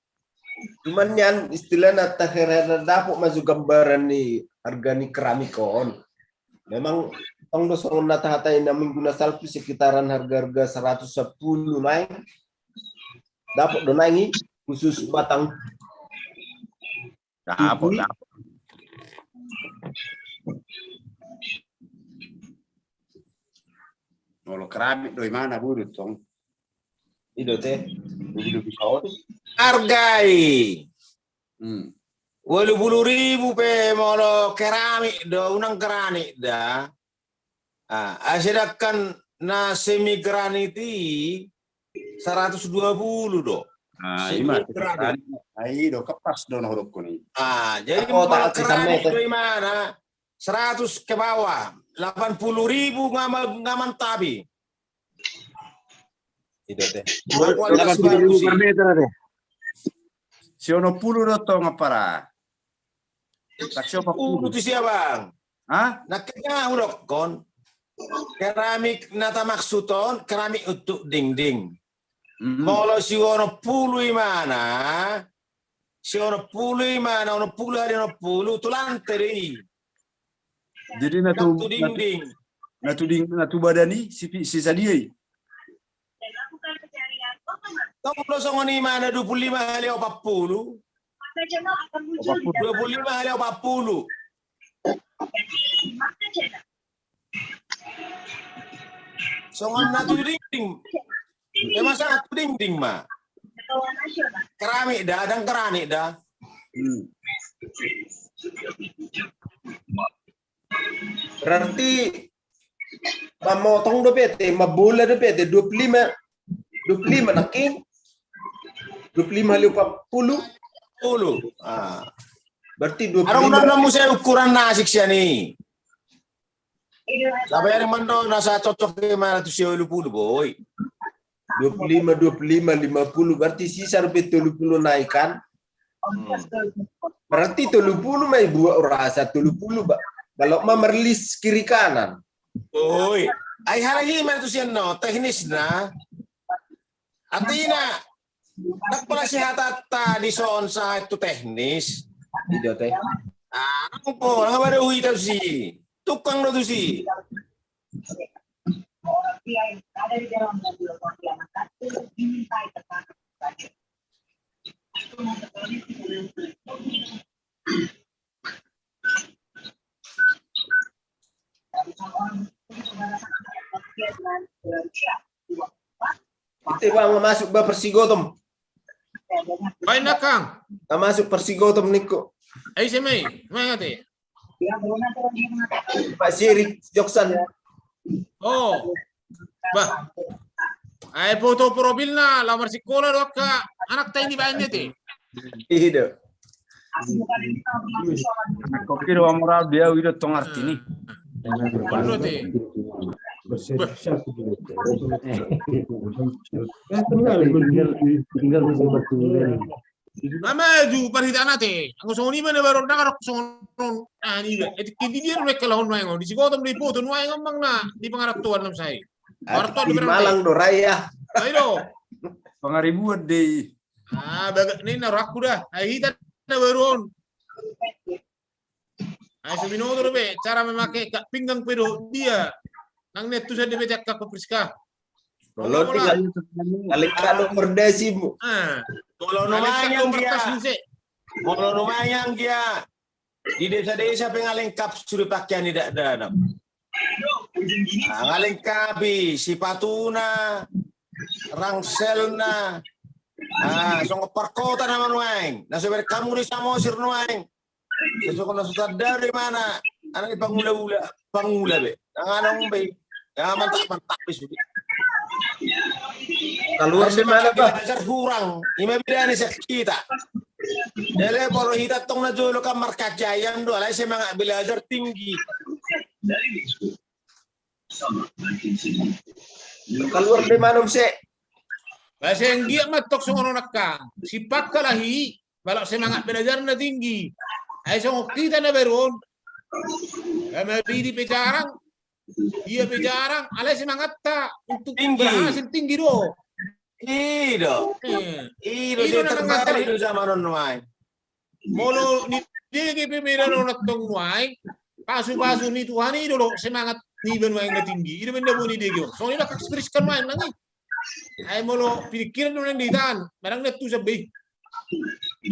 Cuman nian istilahna ta hira-hira dapot ma jo gambaran ni harga ni keramik on. Memang tong do songon na tahatai na minggu na salpu sekitaran harga-harga saratus sampulu nuaeng. Dapot do nuaeng i khusus batang. Dapot, dapot. Molo keramik do imana budut tong. Ido te. Lobi-lobi saotik. Hargai. Hmm. Ualu pulu ribu pe molo keramik do, unang granit da. Ah, sedangkan na semi granit i seratus dua puluh do. Ah, semi granit. Ah, ido kepas do na hudok ni. Ah, jadi molo keramik do imana seratus ke bawah, delapan puluh ribu nga ma-, nga mantap i. Ido te. Delapan puluh ribu per meter te. Si onom pulu do tong apara. Tak si opat pulu. Pulu tu sia bang. Hah? Nangkin nga hudokkon. Keramik na tamaksud on, keramik untuk dinding. Hmm. Molo si onom pulu imana, si onom pulu imana, onom pulu hali onom pulu, tu lante do i. Jadi na tu, na tu dinding, na tu ding-, na tu badan i, si, si sadia i. Tong do songon imana dua pulu lima hali opat pulu. Opat pulu. Dua pulu lima hali opat pulu. Songon na tu dinding. E, masa na tu dinding ma. Keramik da, dang keramik da. Hmm. Berarti mamotong dope te, mambola dope te, dua puluh lima, dua puluh lima nangkin. Dua puluh lima hali opat pulu. Pulu. Ah. Berarti dua puluh lima. Adong na muse ukuran na asik sian i. Sabar mando na sa cocok ke mana tu si ualu pulu boi. Dua puluh lima, dua puluh lima, lima puluh, berarti sisa dope tolu pulu nai kan? Hmm. Berarti tolu pulu ma i buat rasa tolu pulu ba. Kalau ma merlis kiri kanan. Oi, ai hal i mana tu sian no teknis na. Artina, tak pala si hatata di son sa tu teknis. Ido te. Ah, nang po, nang baru ita si. Tukang do tu si. Ite bang masuk ba persigotom. Baik nakang. Masuk persigotom niko. Ai semai, mangate. Pak Sirik Joksan. Oh. Bah. Ai foto profilna, lamar sikola do angka anakta i baen i te. Ido. Kopi do moral dia ido tong artini. Anu te. Tinggal, tinggal, tinggal. Nama tu parhitana te, anggo songon i ma na baru na karok songon on, ah, ni ba, etik kidi dia mereka lahon nuaeng on, di sigotom di foto nuaeng on bang na, di pangarantoan nam sai. Pangarantoan di Malang do raya. Ai do. Pangaribuan dei. Ah, bagak ni na rakku da, ai hita na baru on. Ai so binoto dope cara memakai ikat pinggang pe do dia. Nang nian tu sande pe cakap Priska. Molo ngalengkap do pardasimu. Molo nuaeng dia. Molo nuaeng dia. Di desa-desa pe ngalengkap sude pakean i dakdanak. Ngalengkapi sipatuna, rangselna. Ah, songon parkota nama nuaeng. Na so berkamu di Samosir nuaeng. Sesungguhna so tanda do imana anak ni pangula-ula, pangula be. Nang adong be. Ya mantap, mantap be sude. Kaluar di mana bah? Belajar hurang. Ima beda ni sian hita. Jadi molo hita tong na jolo kan markaji ayam do, alai semangat belajar tinggi. Kaluar di mana muse? Bahasa yang dia matok songon anak kang. Si pakka lahi. Balak semangat belajarna tinggi. Ai songon hita na baru on. Maridi pe jarang. Dia pe jarang. Alai semangatta untuk berhasil tinggi do. Ido. Ido na terbaik do zaman on nuaeng. Molo nidege pe meda do na tong nuaeng. Pasu-pasu ni Tuhan i do semangat niba nuaeng na tinggi. Ido menda boi nidege on. Songon i do kaksperiskan nuaeng nang i. Ai molo pikiran do nang di hitaan, barang na tu sabe.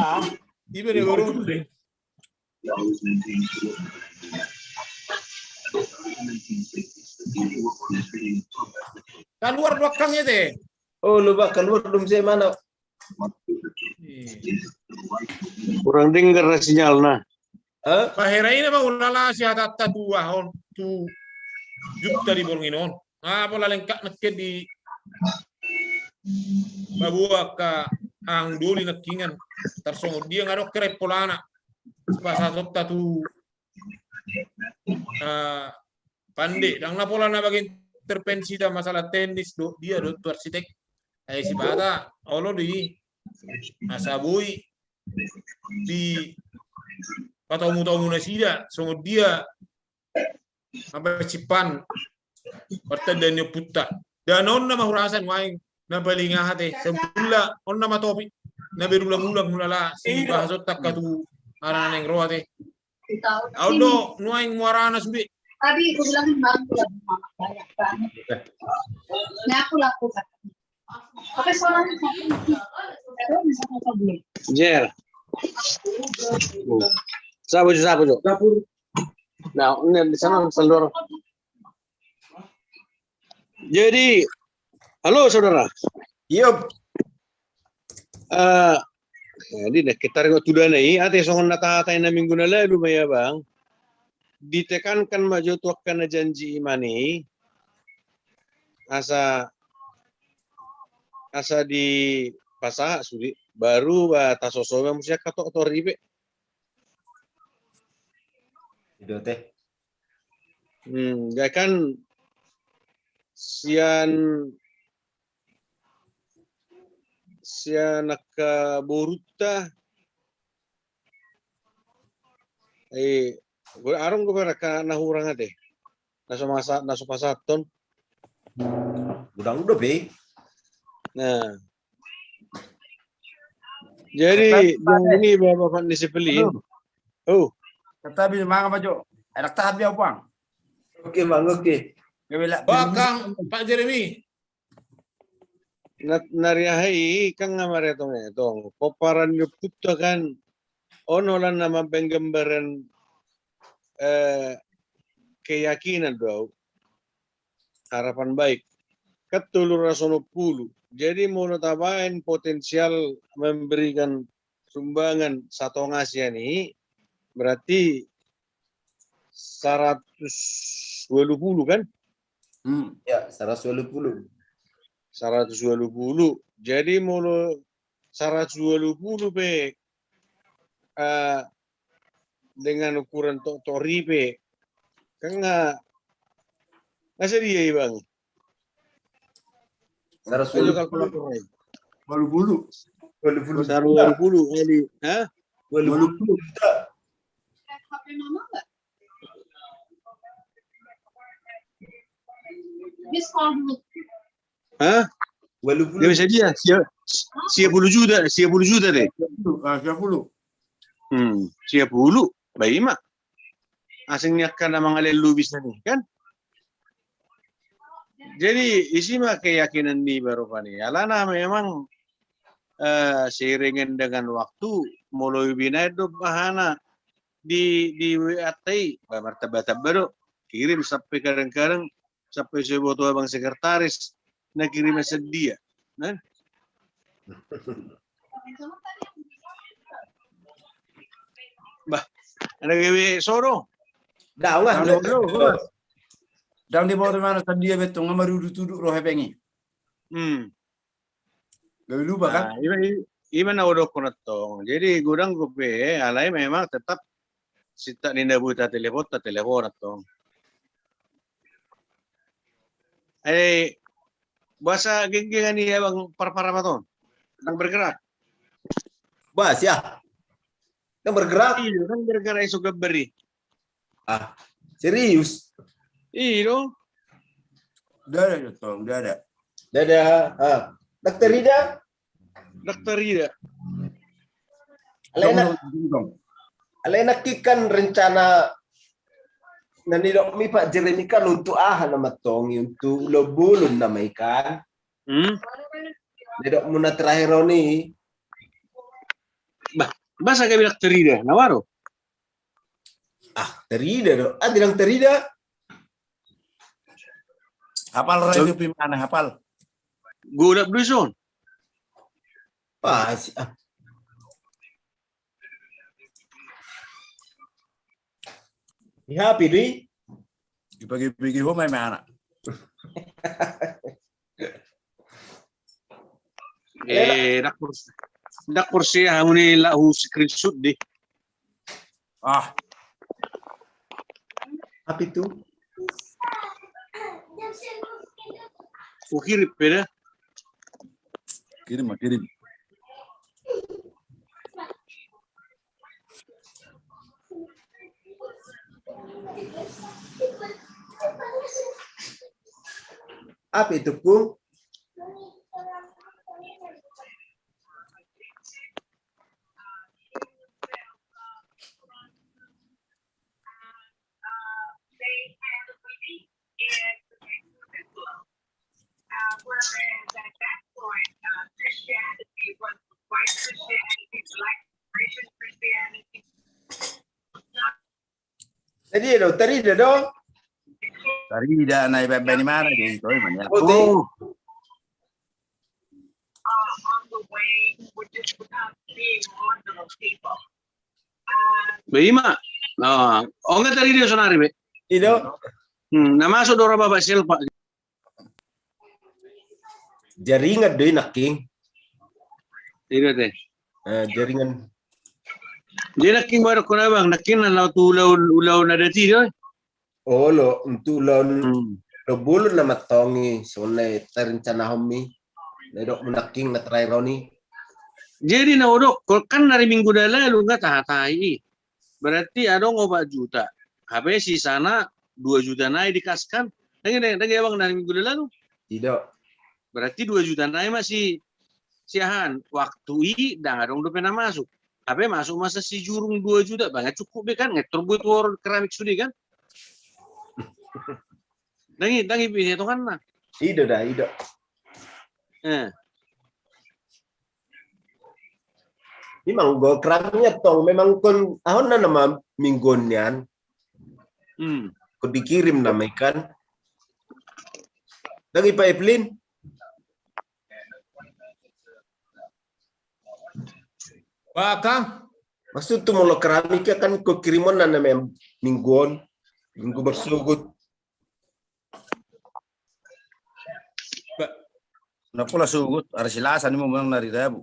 Ah, iba ne baru. Kaluar do angkang i te. Oh, lu bakal lu dum se mana? Kurang dengar sinyalna. Hah? Pahera i nama ulala si hatanta tu ahon tu jutta di borngin on. Nga pola lengkap nangkin di paboa angka hahang doli nangkiningan. Tarsongon dia nga adong kira polana. Pasahatonta tu, ah, pande, ndang na pola na bagian intervensi da masalah teknis do dia do tu arsitek. Ai sipata olo do i asa boi dipatomu-tomu nasida songon dia mambaen sipan martanda ni ompunta. Dan on nama hurasa nuaeng na paling aha te, sampulna on nama topik na berulang-ulang mulala sibahasonta angka tu arana naeng ro ate. Au do nuaeng muarana sude. Tadi aku bilang banyak banyak. Nah, aku lakukan. Oke, suaranya satu. Jer. Sapu jo, sapu jo. Nah, ini di sana keluar. Jadi, halo saudara. Iyo. Eh, jadi, nah, kita ringot tudana i, ate songon na tahatai na minggu na lalu ma i abang. Ditekankan ma jo tu angka na janji i mani, asa, asa dipasahat sude, baru ba tasoso ma muse angka totor i pe. Ido te. Hmm, ya kan sian, sian angka borunta, eh, adong do beraka na hurang ate. Na so masa, na so pasahathon. Godang dope. Nah. Jadi, yang ini bapak-bapak ni si Pelin. Oh. Tetapi mangan ma jo. Enak tahan dia, Bang. Oke, Bang, oke. Bakang, Pak Jeremy. Na, na riahai kan nga maretong-etong. Pomparan ni ompunta kan on holan na mambaen gambaran, eh, keyakinan do au. Harapan baik. Kan tolu ratus onom pulu. Jadi molo tabaen potensial memberikan sumbangan satonga sian i, berarti saratus ualu pulu kan? Hmm, ya, saratus ualu pulu. Saratus ualu pulu. Jadi molo saratus ualu pulu pe, eh, dengan ukuran totor i pe, kan nga, nga sadia i bang? Saratus ualu pulu. Ualu pulu. Ualu pulu. Saratus ualu pulu kali, ha? Ualu pulu. Ha? Ualu pulu. Dia bisa dia, sia, sia pulu juta, sia pulu juta deh. Ah, sia pulu. Hmm, sia pulu, baik mak. Asing ni angka na mangalehon lubis na ni, kan? Jadi, isi ma keyakinan ni baropa ni. Alana memang, eh, seiringan dengan waktu, molo binaen do bahana di, di W A ta i, bah, martamba-tamba do. Kirim sampe kadang-kadang, sampe so diboto abang sekretaris, na kirim na sadia. Nah. Bah, ada gawe sono. Dah, ulah. Ndang diboto mana sadia betul, nga marudut-udut roha bengi. Hmm. Gabe lupa kan? Nah, ima, ima na hudokkon antong. Jadi godang dope, alai memang tetap sintak ni na boi tatelepon, tatelepon antong. Eh, boasa genggengan i abang Parpar on? Ndang bergerak. Bah, sia. Ndang bergerak. Iyo, ndang bergerak iso gambar i. Ah, serius? Iyo. Ndada, Jotong, ndada. Ndada, ah. Dokter Ida? Dokter Ida. Alai na, alai nangkin kan rencana na nidok ni Pak Jeremy kan untuk aha nama tong i, untuk ulon bolon nama i kan. Hmm. Nidokmu na terakhir on i. Bah, boasa gabe Dokter Ida, na waro? Ah, tarida do. Ah, ndang tarida. Hapal ra itu pimana, hapal. Golap do ison. Pas. Ah. Di hape do i. Dipagi-pagi ho ma i ma anak. Eh, dak pors-, dak porsea hamu ni la hu screenshot di. Ah. Apa itu? Ku kirim pe da. Kirim ma, kirim. Apa itu, Ku? Tarida do, tarida do. Tarida na i, baen-baen i ma na di, toi ma nian. Oh, di. Oh. Be i ma. Oh, nga tarida sonari be. I do. Hmm, na masuk do ra baba selpa. Jaringan do i nangkin. I do te. Eh, jaringan. Jadi nangkin baru kau na bang, nangkin na lao tu ulaon, ulaon adat i do. Olo, untuk ulaon, hmm, ulaon bolon nama tong i, songon na tarencanahon i. Na didok mu nangkin na terakhir on i. Jadi na hudok, kol kan na di minggu na lalu nga tahatai i. Berarti adong opat juta. Hape sisana dua juta nai di kas kan. Dang i, dang i, dang i abang na di minggu na lalu. I do. Berarti dua juta nai ma si, si aha an. Waktu i dang adong dope na masuk. Hape masuk masa sijurung dua juta. Bang, cukup be kan. Ngetor buat war keramik sude kan. Dang i, dang i, hitunganna. I do da, i do. Eh. Memang gok keramikna tong, memang kon, aha, on na nama minggu on nian. Hmm. Kon dikirim nama i kan. Dang i, Pak Evelyn. Baka. Maksud tu molo keramik kan kon kirimon na nama minggu on. Minggu marsogot. Ba- Na pola sogot, ari Selasa ni memang na ari Rabu.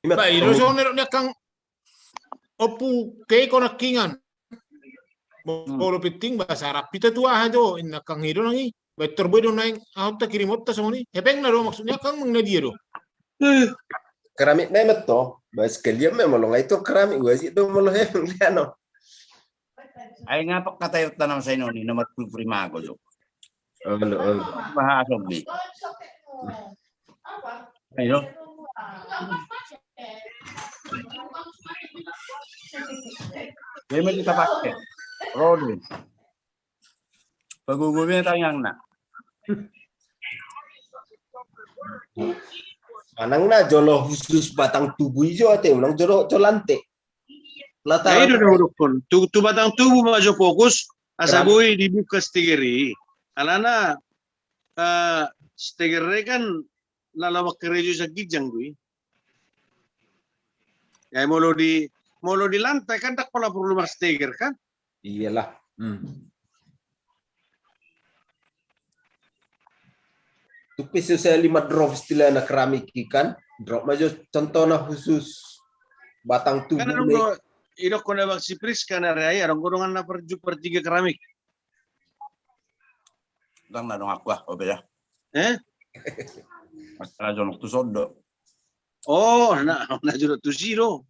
Ima ba, i do tong. Songon na dok ni angkang Ompu Keiko nangkiningan. Hmm. Molo penting bahasa Arab hita tu aha do, inna angkang i do nang i. Ba tor boi do naeng aha on takirimon ta songon i. Hepeng na do maksudna angkang, manang na dia do. Eh. Keramik memang to. Ba sekalian memang molo nga i to keramik, wajib do molo hepeng dia no. Ai nga pangkataion ta nama sainoni, nomor puluh lima go jo. Olo, olo. Bahasa bi. Ayo. Dia mesti kita pakai. Rolling. Pagogo be tangiangna. Manang na jolo khusus batang tubuh i jo ate, unang jolo, jolo lante. Latar. Nah, i do na hudokkon. Tu, tu batang tubuh ma jo fokus, asa boi dibuka steger i. Alana, eh, steger i kan laho mangkarejo sian ginjang do i. Ya, molo di, molo di lantai kan ndang pola porlu marsteger kan? Iyalah. Hmm. Tung pe so sai lima drop istilahna keramik i kan, drop ma jo contohna khusus batang tubuh. Kan adong do, idokkon na bang si Priska na rea i, adong do dongan na parju-, partiga keramik. Ndang na dongan aku ah, ope ya. Eh? Masalah jonok tu sondo. Oh, na, na jonok tu si do.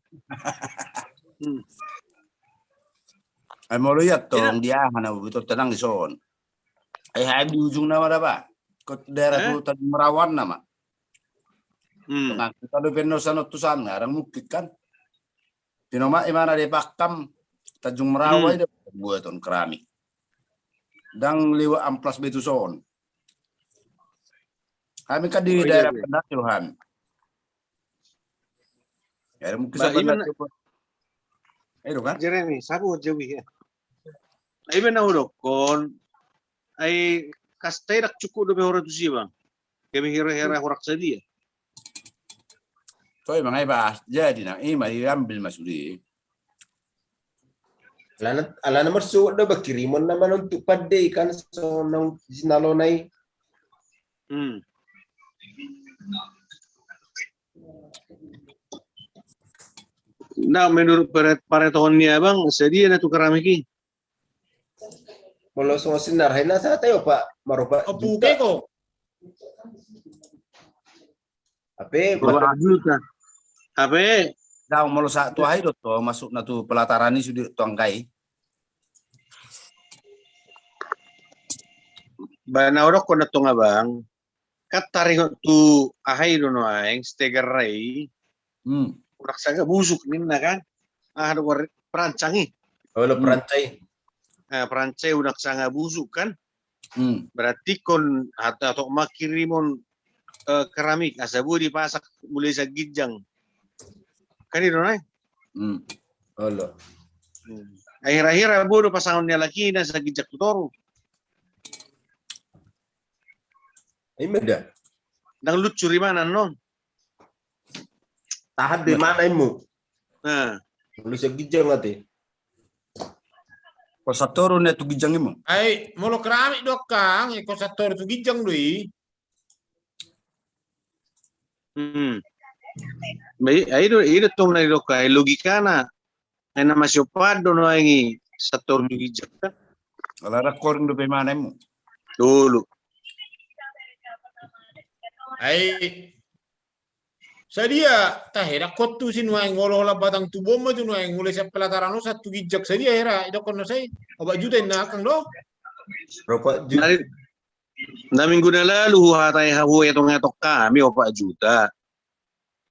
Hmm. Ai molo i tong dia hana buto tenang di son. Ai hai di ujung nama da ba. Kot daerah tu Tanjung Merawan nama. Hmm. Tengah kita do penno sanot tu san, ngarang mukit kan. Tinomak imana di Pakam, Tanjung Merawa i do buaton keramik. Ndang liwat amplas be tu son. Hami kan di daerah Pendatang hami. Ya, mungkin sebenarnya coba. Ayo kan? Jeremy, sabu Jawi ya. Ai be na hudokkon. Ai kas tai ndang cukup dope hora tu si bang. Gabe hira-hira hurang sadia. Toe mangai bahas jadi na ima diambil masudi. Alana alana marsuat do bakirimon nama nontuk pande ikan so nang jinalona i. Hmm. Nah, menurut paretohon ni abang, sadia na tu keramik i? Molo songon sinar hai na sate opat maropat. Opuke ko. Ape opat juta. Ape. Dang molo sa tu ahi do to masuk na tu pelataran i sude tu angka i. Bana odokkon na tonga bang. Kan taringot tu ahai do nuaeng steger rai. Hmm. Unak sanga busuk ninna kan. Ah do perancang i. Olo perancang i. Nah, perancang unak sanga busuk kan. Hmm. Berarti kon hata tok makirimon uh, keramik asa bo dipasak mulai saginjang. Kan itu nai. Hmm. Olo. Hmm. Akhir-akhir bo do pasangon ni alakina saginjang tu toru. Ima da. Ndang lucu rimana non. Tahan do imana imu. Nah. Molo sian ginjang ate. Ko satoru na tu ginjang imu. Ai molo keramik do kang, ko satoru tu ginjang do i. Hmm. Baik, ai do, i do tong na didok ai logikana. Ai na masih opat do nuaeng i satoru tu ginjang kan. Ala rakkoring dope imana imu. Dulu. Ai sadia tahe dakkon tu si nuaeng olo holan batang tubuan ma tu nuaeng mulai sian pelataran on sahat tu ginjang sadia hera idokkon na sai opat juta inna kang do. Opat juta. Na minggu na lalu huhatai hahu etong-etong hami opat juta.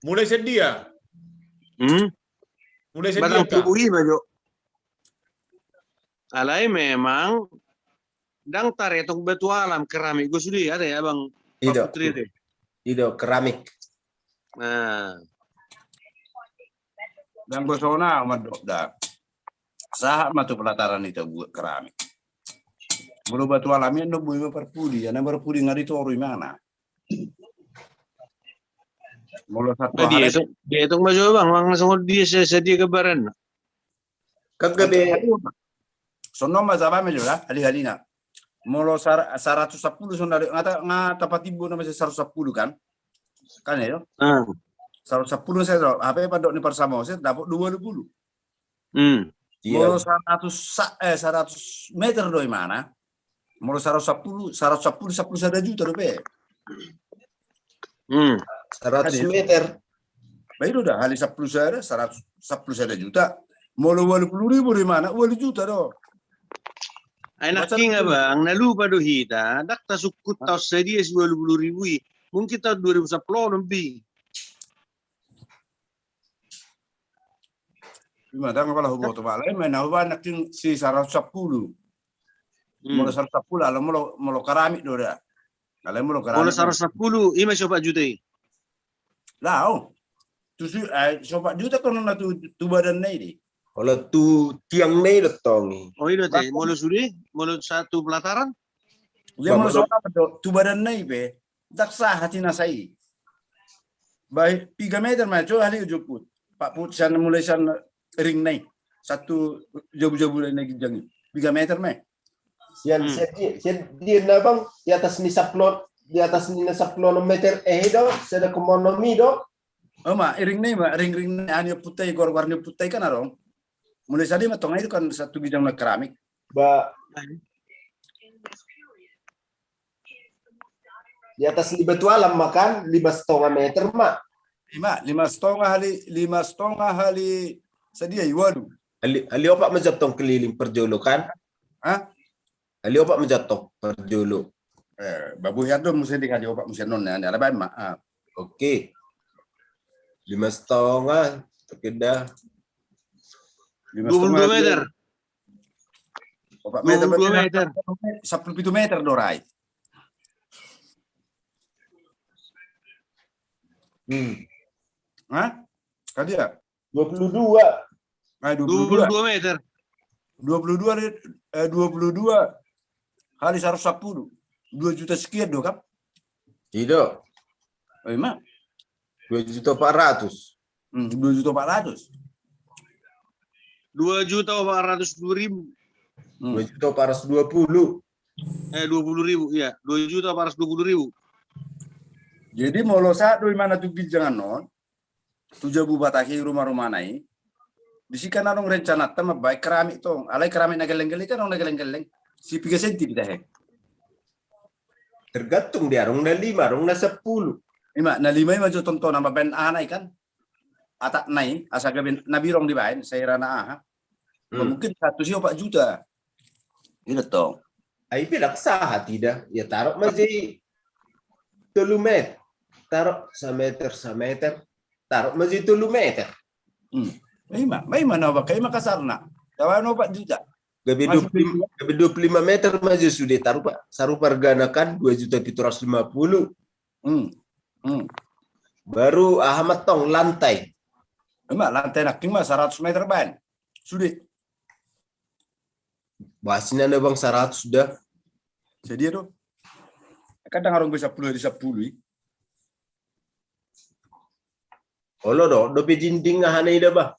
Mulai sadia? Hmm? Mulai sadia batang tubu i ma jo. Alai memang ndang taretong batu alam keramik go sude ate abang. Ido. Putri ate. Ido keramik. Nah. Ndang go sona mandok da. Sahat ma tu pelataran i tabuat keramik. Molo batu alam i ndang boi ma parpudi, ana parpudi nga ditoru imana. Molo satu hal dietong ma jo bang, mang songon dia sadia gambaran. Kan gabe. Songon ma jaba ma jo da hali-halina. Molo saratus sampulu songon nga tapatimbo nama saratus sampulu kan. Kan ya jo. Saratus sampulu saya hape pandok ni parsamosir dapot dua pulu. Molo saratus sa- eh saratus meter do imana. Molo saratus sampulu, saratus sampulu, sampulu sada juta dope. Saratus meter. Baik do da hali sampulu sada, saratus sampulu sada juta. Molo walu pulu ribu do imana, walu juta do. Ai nangkin abang, na lupa do hita, ndang tasungkun taon sadia si walu pulu ribu i. Mungkin taon dua ribu sampulu onom bi. Ima ndang pala huboto pala ima na huba nangkin si saratus sampulu. Molo saratus sampulu ala molo molo keramik do da. Ala molo keramik. Molo saratus sampulu ima si opat juta i. Lao. Tu si opat juta kono na tu badan na i di. Molo tu tiang na i do tong i. Oh i do te. Molo sude molo satu pelataran. Ia molo so tu badan na i pe. Ndang sahat i na sai. Baik piga meter ma jo hali joput. Pak put sian mulai sian ring na i. Satu jabu-jabu na ginjang i. Piga meter ma. Sian sian dia na bang di atas ni saplon di atas ni na saplon meter eh do sada komonomi do. Oh ma ring na i ma ring-ring na i ani putai gor-gor ni putai kan adong. Mulai sadi ma tonga i kan satu ginjang na keramik. Ba. Di atas ni batu alam ma kan lima setengah meter ma. Lima lima setengah hali lima setengah hali sadia i walu. Hali hali opat ma jantong keliling parjolo kan. Hah? Hali opat ma jantong parjolo. Eh, babu ya do musim di hali opat musim non ya ada bae ma. Oke. Lima setengah. Oke dah. Dua puluh dua meter. Opat meter. Dua puluh dua meter. Sampulu pitu meter do rai. Hmm. Hah? Kan dia? Dua puluh dua. Dua puluh dua meter. Dua puluh dua eh dua puluh dua hali saratus sampulu. Dua juta sekian do kan? Ido. Oh, ima. Dua juta empat ratus. Hmm, dua juta empat ratus. Dua juta empat ratus dua ribu. Hmm. Dua juta empat ratus dua puluh. Eh, dua puluh ribu, iya. Dua juta empat ratus dua puluh ribu. Jadi molo sahat do imana tu ginjang annon, tu jabu batahi rumah-rumahna i, disi kan adong rencananta mambaen keramik tong. Alai keramik na gelleng-gelleng kan adong na gelleng-gelleng. Sipiga senti pe tahe. Tergantung dia, adong na lima, adong na sampulu. Ima, na lima ima jo tontonan mambaen aha nai kan. Atak nai, asa gabe na birong dibaen, saira na aha. Hmm. Mungkin satu si opat juta. Ido tong. Ai bilang sahat ida, ya taruh masih tolu meter. Taruh sameter, sameter. Taruh masih tolu meter. Hmm. Ima, ima na obat, ima kasarna. Tawa na opat juta. Gabe dua puluh lima, gabe dua puluh lima meter masih sudah taruh, Pak. Sarupa hargana kan dua juta pitu ratus lima puluh. Hmm. Hmm. Baru aha ma tong lantai. Ima lantai nangkin ma seratus meter baen. Sude. Basina na bang seratus dah. Sadia do. Kadang adong be sampulu di sampulu i. Olo do, dope dinding aha na ida bah.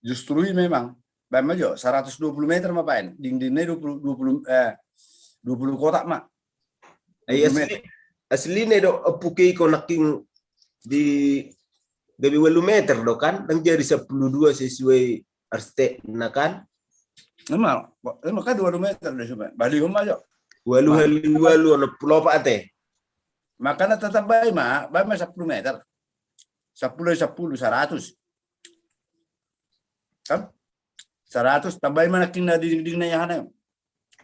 Justru i memang. Baen ma jo, seratus dua puluh meter ma baen. Dindingna dua puluh, dua puluh, eh, dua puluh kotak ma. Ai dua puluh asli, meter. Asli ne do, opuke i ko nangkin di gabe walu meter do kan, nang jadi sampulu dua sesuai arsitekna kan. Emang, emang kan walu meter do sudah. Bali homa jo. Walu hali walu, ono pulu opat ate. Makana tatambai ma, baen ma sampulu meter. Sampulu, sampulu, seratus. Kan? Seratus, tambai ma nangkin na dinding na aha na.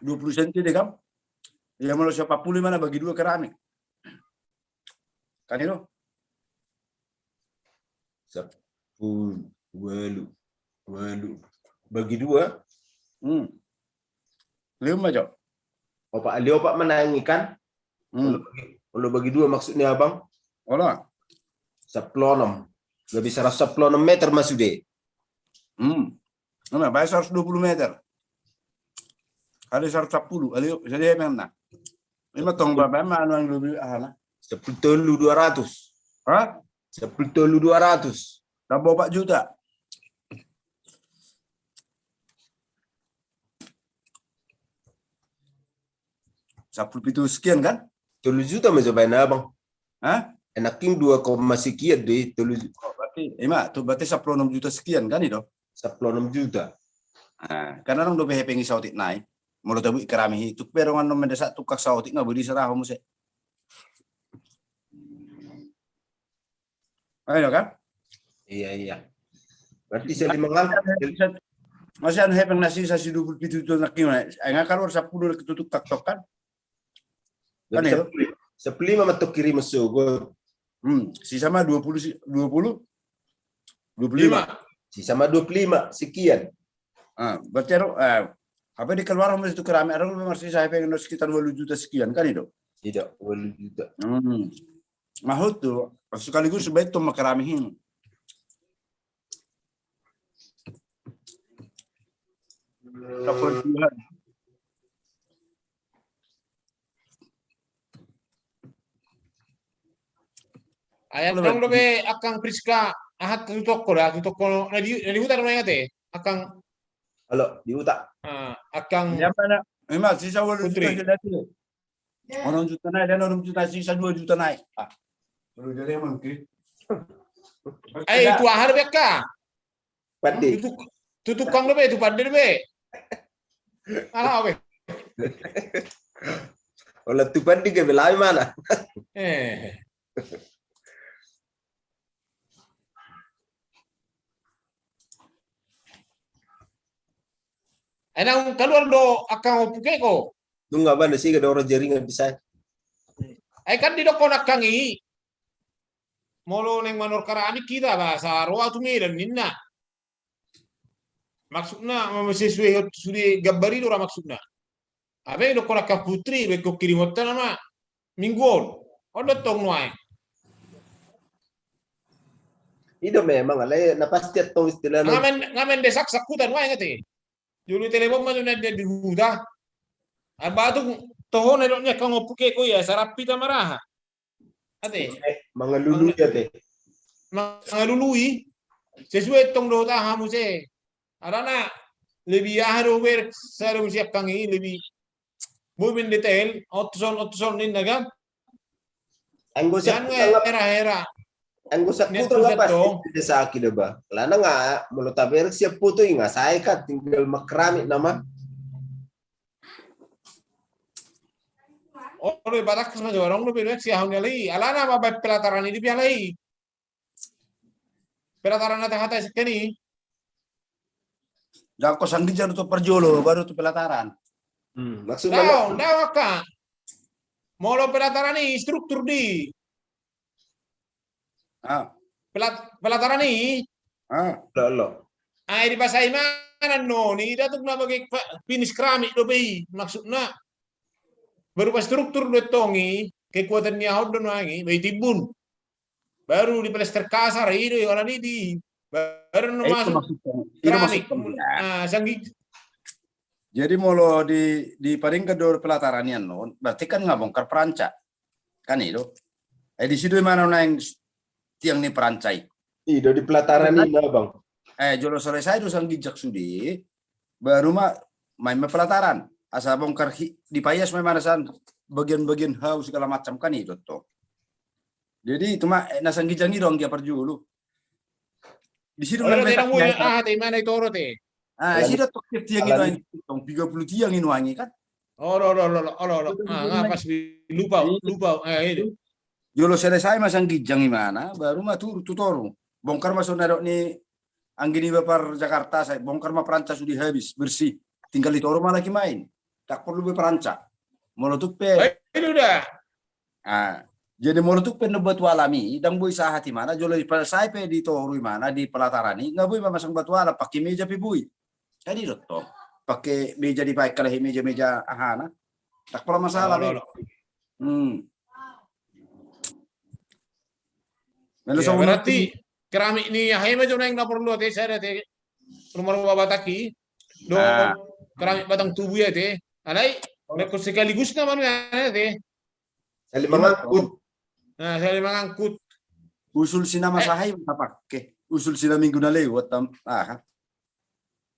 Dua puluh senti de kan. Ya molo sampulu ma na bagi dua keramik. Kan itu? Sampulu, walu, walu. Bagi dua. Hmm. Lima jo. Opat, ali opat ma nangkin kan? Hmm. Olo bagi, olo bagi dua maksudna abang? Olo. Sampulu onom. Gabe saratus sampulu onom meter ma sude. Hmm. Ima, baen saratus dua puluh meter. Kali saratus sampulu, kali, jadi memang na. Ima tong baen ma anu yang lebih aha na. Sampulu tolu dua ratus. Hah? Sampulu tolu dua ratus. Tambah opat juta. Sampulu pitu sekian kan? Tolu juta ma jo baen abang. Hah? Enak king dua koma sekian deh, tolu juta. Oh, berarti, ima, tu berarti sampulu onom juta sekian kan itu? Sampulu onom juta. Nah, karena orang dope hepeng i saotik nai. Molo tabuat keramik i, tuk pe adong annon mendesak tukang saotik nga bodi saraho muse. Ayo kan? Iya, iya. Berarti saya lima kali. Masih anu hepeng na sisa si dua puluh pitu juta nangkin. Ai nga kaluar sampulu na tutuk taktok kan? Kan itu? Sampulu lima ma tong kirim sogot. Hmm, sisa ma dua puluh si, dua puluh? Dua puluh lima. Lima. Sisa ma dua puluh lima sekian. Ah, berarti aro, eh, apa di keluar mesti tu keramik aro marsisa hepeng na sekitar walu juta sekian kan itu? Tidak, walu juta. Hmm. Mahut tu, sekaligus sebaik tu ma keramik i. Takut Tuhan. Ai adong dope angkang Priska, aha tu toko da, tu toko na di, na di huta do na ingat e, angkang. Halo, di huta. Ah, angkang. Ima sisa walu juta. Onom juta nai, dan onom juta sisa dua juta nai. Ah. Ai tu aha dope angka. Pande. Tu tukang dope, tu pande dope. Aha dope. Ola tu pande ke belai mana. Eh. Ai nang kaluar do angkang opuke ko. Nunga bana siga do ro jaringan bisa. Ai kan didokkon angkang i. Molo naeng manorkar anik hita ba sa ro au tu Medan ninna. Maksudna sesuai sude gambar i do ra maksudna. Abe dokkon angkang Putri, be ko kirim hotana ma minggu on. On do tong nuaeng. Ido memang alai na pasti tong istilahna. Ngamen ngamen desak sakutan nuaeng ate. Jolo telepon ma tu na di huta. Ai ba tu toho na dok ni angkang opuke ko ia sarapi ta maraha. Ate. Eh, mangalului ate. Mangalului. Sesuai tong do taha muse. Alana lebih aha do ber sada muse angka i lebih. Boi mendetail, otoson, otoson ninna kan. Anggo sa hera-hera. Anggo sa kuta lapas di desa aki do ba. Lana nga molo taberek siap foto i nga sai kan tinggal makrami nama. Olo, batak sama jorong do bedo si ahun alai. Alana ma baik pelataran i di piala i. Pelataran na tahata sekeni. Jangko sanggit jadu tu parjolo baru tu pelataran. Hmm, maksudnya ndao, ndao akka. Molo pelataran i struktur di. Ah. Pelat-, pelataran i. Ah. Lo, lo. Ai di pasai mana no ni datuk na bagi finish keramik do be i maksudna. Baru pas struktur do tong i kekuatan ni ahon do nuangi be i timbun. Baru di plester kasar i do i onan i di baru no masuk keramik. Ah, sanggit. Jadi molo di di paringkat do pelataran i annon berarti kan nga bongkar peranca. Kan i do. Eh di sido i mana naeng tiang ni peranca i. I do di pelataran i na bang. Eh jolo selesai do sangginjang sude. Baru ma main ma pelataran. Asa bongkar dipaias ma mana san bagian-bagian hau segala macam kan i do tong. Jadi itu ma eh, na sangginjang i do anggia parjolo. Di sido na ah te mana i toro te. Ah, sido tong tiang i do anggi tong tiga puluh tiang i do anggi kan. Olo, olo, olo, olo, olo. Ah, nga pas lupa, lupa. Eh, ini. Jolo selesai ma sangginjang i mana, baru ma tu tu toru. Bongkar ma songon na dok ni anggi ni bapar Jakarta sai bongkar ma peranca sude habis bersih. Tinggal di toru ma lagi main. Tak perlu be peranca. Molo tu pe. Baik, itu dah. Ah, jadi molo tu pe na batu alam i ndang boi sahat i mana jolo i sai pe di toru i mana di pelataran i nga boi ma masang batu alam pake meja pe boi. Jadi do tong pake meja di paek kalahi meja-meja ahana. Tak pernah masalah be. Hmm. Berarti keramik ni aha i ma jo naeng na porlu ate sada te rumah-rumah Batak i do keramik batang tubuh i ate. Alai sekaligus na manu ate. Saling mengangkut. Nah, saling mengangkut. Usul si nama sahai ma tapake. Usul si na minggu na lewat tam. Aha.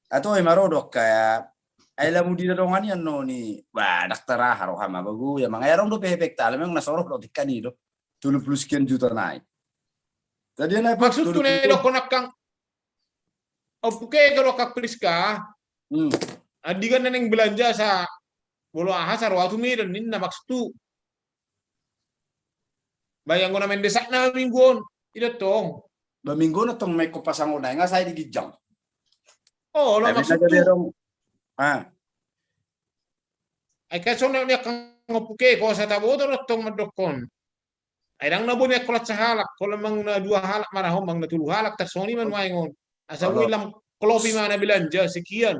Atau emang rodok kayak ai lamu di dongan i annon i. Wah, daktar aha roha ma bagu ya mang erong do pehepek tale memang na soroh do tikkan i do. Tolu puluh sekian juta nai. Tadi na maksud tu na dokon akkang Ompu ke kalau kak Priska. Hmm. Andigan na naeng belanja sa bolo aha sa roa tu Medan ninna maksud tu. Bayang gona mendesak na minggu on. Ida tong. Ba minggu on tong meko pasang ona nga sai di ginjang. Oh, lo maksud tu. Ah. Ai kan songon ni akkang Ompu ke ko sa taboto do tong mandokon. Ai ndang na boi mangkolat sahalak, kola mang na dua halak marahon mang na tolu halak tarsongon i ma nuaeng on. Asa boi lam klop i ma na belanja sekian.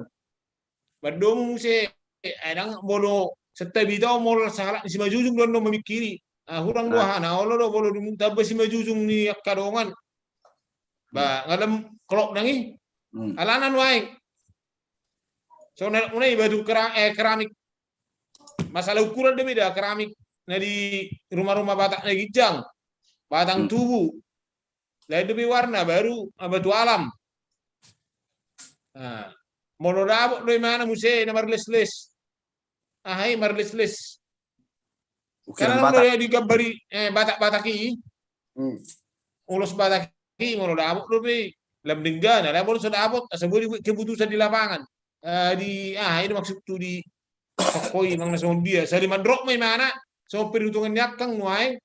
Mandomu muse ai ndang molo setabita on molo sahalak ni si majujung do annon mamikiri. Ah, hurang do aha na olo do molo dung tamba si majujung ni angka dongan. Ba nga lam klop nang i. Alana nuaeng. So na muna i batu keramik. Masalah ukuran do beda keramik na di rumah-rumah Batak na ginjang, batang tubu, lain do be warna baru batu alam. Molo dapot do imana muse na marlesles, aha i marlesles. Karena molo digambari Batak-Batak i, ulos Batak i molo dapot do be lam denggan, alai molo so dapot asa boi keputusan di lapangan. Di aha i do maksud tu di sokko i mang na songon dia sali mandrop ma imana songon perhitungan ni akkang nuaeng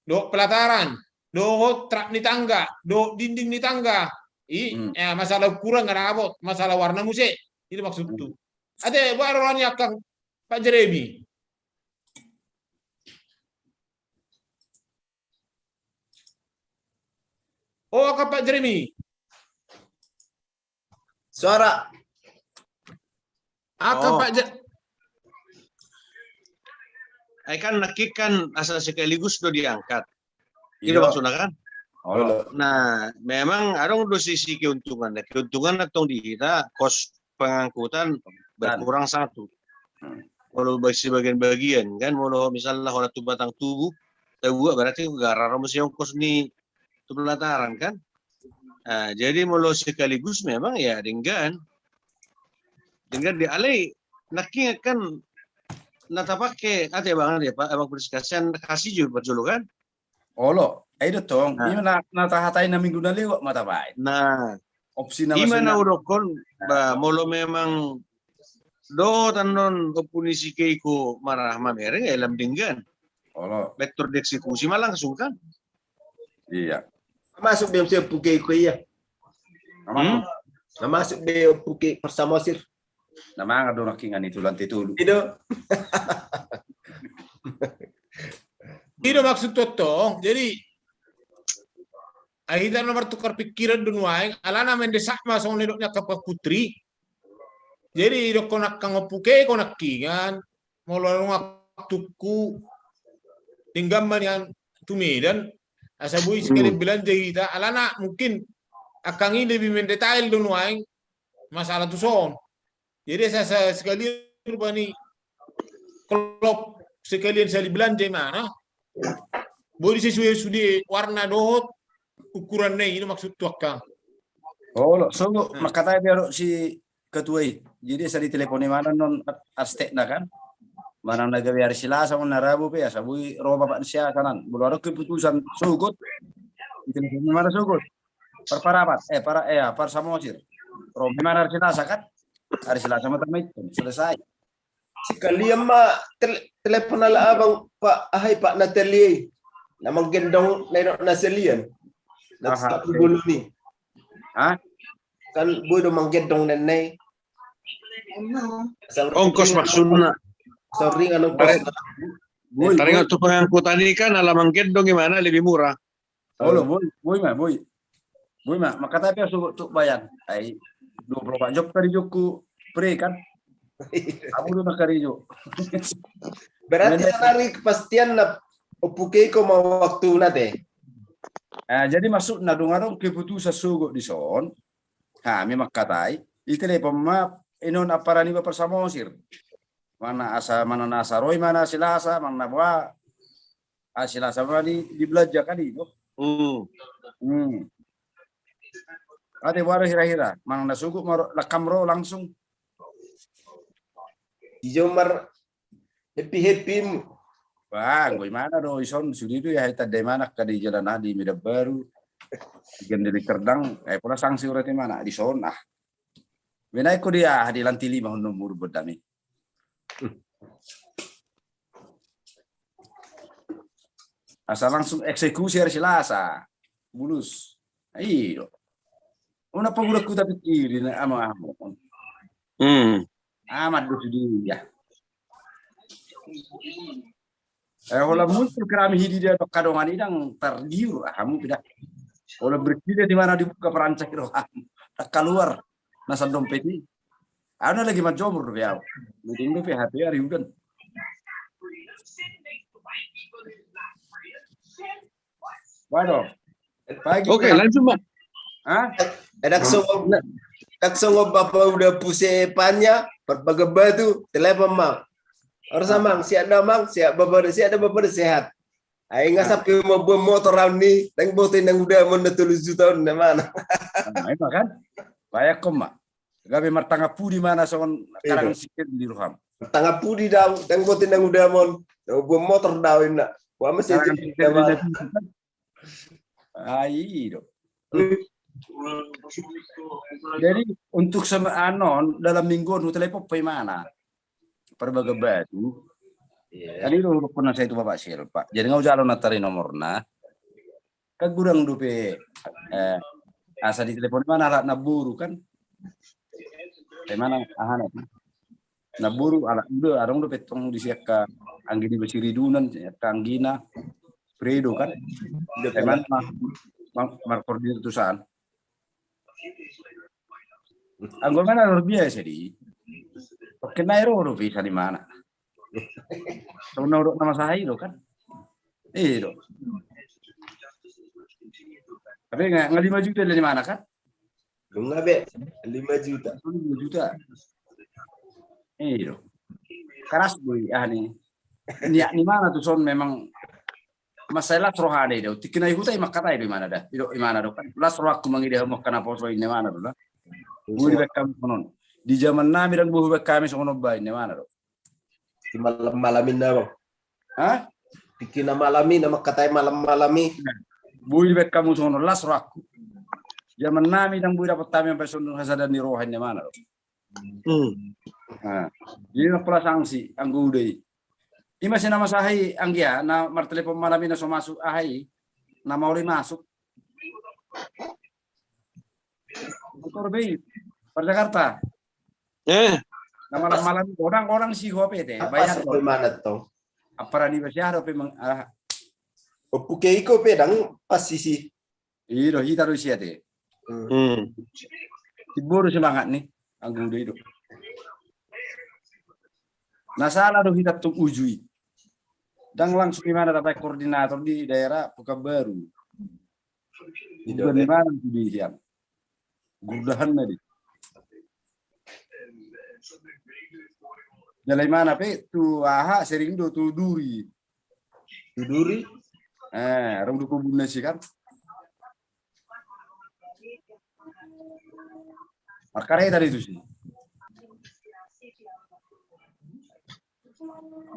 dohot pelataran dohot trap ni tangga dohot dinding ni tangga i. Masalah ukuran nga dapot masalah warna muse i do maksud tu. Ate boha roha ni akkang Pak Jeremy. Oh, akkang Pak Jeremy. Suara. Akkang Pak Jer. Ai kan nangkin kan asa sekaligus do diangkat. Itu maksudnya kan. Nah, memang adong do sisi keuntungan. Nah, keuntungan antong di hita kos pengangkutan berkurang satu. Kalau sebagian-bagian kan, molo misalnya holan tu batang tubu, tabuat, berarti gara ro muse ongkos ni tu pelataran kan. Nah, jadi molo sekaligus memang ya denggan. Denggan di alai nangkin kan na tapake ate bang, ya Pak, abang Priska, sian Kasih juga parjolo kan. Olo, ai do tong. Nah. Ima na, na tahatai na minggu na lewat ma tabaen. Nah. Opsi na ima na udokkon, ba, molo memang dohot annon ompu ni si Keiko marah mamereng, ya lam denggan. Olo. Betul dieksekusi ma langsung kan. Iya. Masuk be ompu Keiko iya. Masuk. Masuk be ompu Keiko Parsamosir. Na mangan do nangkin i tu lantai tolu. Ido. Ido maksud tong. Jadi ai hita na martukar pikiran do nuaeng, alana mendesak ma songon nidok ni angka Pak Putri. Jadi idokkon angka ompu Keiko nangkin, molo adong waktungku denggan ma nian tu Medan, asa boi sekalian belanja hita, alana mungkin angka i lebih mendetail do nuaeng masalah tu son. Jadi asa, asa sekalian rupani klop sekalian sali belanja imana. Boi sesuai sude warna dohot ukuran na i, maksud tu angka. Olo, sogo, mangkatai be ro si ketua i. Jadi asa ditelepon imana non astekna kan. Manang na gabe ari Selasa, on na Rabu pe, asa boi ro bapak siasa nan. Molo adong keputusan sogot. Ditelepon imana sogot. Parparapat, eh, para, eh, Parsamosir. Ro imana ari Selasa kan. Ari Selasa ma tama i, selesai. Sekalian ma tel-, telepon ala abang Pak, ahai Pak Natalia i. Na manggendong na inok na selian. Na aha, satu oke. Bolon i. Hah? Kan boi do manggendong na i. Ongkos maksudna. Sorry, kan ongkos. Taringot tu pengangkutan i kan ala manggendong imana lebih murah. Olo, boi, boi ma, boi. Boi ma, mangkatai pe sogot tu bayan. Ai dua puluh empat jam karejo ku pre kan. Abu tu na karejo. Berarti sanari kepastian na ompu Keiko ma waktuna te. Ah, jadi maksudna dung adong keputusan sogot di son. Ha, memang katai. Ditelepon ma inon apara niba Parsamosir. Mana asa, mana na asa ro imana Selasa, mana boha Selasa ma di, di belanja kan i do. Hmm. Hmm. Ate boha do hira-hira, manang na sogot ma ro, langkam ro langsung. Ijo mar happy-happy mu. Wah, anggo imana do i son sude do ya, hita da imana ka di jalan ah di Medan Baru. Ikan dari Kerdang, eh, pola sanksi urat imana di son ah. Menaik ko dia di lantai lima hundung buru bedami. Asa langsung eksekusi hari Selasa. Bulus. Iyo. Una pagurak ku tapi kiri na ama ama. Hmm. Amat do dia. Eh, holan muncul kerami hidi dia dok kadongan idang tergiur ah, hamu pida. Holan berkida di mana dibuka perancak roham. Tak keluar. Nasa dompet i. Au na lagi manjomur dope au. Miding dope H P ari udan. Waduh. Oke, lanjut, Bang. Hah? Enak songon, enak songon bapa uda puse panya, parbagan batu, telepon mang. Ora sa mang, siat na mang, siat bapa, siat na bapa sehat. Ai nga sampe mambuat motor au ni, ndang boto i nang uda mon na tolu juta on na mana. Nah, ima kan? Bayak ko ma. Gabe martangapudi mana songon karangan sikel di roham. Martangapudi dau, ndang boto i nang uda mon. Dau buat motor dau inna. Buat mesin. Ai do. Jadi untuk sama anon dalam minggu on telepon pe imana. Parbagan batu. Iya. Tadi do rukun na saya itu Bapak Silpa. Jadi nga ujalo na tari nomorna. Kan godang dope, eh, asa ditelepon imana alat na boru kan. Imana ahana. Na boru alat uda adong dope tong di siakka anggi di Basiridunan, siakka anggina Fredo kan. Imana ma-, ma-, markoordinir tu san. Anggo mana luar biasa di. Oke, na ero do bisa di mana. Tahu na urut nama saya itu kan. Iya do. Tapi nga, nga lima juta dari mana kan? Lu nga be lima juta. Lima juta. Iya do. Keras boy ah ni. Niat ni mana tu son memang Masa las rohana i do. Tingki na i huta i mangkatai do imana da. I do imana do kan. Las rohangku mangida hamu angka naposo inna imana do da. Boi dibaen hamu songon on. Di jaman nami ndang boi hubaen hami songon on ba inna imana do. Di malam-malam inna bang. Hah? Tingki na malam i na mangkatai malam-malam i. Boi dibaen hamu songon on las rohangku. Jaman nami ndang boi dapot hami ampe songon hasadaan ni roha inna imana do. Hmm. Nah, jadi na pola sanksi anggo uda i. Ima si na masa aha i anggia na martelepon malam i na so masuk aha i na maol i masuk. Motor be i par Jakarta. Eh. Na malam-malam i godang-godang si ho pe te. Apa bayar si ho. Mana tong? Apa rani basi aha dope mang ah. Opu ke iko pe ndang pas sisi. I do hita do isi ate. Hmm. Tibo do semangat ni anggo uda i do. Na sala do hita tu uju i. Ndang langsung imana dapat koordinator di daerah Pekanbaru. Bukan di mana tu di sian. Gurdahan na di. Jala imana pe tu aha sering do tu Duri. Tu Duri? Eh, rong do kobun na si kan. Markareta do itu si.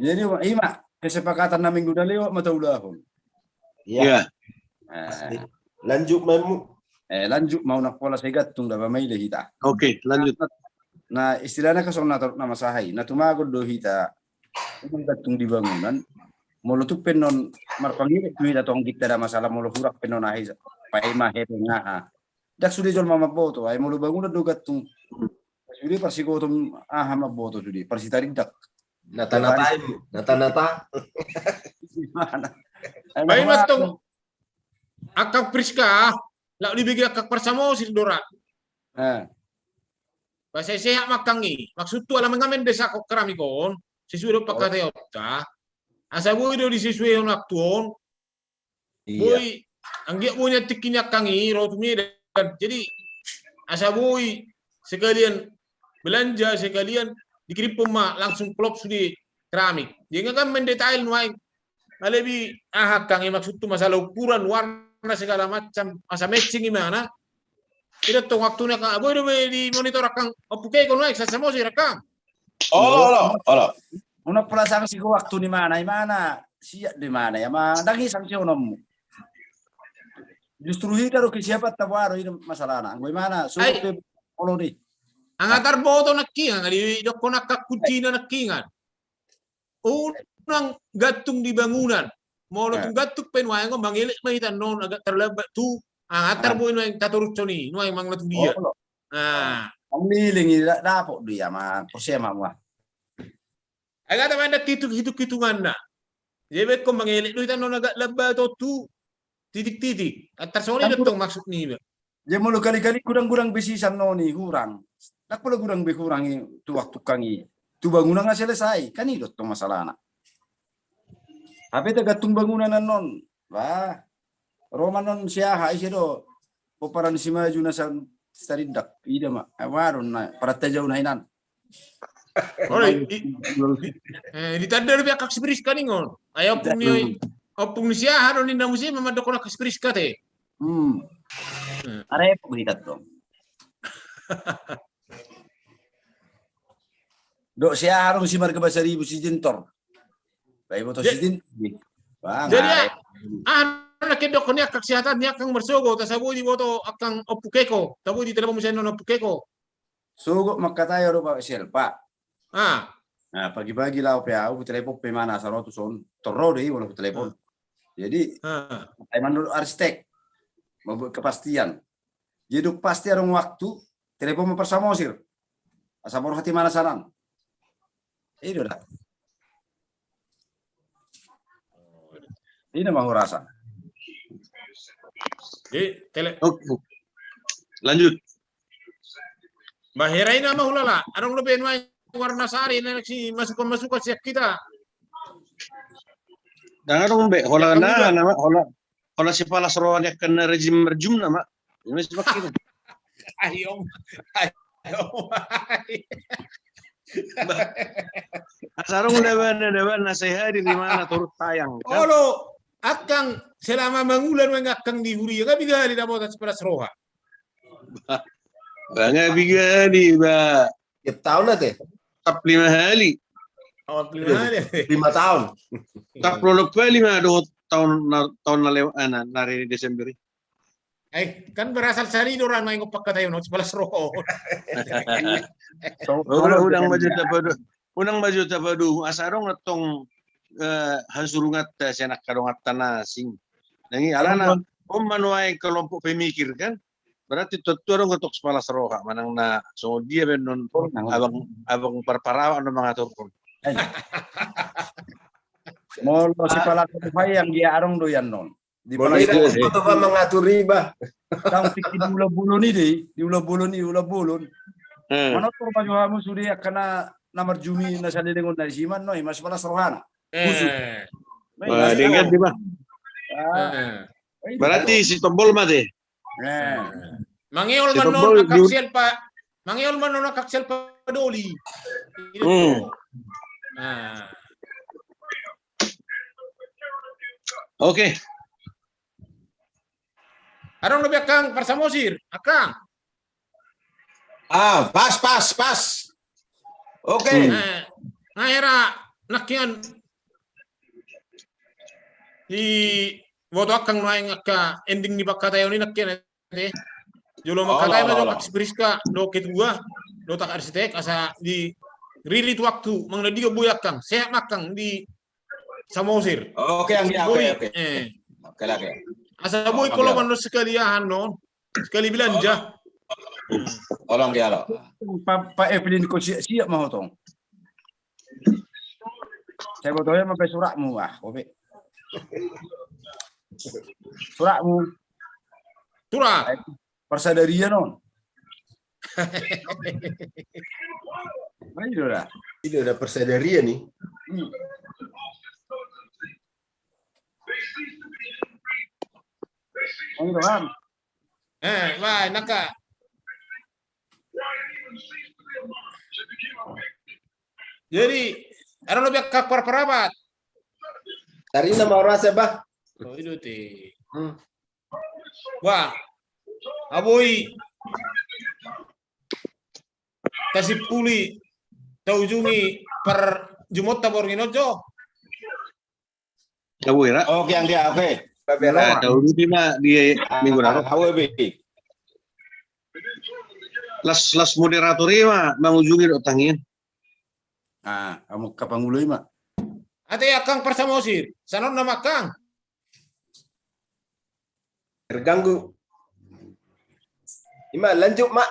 Jadi ima kesepakatan na minggu na lewat ma taulahon. Iya. Iya. Eh. Pasti. Lanjut ma mu. Eh, lanjut ma unang pola sai gantung daba maila hita. Oke, lanjut. Na istilahna kan songon na masa aha i na tumagon do hita. Unang gantung di bangunan. Molo tung pe annon marpangido tu hita tong ginta da masalah molo hurang pe annon aha i. Paima hepeng aha. Ndang sude jolma mamboto ai molo bangunan do gantung. Sude parsigotom aha mamboto sude parsitarindak. Nata-nata. Nata-nata. Paima tong. Angkang Priska, laho dibege angkang Parsamosir do ra. Eh. Pasehat-sehat ma angkang i. Maksudhu ala mangamendesak on keramik on sesuai do pangkataionta. Asa boi do disesuaihon waktu on. Iya. Boi anggiat boi na tingki ni angkang i ro tu Medan. Jadi asa boi sekalian belanja sekalian dikirimhon ma langsung klop sude keramik. Jadi kan mendetail nuaeng. Alai aha angkang i maksudhu masalah ukuran warna segala macam asa matching imana. Tidak tong waktu ni angkang boi do be di monitor angkang Ompu Keko nuaeng sasa mo sira angkang. Olo olo olo. Unang pola sanksi ho waktu ni imana imana siap do imana i ma ndang i sanksi ononmu. Justru hita do kesiapan tabo aro i do masalahna anggo imana so pe olo di. Angatar boto nangkingan didokkon angka kuncina nangkingan. Unang gantung di bangunan. Molo tung gantung pe nuaeng on mangelek ma hita annon agak terlambat tu angatar boi nuaeng tatorushon i nuaeng manang na tu dia. Nah. Mangiling i dapot do ia ma porsea ma mua. Ai gata ma ndang hitung-hitunganna. Jadi bekkon mangelek do hita annon agak lambat on tu titik-titik. Antar songon i do tong maksud ni iba. Jadi molo kali-kali gudang-gudang be sisan noni hurang. Ndang pola gudang be hurang i tu waktu angkang i. Tu bangunan nga selesai. Kan i do tong masalahna. Hape tagantung bangunan annon. Bah. Ro ma annon si aha ise do. Pomparan si maju na san sarindak. Ida ma. Ai ma do na paratajauna hinan. Oi, ditanda do pe angkang si Priska ningon. Ai ompung ni ompung ni si aha do ninna muse ma mandokkon angkang si Priska te. Hmm. Arepok hita tong. Dok si aha do si marga Basaribu si Jentor. Bai boto si Jentor. Jadi ah na kedokkon ni angkang si hata ni angkang marsogot asa boi diboto angkang Ompu Keko. Taboi ditelepon muse annon Ompu Keko. Sogot mangkatai ahu do Pak Selpa. Ah. Nah, pagi-pagi laho pe ahu, hutalepon pe imana asa ro tu son. Torro do i molo hutalepon. Jadi, ah. Manurut arsitek. Membuat kepastian. Jadi pasti adong waktu, telepon ma Parsamosir. Asa borhat imana sanan. I do da. Ina ma hurasa. Oke. Lanjut. Bah hera ina ma hulala. Adong dope nuaeng warna sari na si masukan-masukan sian hita. Dang adong be hola na nama hola hola si palas roha ni angka na rejim merjum nama. Ima si pakkina. Ayo. Ayo. Asa adong daba na daba na sai hadir imana turut tayang. Olo. Angkang selama mangula nuaeng angkang di huria, nga piga hali dapotan sipalas roha? Ba, ba nga piga hali, ba. Tiap taon ate. Tap lima hali. Oh, lima hali. Lima taon. Tap lolop hali ma dohot taon na, taon na lewat, ah, na, na hari Desember i. Eh, kan berasal sari do ra naeng pangkataion on sipalas roha on. Unang ma jo tapadu, unang ma jo tapadu, asa adong na tong, eh, hasurunganta sian angka donganta na asing. Nang i alana, on ma nuaeng kelompok pemikir kan. Berarti tontu adong tong sipalas roha manang na songon dia be annon. Abang, abang parparawan do mangaturhon. Molo sipalas roha i anggia adong do i annon. Di palas roha i. Mangatur iba. Tang tingki di ulam bolon i dei, di ulam bolon i, ulam bolon. Manortor ma jo hamu sude angka na marjumi na saleleng on na disi, manang i ma sipalas rohana. Khusus. Wah, dengan di ba. Berarti si tombol ma te. Mangeol ma annon angka sial pa, mangeol ma annon angka sial padoli. Oke. Adong dope angkang Parsamosir, angkang. Ah, pas, pas, pas. Oke. Nga hera nangkin diboto angkang nuaeng angka ending ni pangkataion i nangkin. Jolo mangkatai ma jo angkang si Priska do ketua, do angkang arsitek, asa diririt waktu manang na dua boi angkang, sehat ma angkang di Samosir. Oke, anggia, oke, oke. Asa boi koloman do sekali aha annon, sekali belanja. Olo, anggia, olo. Pa, pa Evelyn, ho siap-siap ma ho tong. Sai boto ma pe suratmu, ah, ho pe. Suratmu. Surat. Parsadarian on. Nah, i do da. I do da parsadarian i. Hmm. Nah, i do kan. Eh, wah, naka. Jadi, adong lobi angka parparabat. Tarina ma rasa, bah. Oh, i do te. Hmm. Wah, aboi. Tasimpuli, taujungi parjumongta borngin on jo. Tahu ya, Ra? Oke, anggia, oke. Ah, tahu di ma di minggu lalu. Tahu, be. Las, las moderator i ma mangujungi dohot tangiang. Ah, hamu angka pangulu i ma. Ate, angkang Parsamosir, sanon nama angkang. Terganggu. I ma, lanjut ma.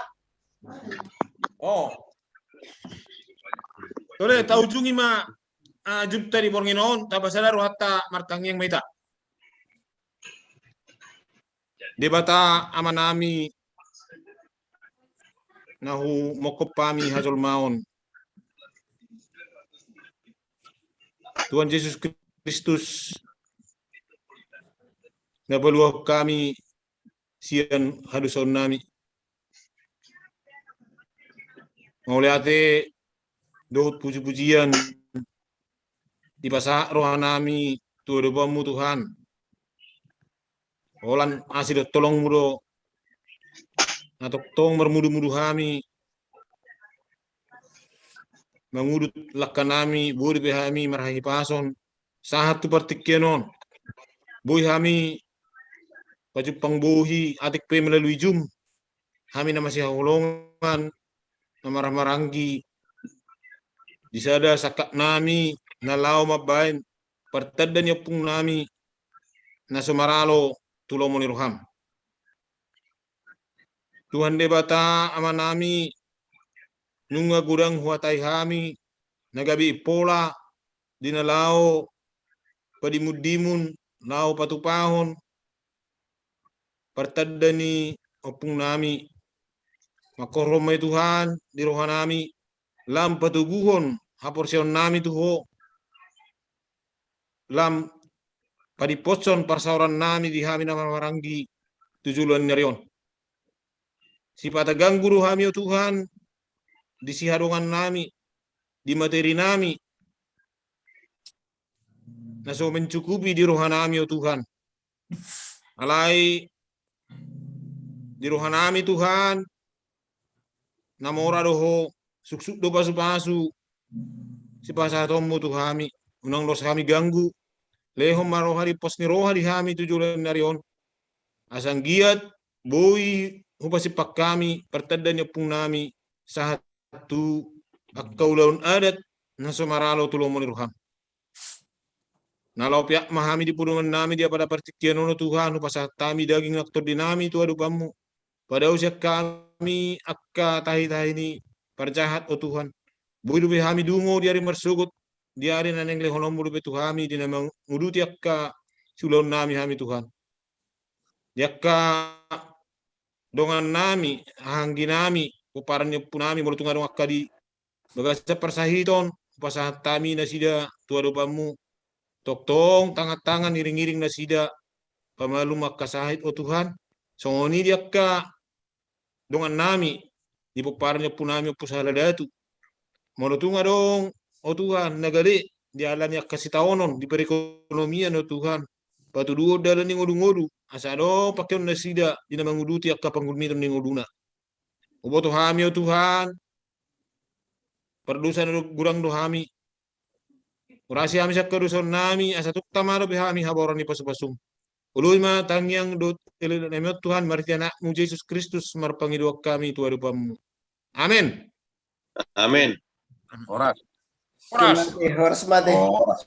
Oh. Tole, taujungi ma, ah, jumpa di borngin on, tapasada rohanta martangiang ma hita. Debata Amanami, na humongkop hami hajolmaon. Tuhan Jesus Kristus, na paluahon hami sian hadosaonnami. Mauliate dohot pujipujian dipasahat rohanami tu adopanmu, Tuhan. Holan asi dohot holongmu do na tongtong marmudumudu hami, mangudut langkanami, boi dope hami marhahipason sahat tu partingkian on. Boi hami pajumpang bohi, atik pe melalui Zoom, hami na masihaholongan, na marhahamaranggi, di sada sangkapnami na laho mambahen partanda ni ompungnami na so maralo tu lomo ni roham. Tuhan Debata Amanami, nunga godang huhatai hami na gabe impola di na laho padimundimun, laho patupahon partanda ni ompungnami. Mangkorhon ma i, Tuhan, di rohanami, lam patoguhon haporseaonnami tu Ho, lam padimposhon parsaorannami di hami na marhahamaranggi tu joloan ni ari on. Sipata ganggu do hami, o Tuhan, di sihadongannami, di materinami, na so mencukupi di rohanami, o Tuhan. Alai di rohanami, Tuhan, na mora do Ho, suksuk do pasupasu sipasahatonMu tu hami. Unang dos hami ganggu. Lehon ma roha ni pos ni roha di hami tu joloan ni ari on, asa anggiat boi hupasimpang hami partanda ni ompungnami sahat tu angka ulaon adat na so maralo tu lomo ni rohaM. Na laho peak ma hami di podungannami di apala partingkian on, o Tuhan, hupasahat hami daging nang tondinami tu adopanMu. Padaosi hami angka tahi-tahi ni parjahat, o Tuhan. Boi dope hami dungo di ari marsogot, di ari na naeng lehononMu dope tu hami di na manguduti angka siulaonnami hami, Tuhan. Di angka dongannami, hahaangginami, pomparan ni ompunami, molo tung adong angka di bagasan parsahiton, hupasahat hami nasida tu adopanMu. Tongtong tangan-tangan, iring-iring nasida pamalum angka sahit, o Tuhan. Songon i di angka dongannami di pomparan ni ompunami Ompu Sahala Datu. Molo tung adong, o Tuhan, na gale dialani angka sitaonon di perekonomian, o Tuhan, patuduhon dalan ni ngolu-ngolu, asa adong pangkeon nasida di na manguduti angka panghurmiton ni ngoluna. Huboto hami, o Tuhan, pardosa na do, godang do hami. Urasi hami sian hadosaonnami, asa tung tama dope hami habaoran ni pasu-pasuM. Oloi ma tangiang dohot eleanami on, Tuhan, marhite AnakMu Jesus Kristus marpangidoan hami tu adopanMu. Amen. Amen. Horas. Horas. Horas mate. Horas.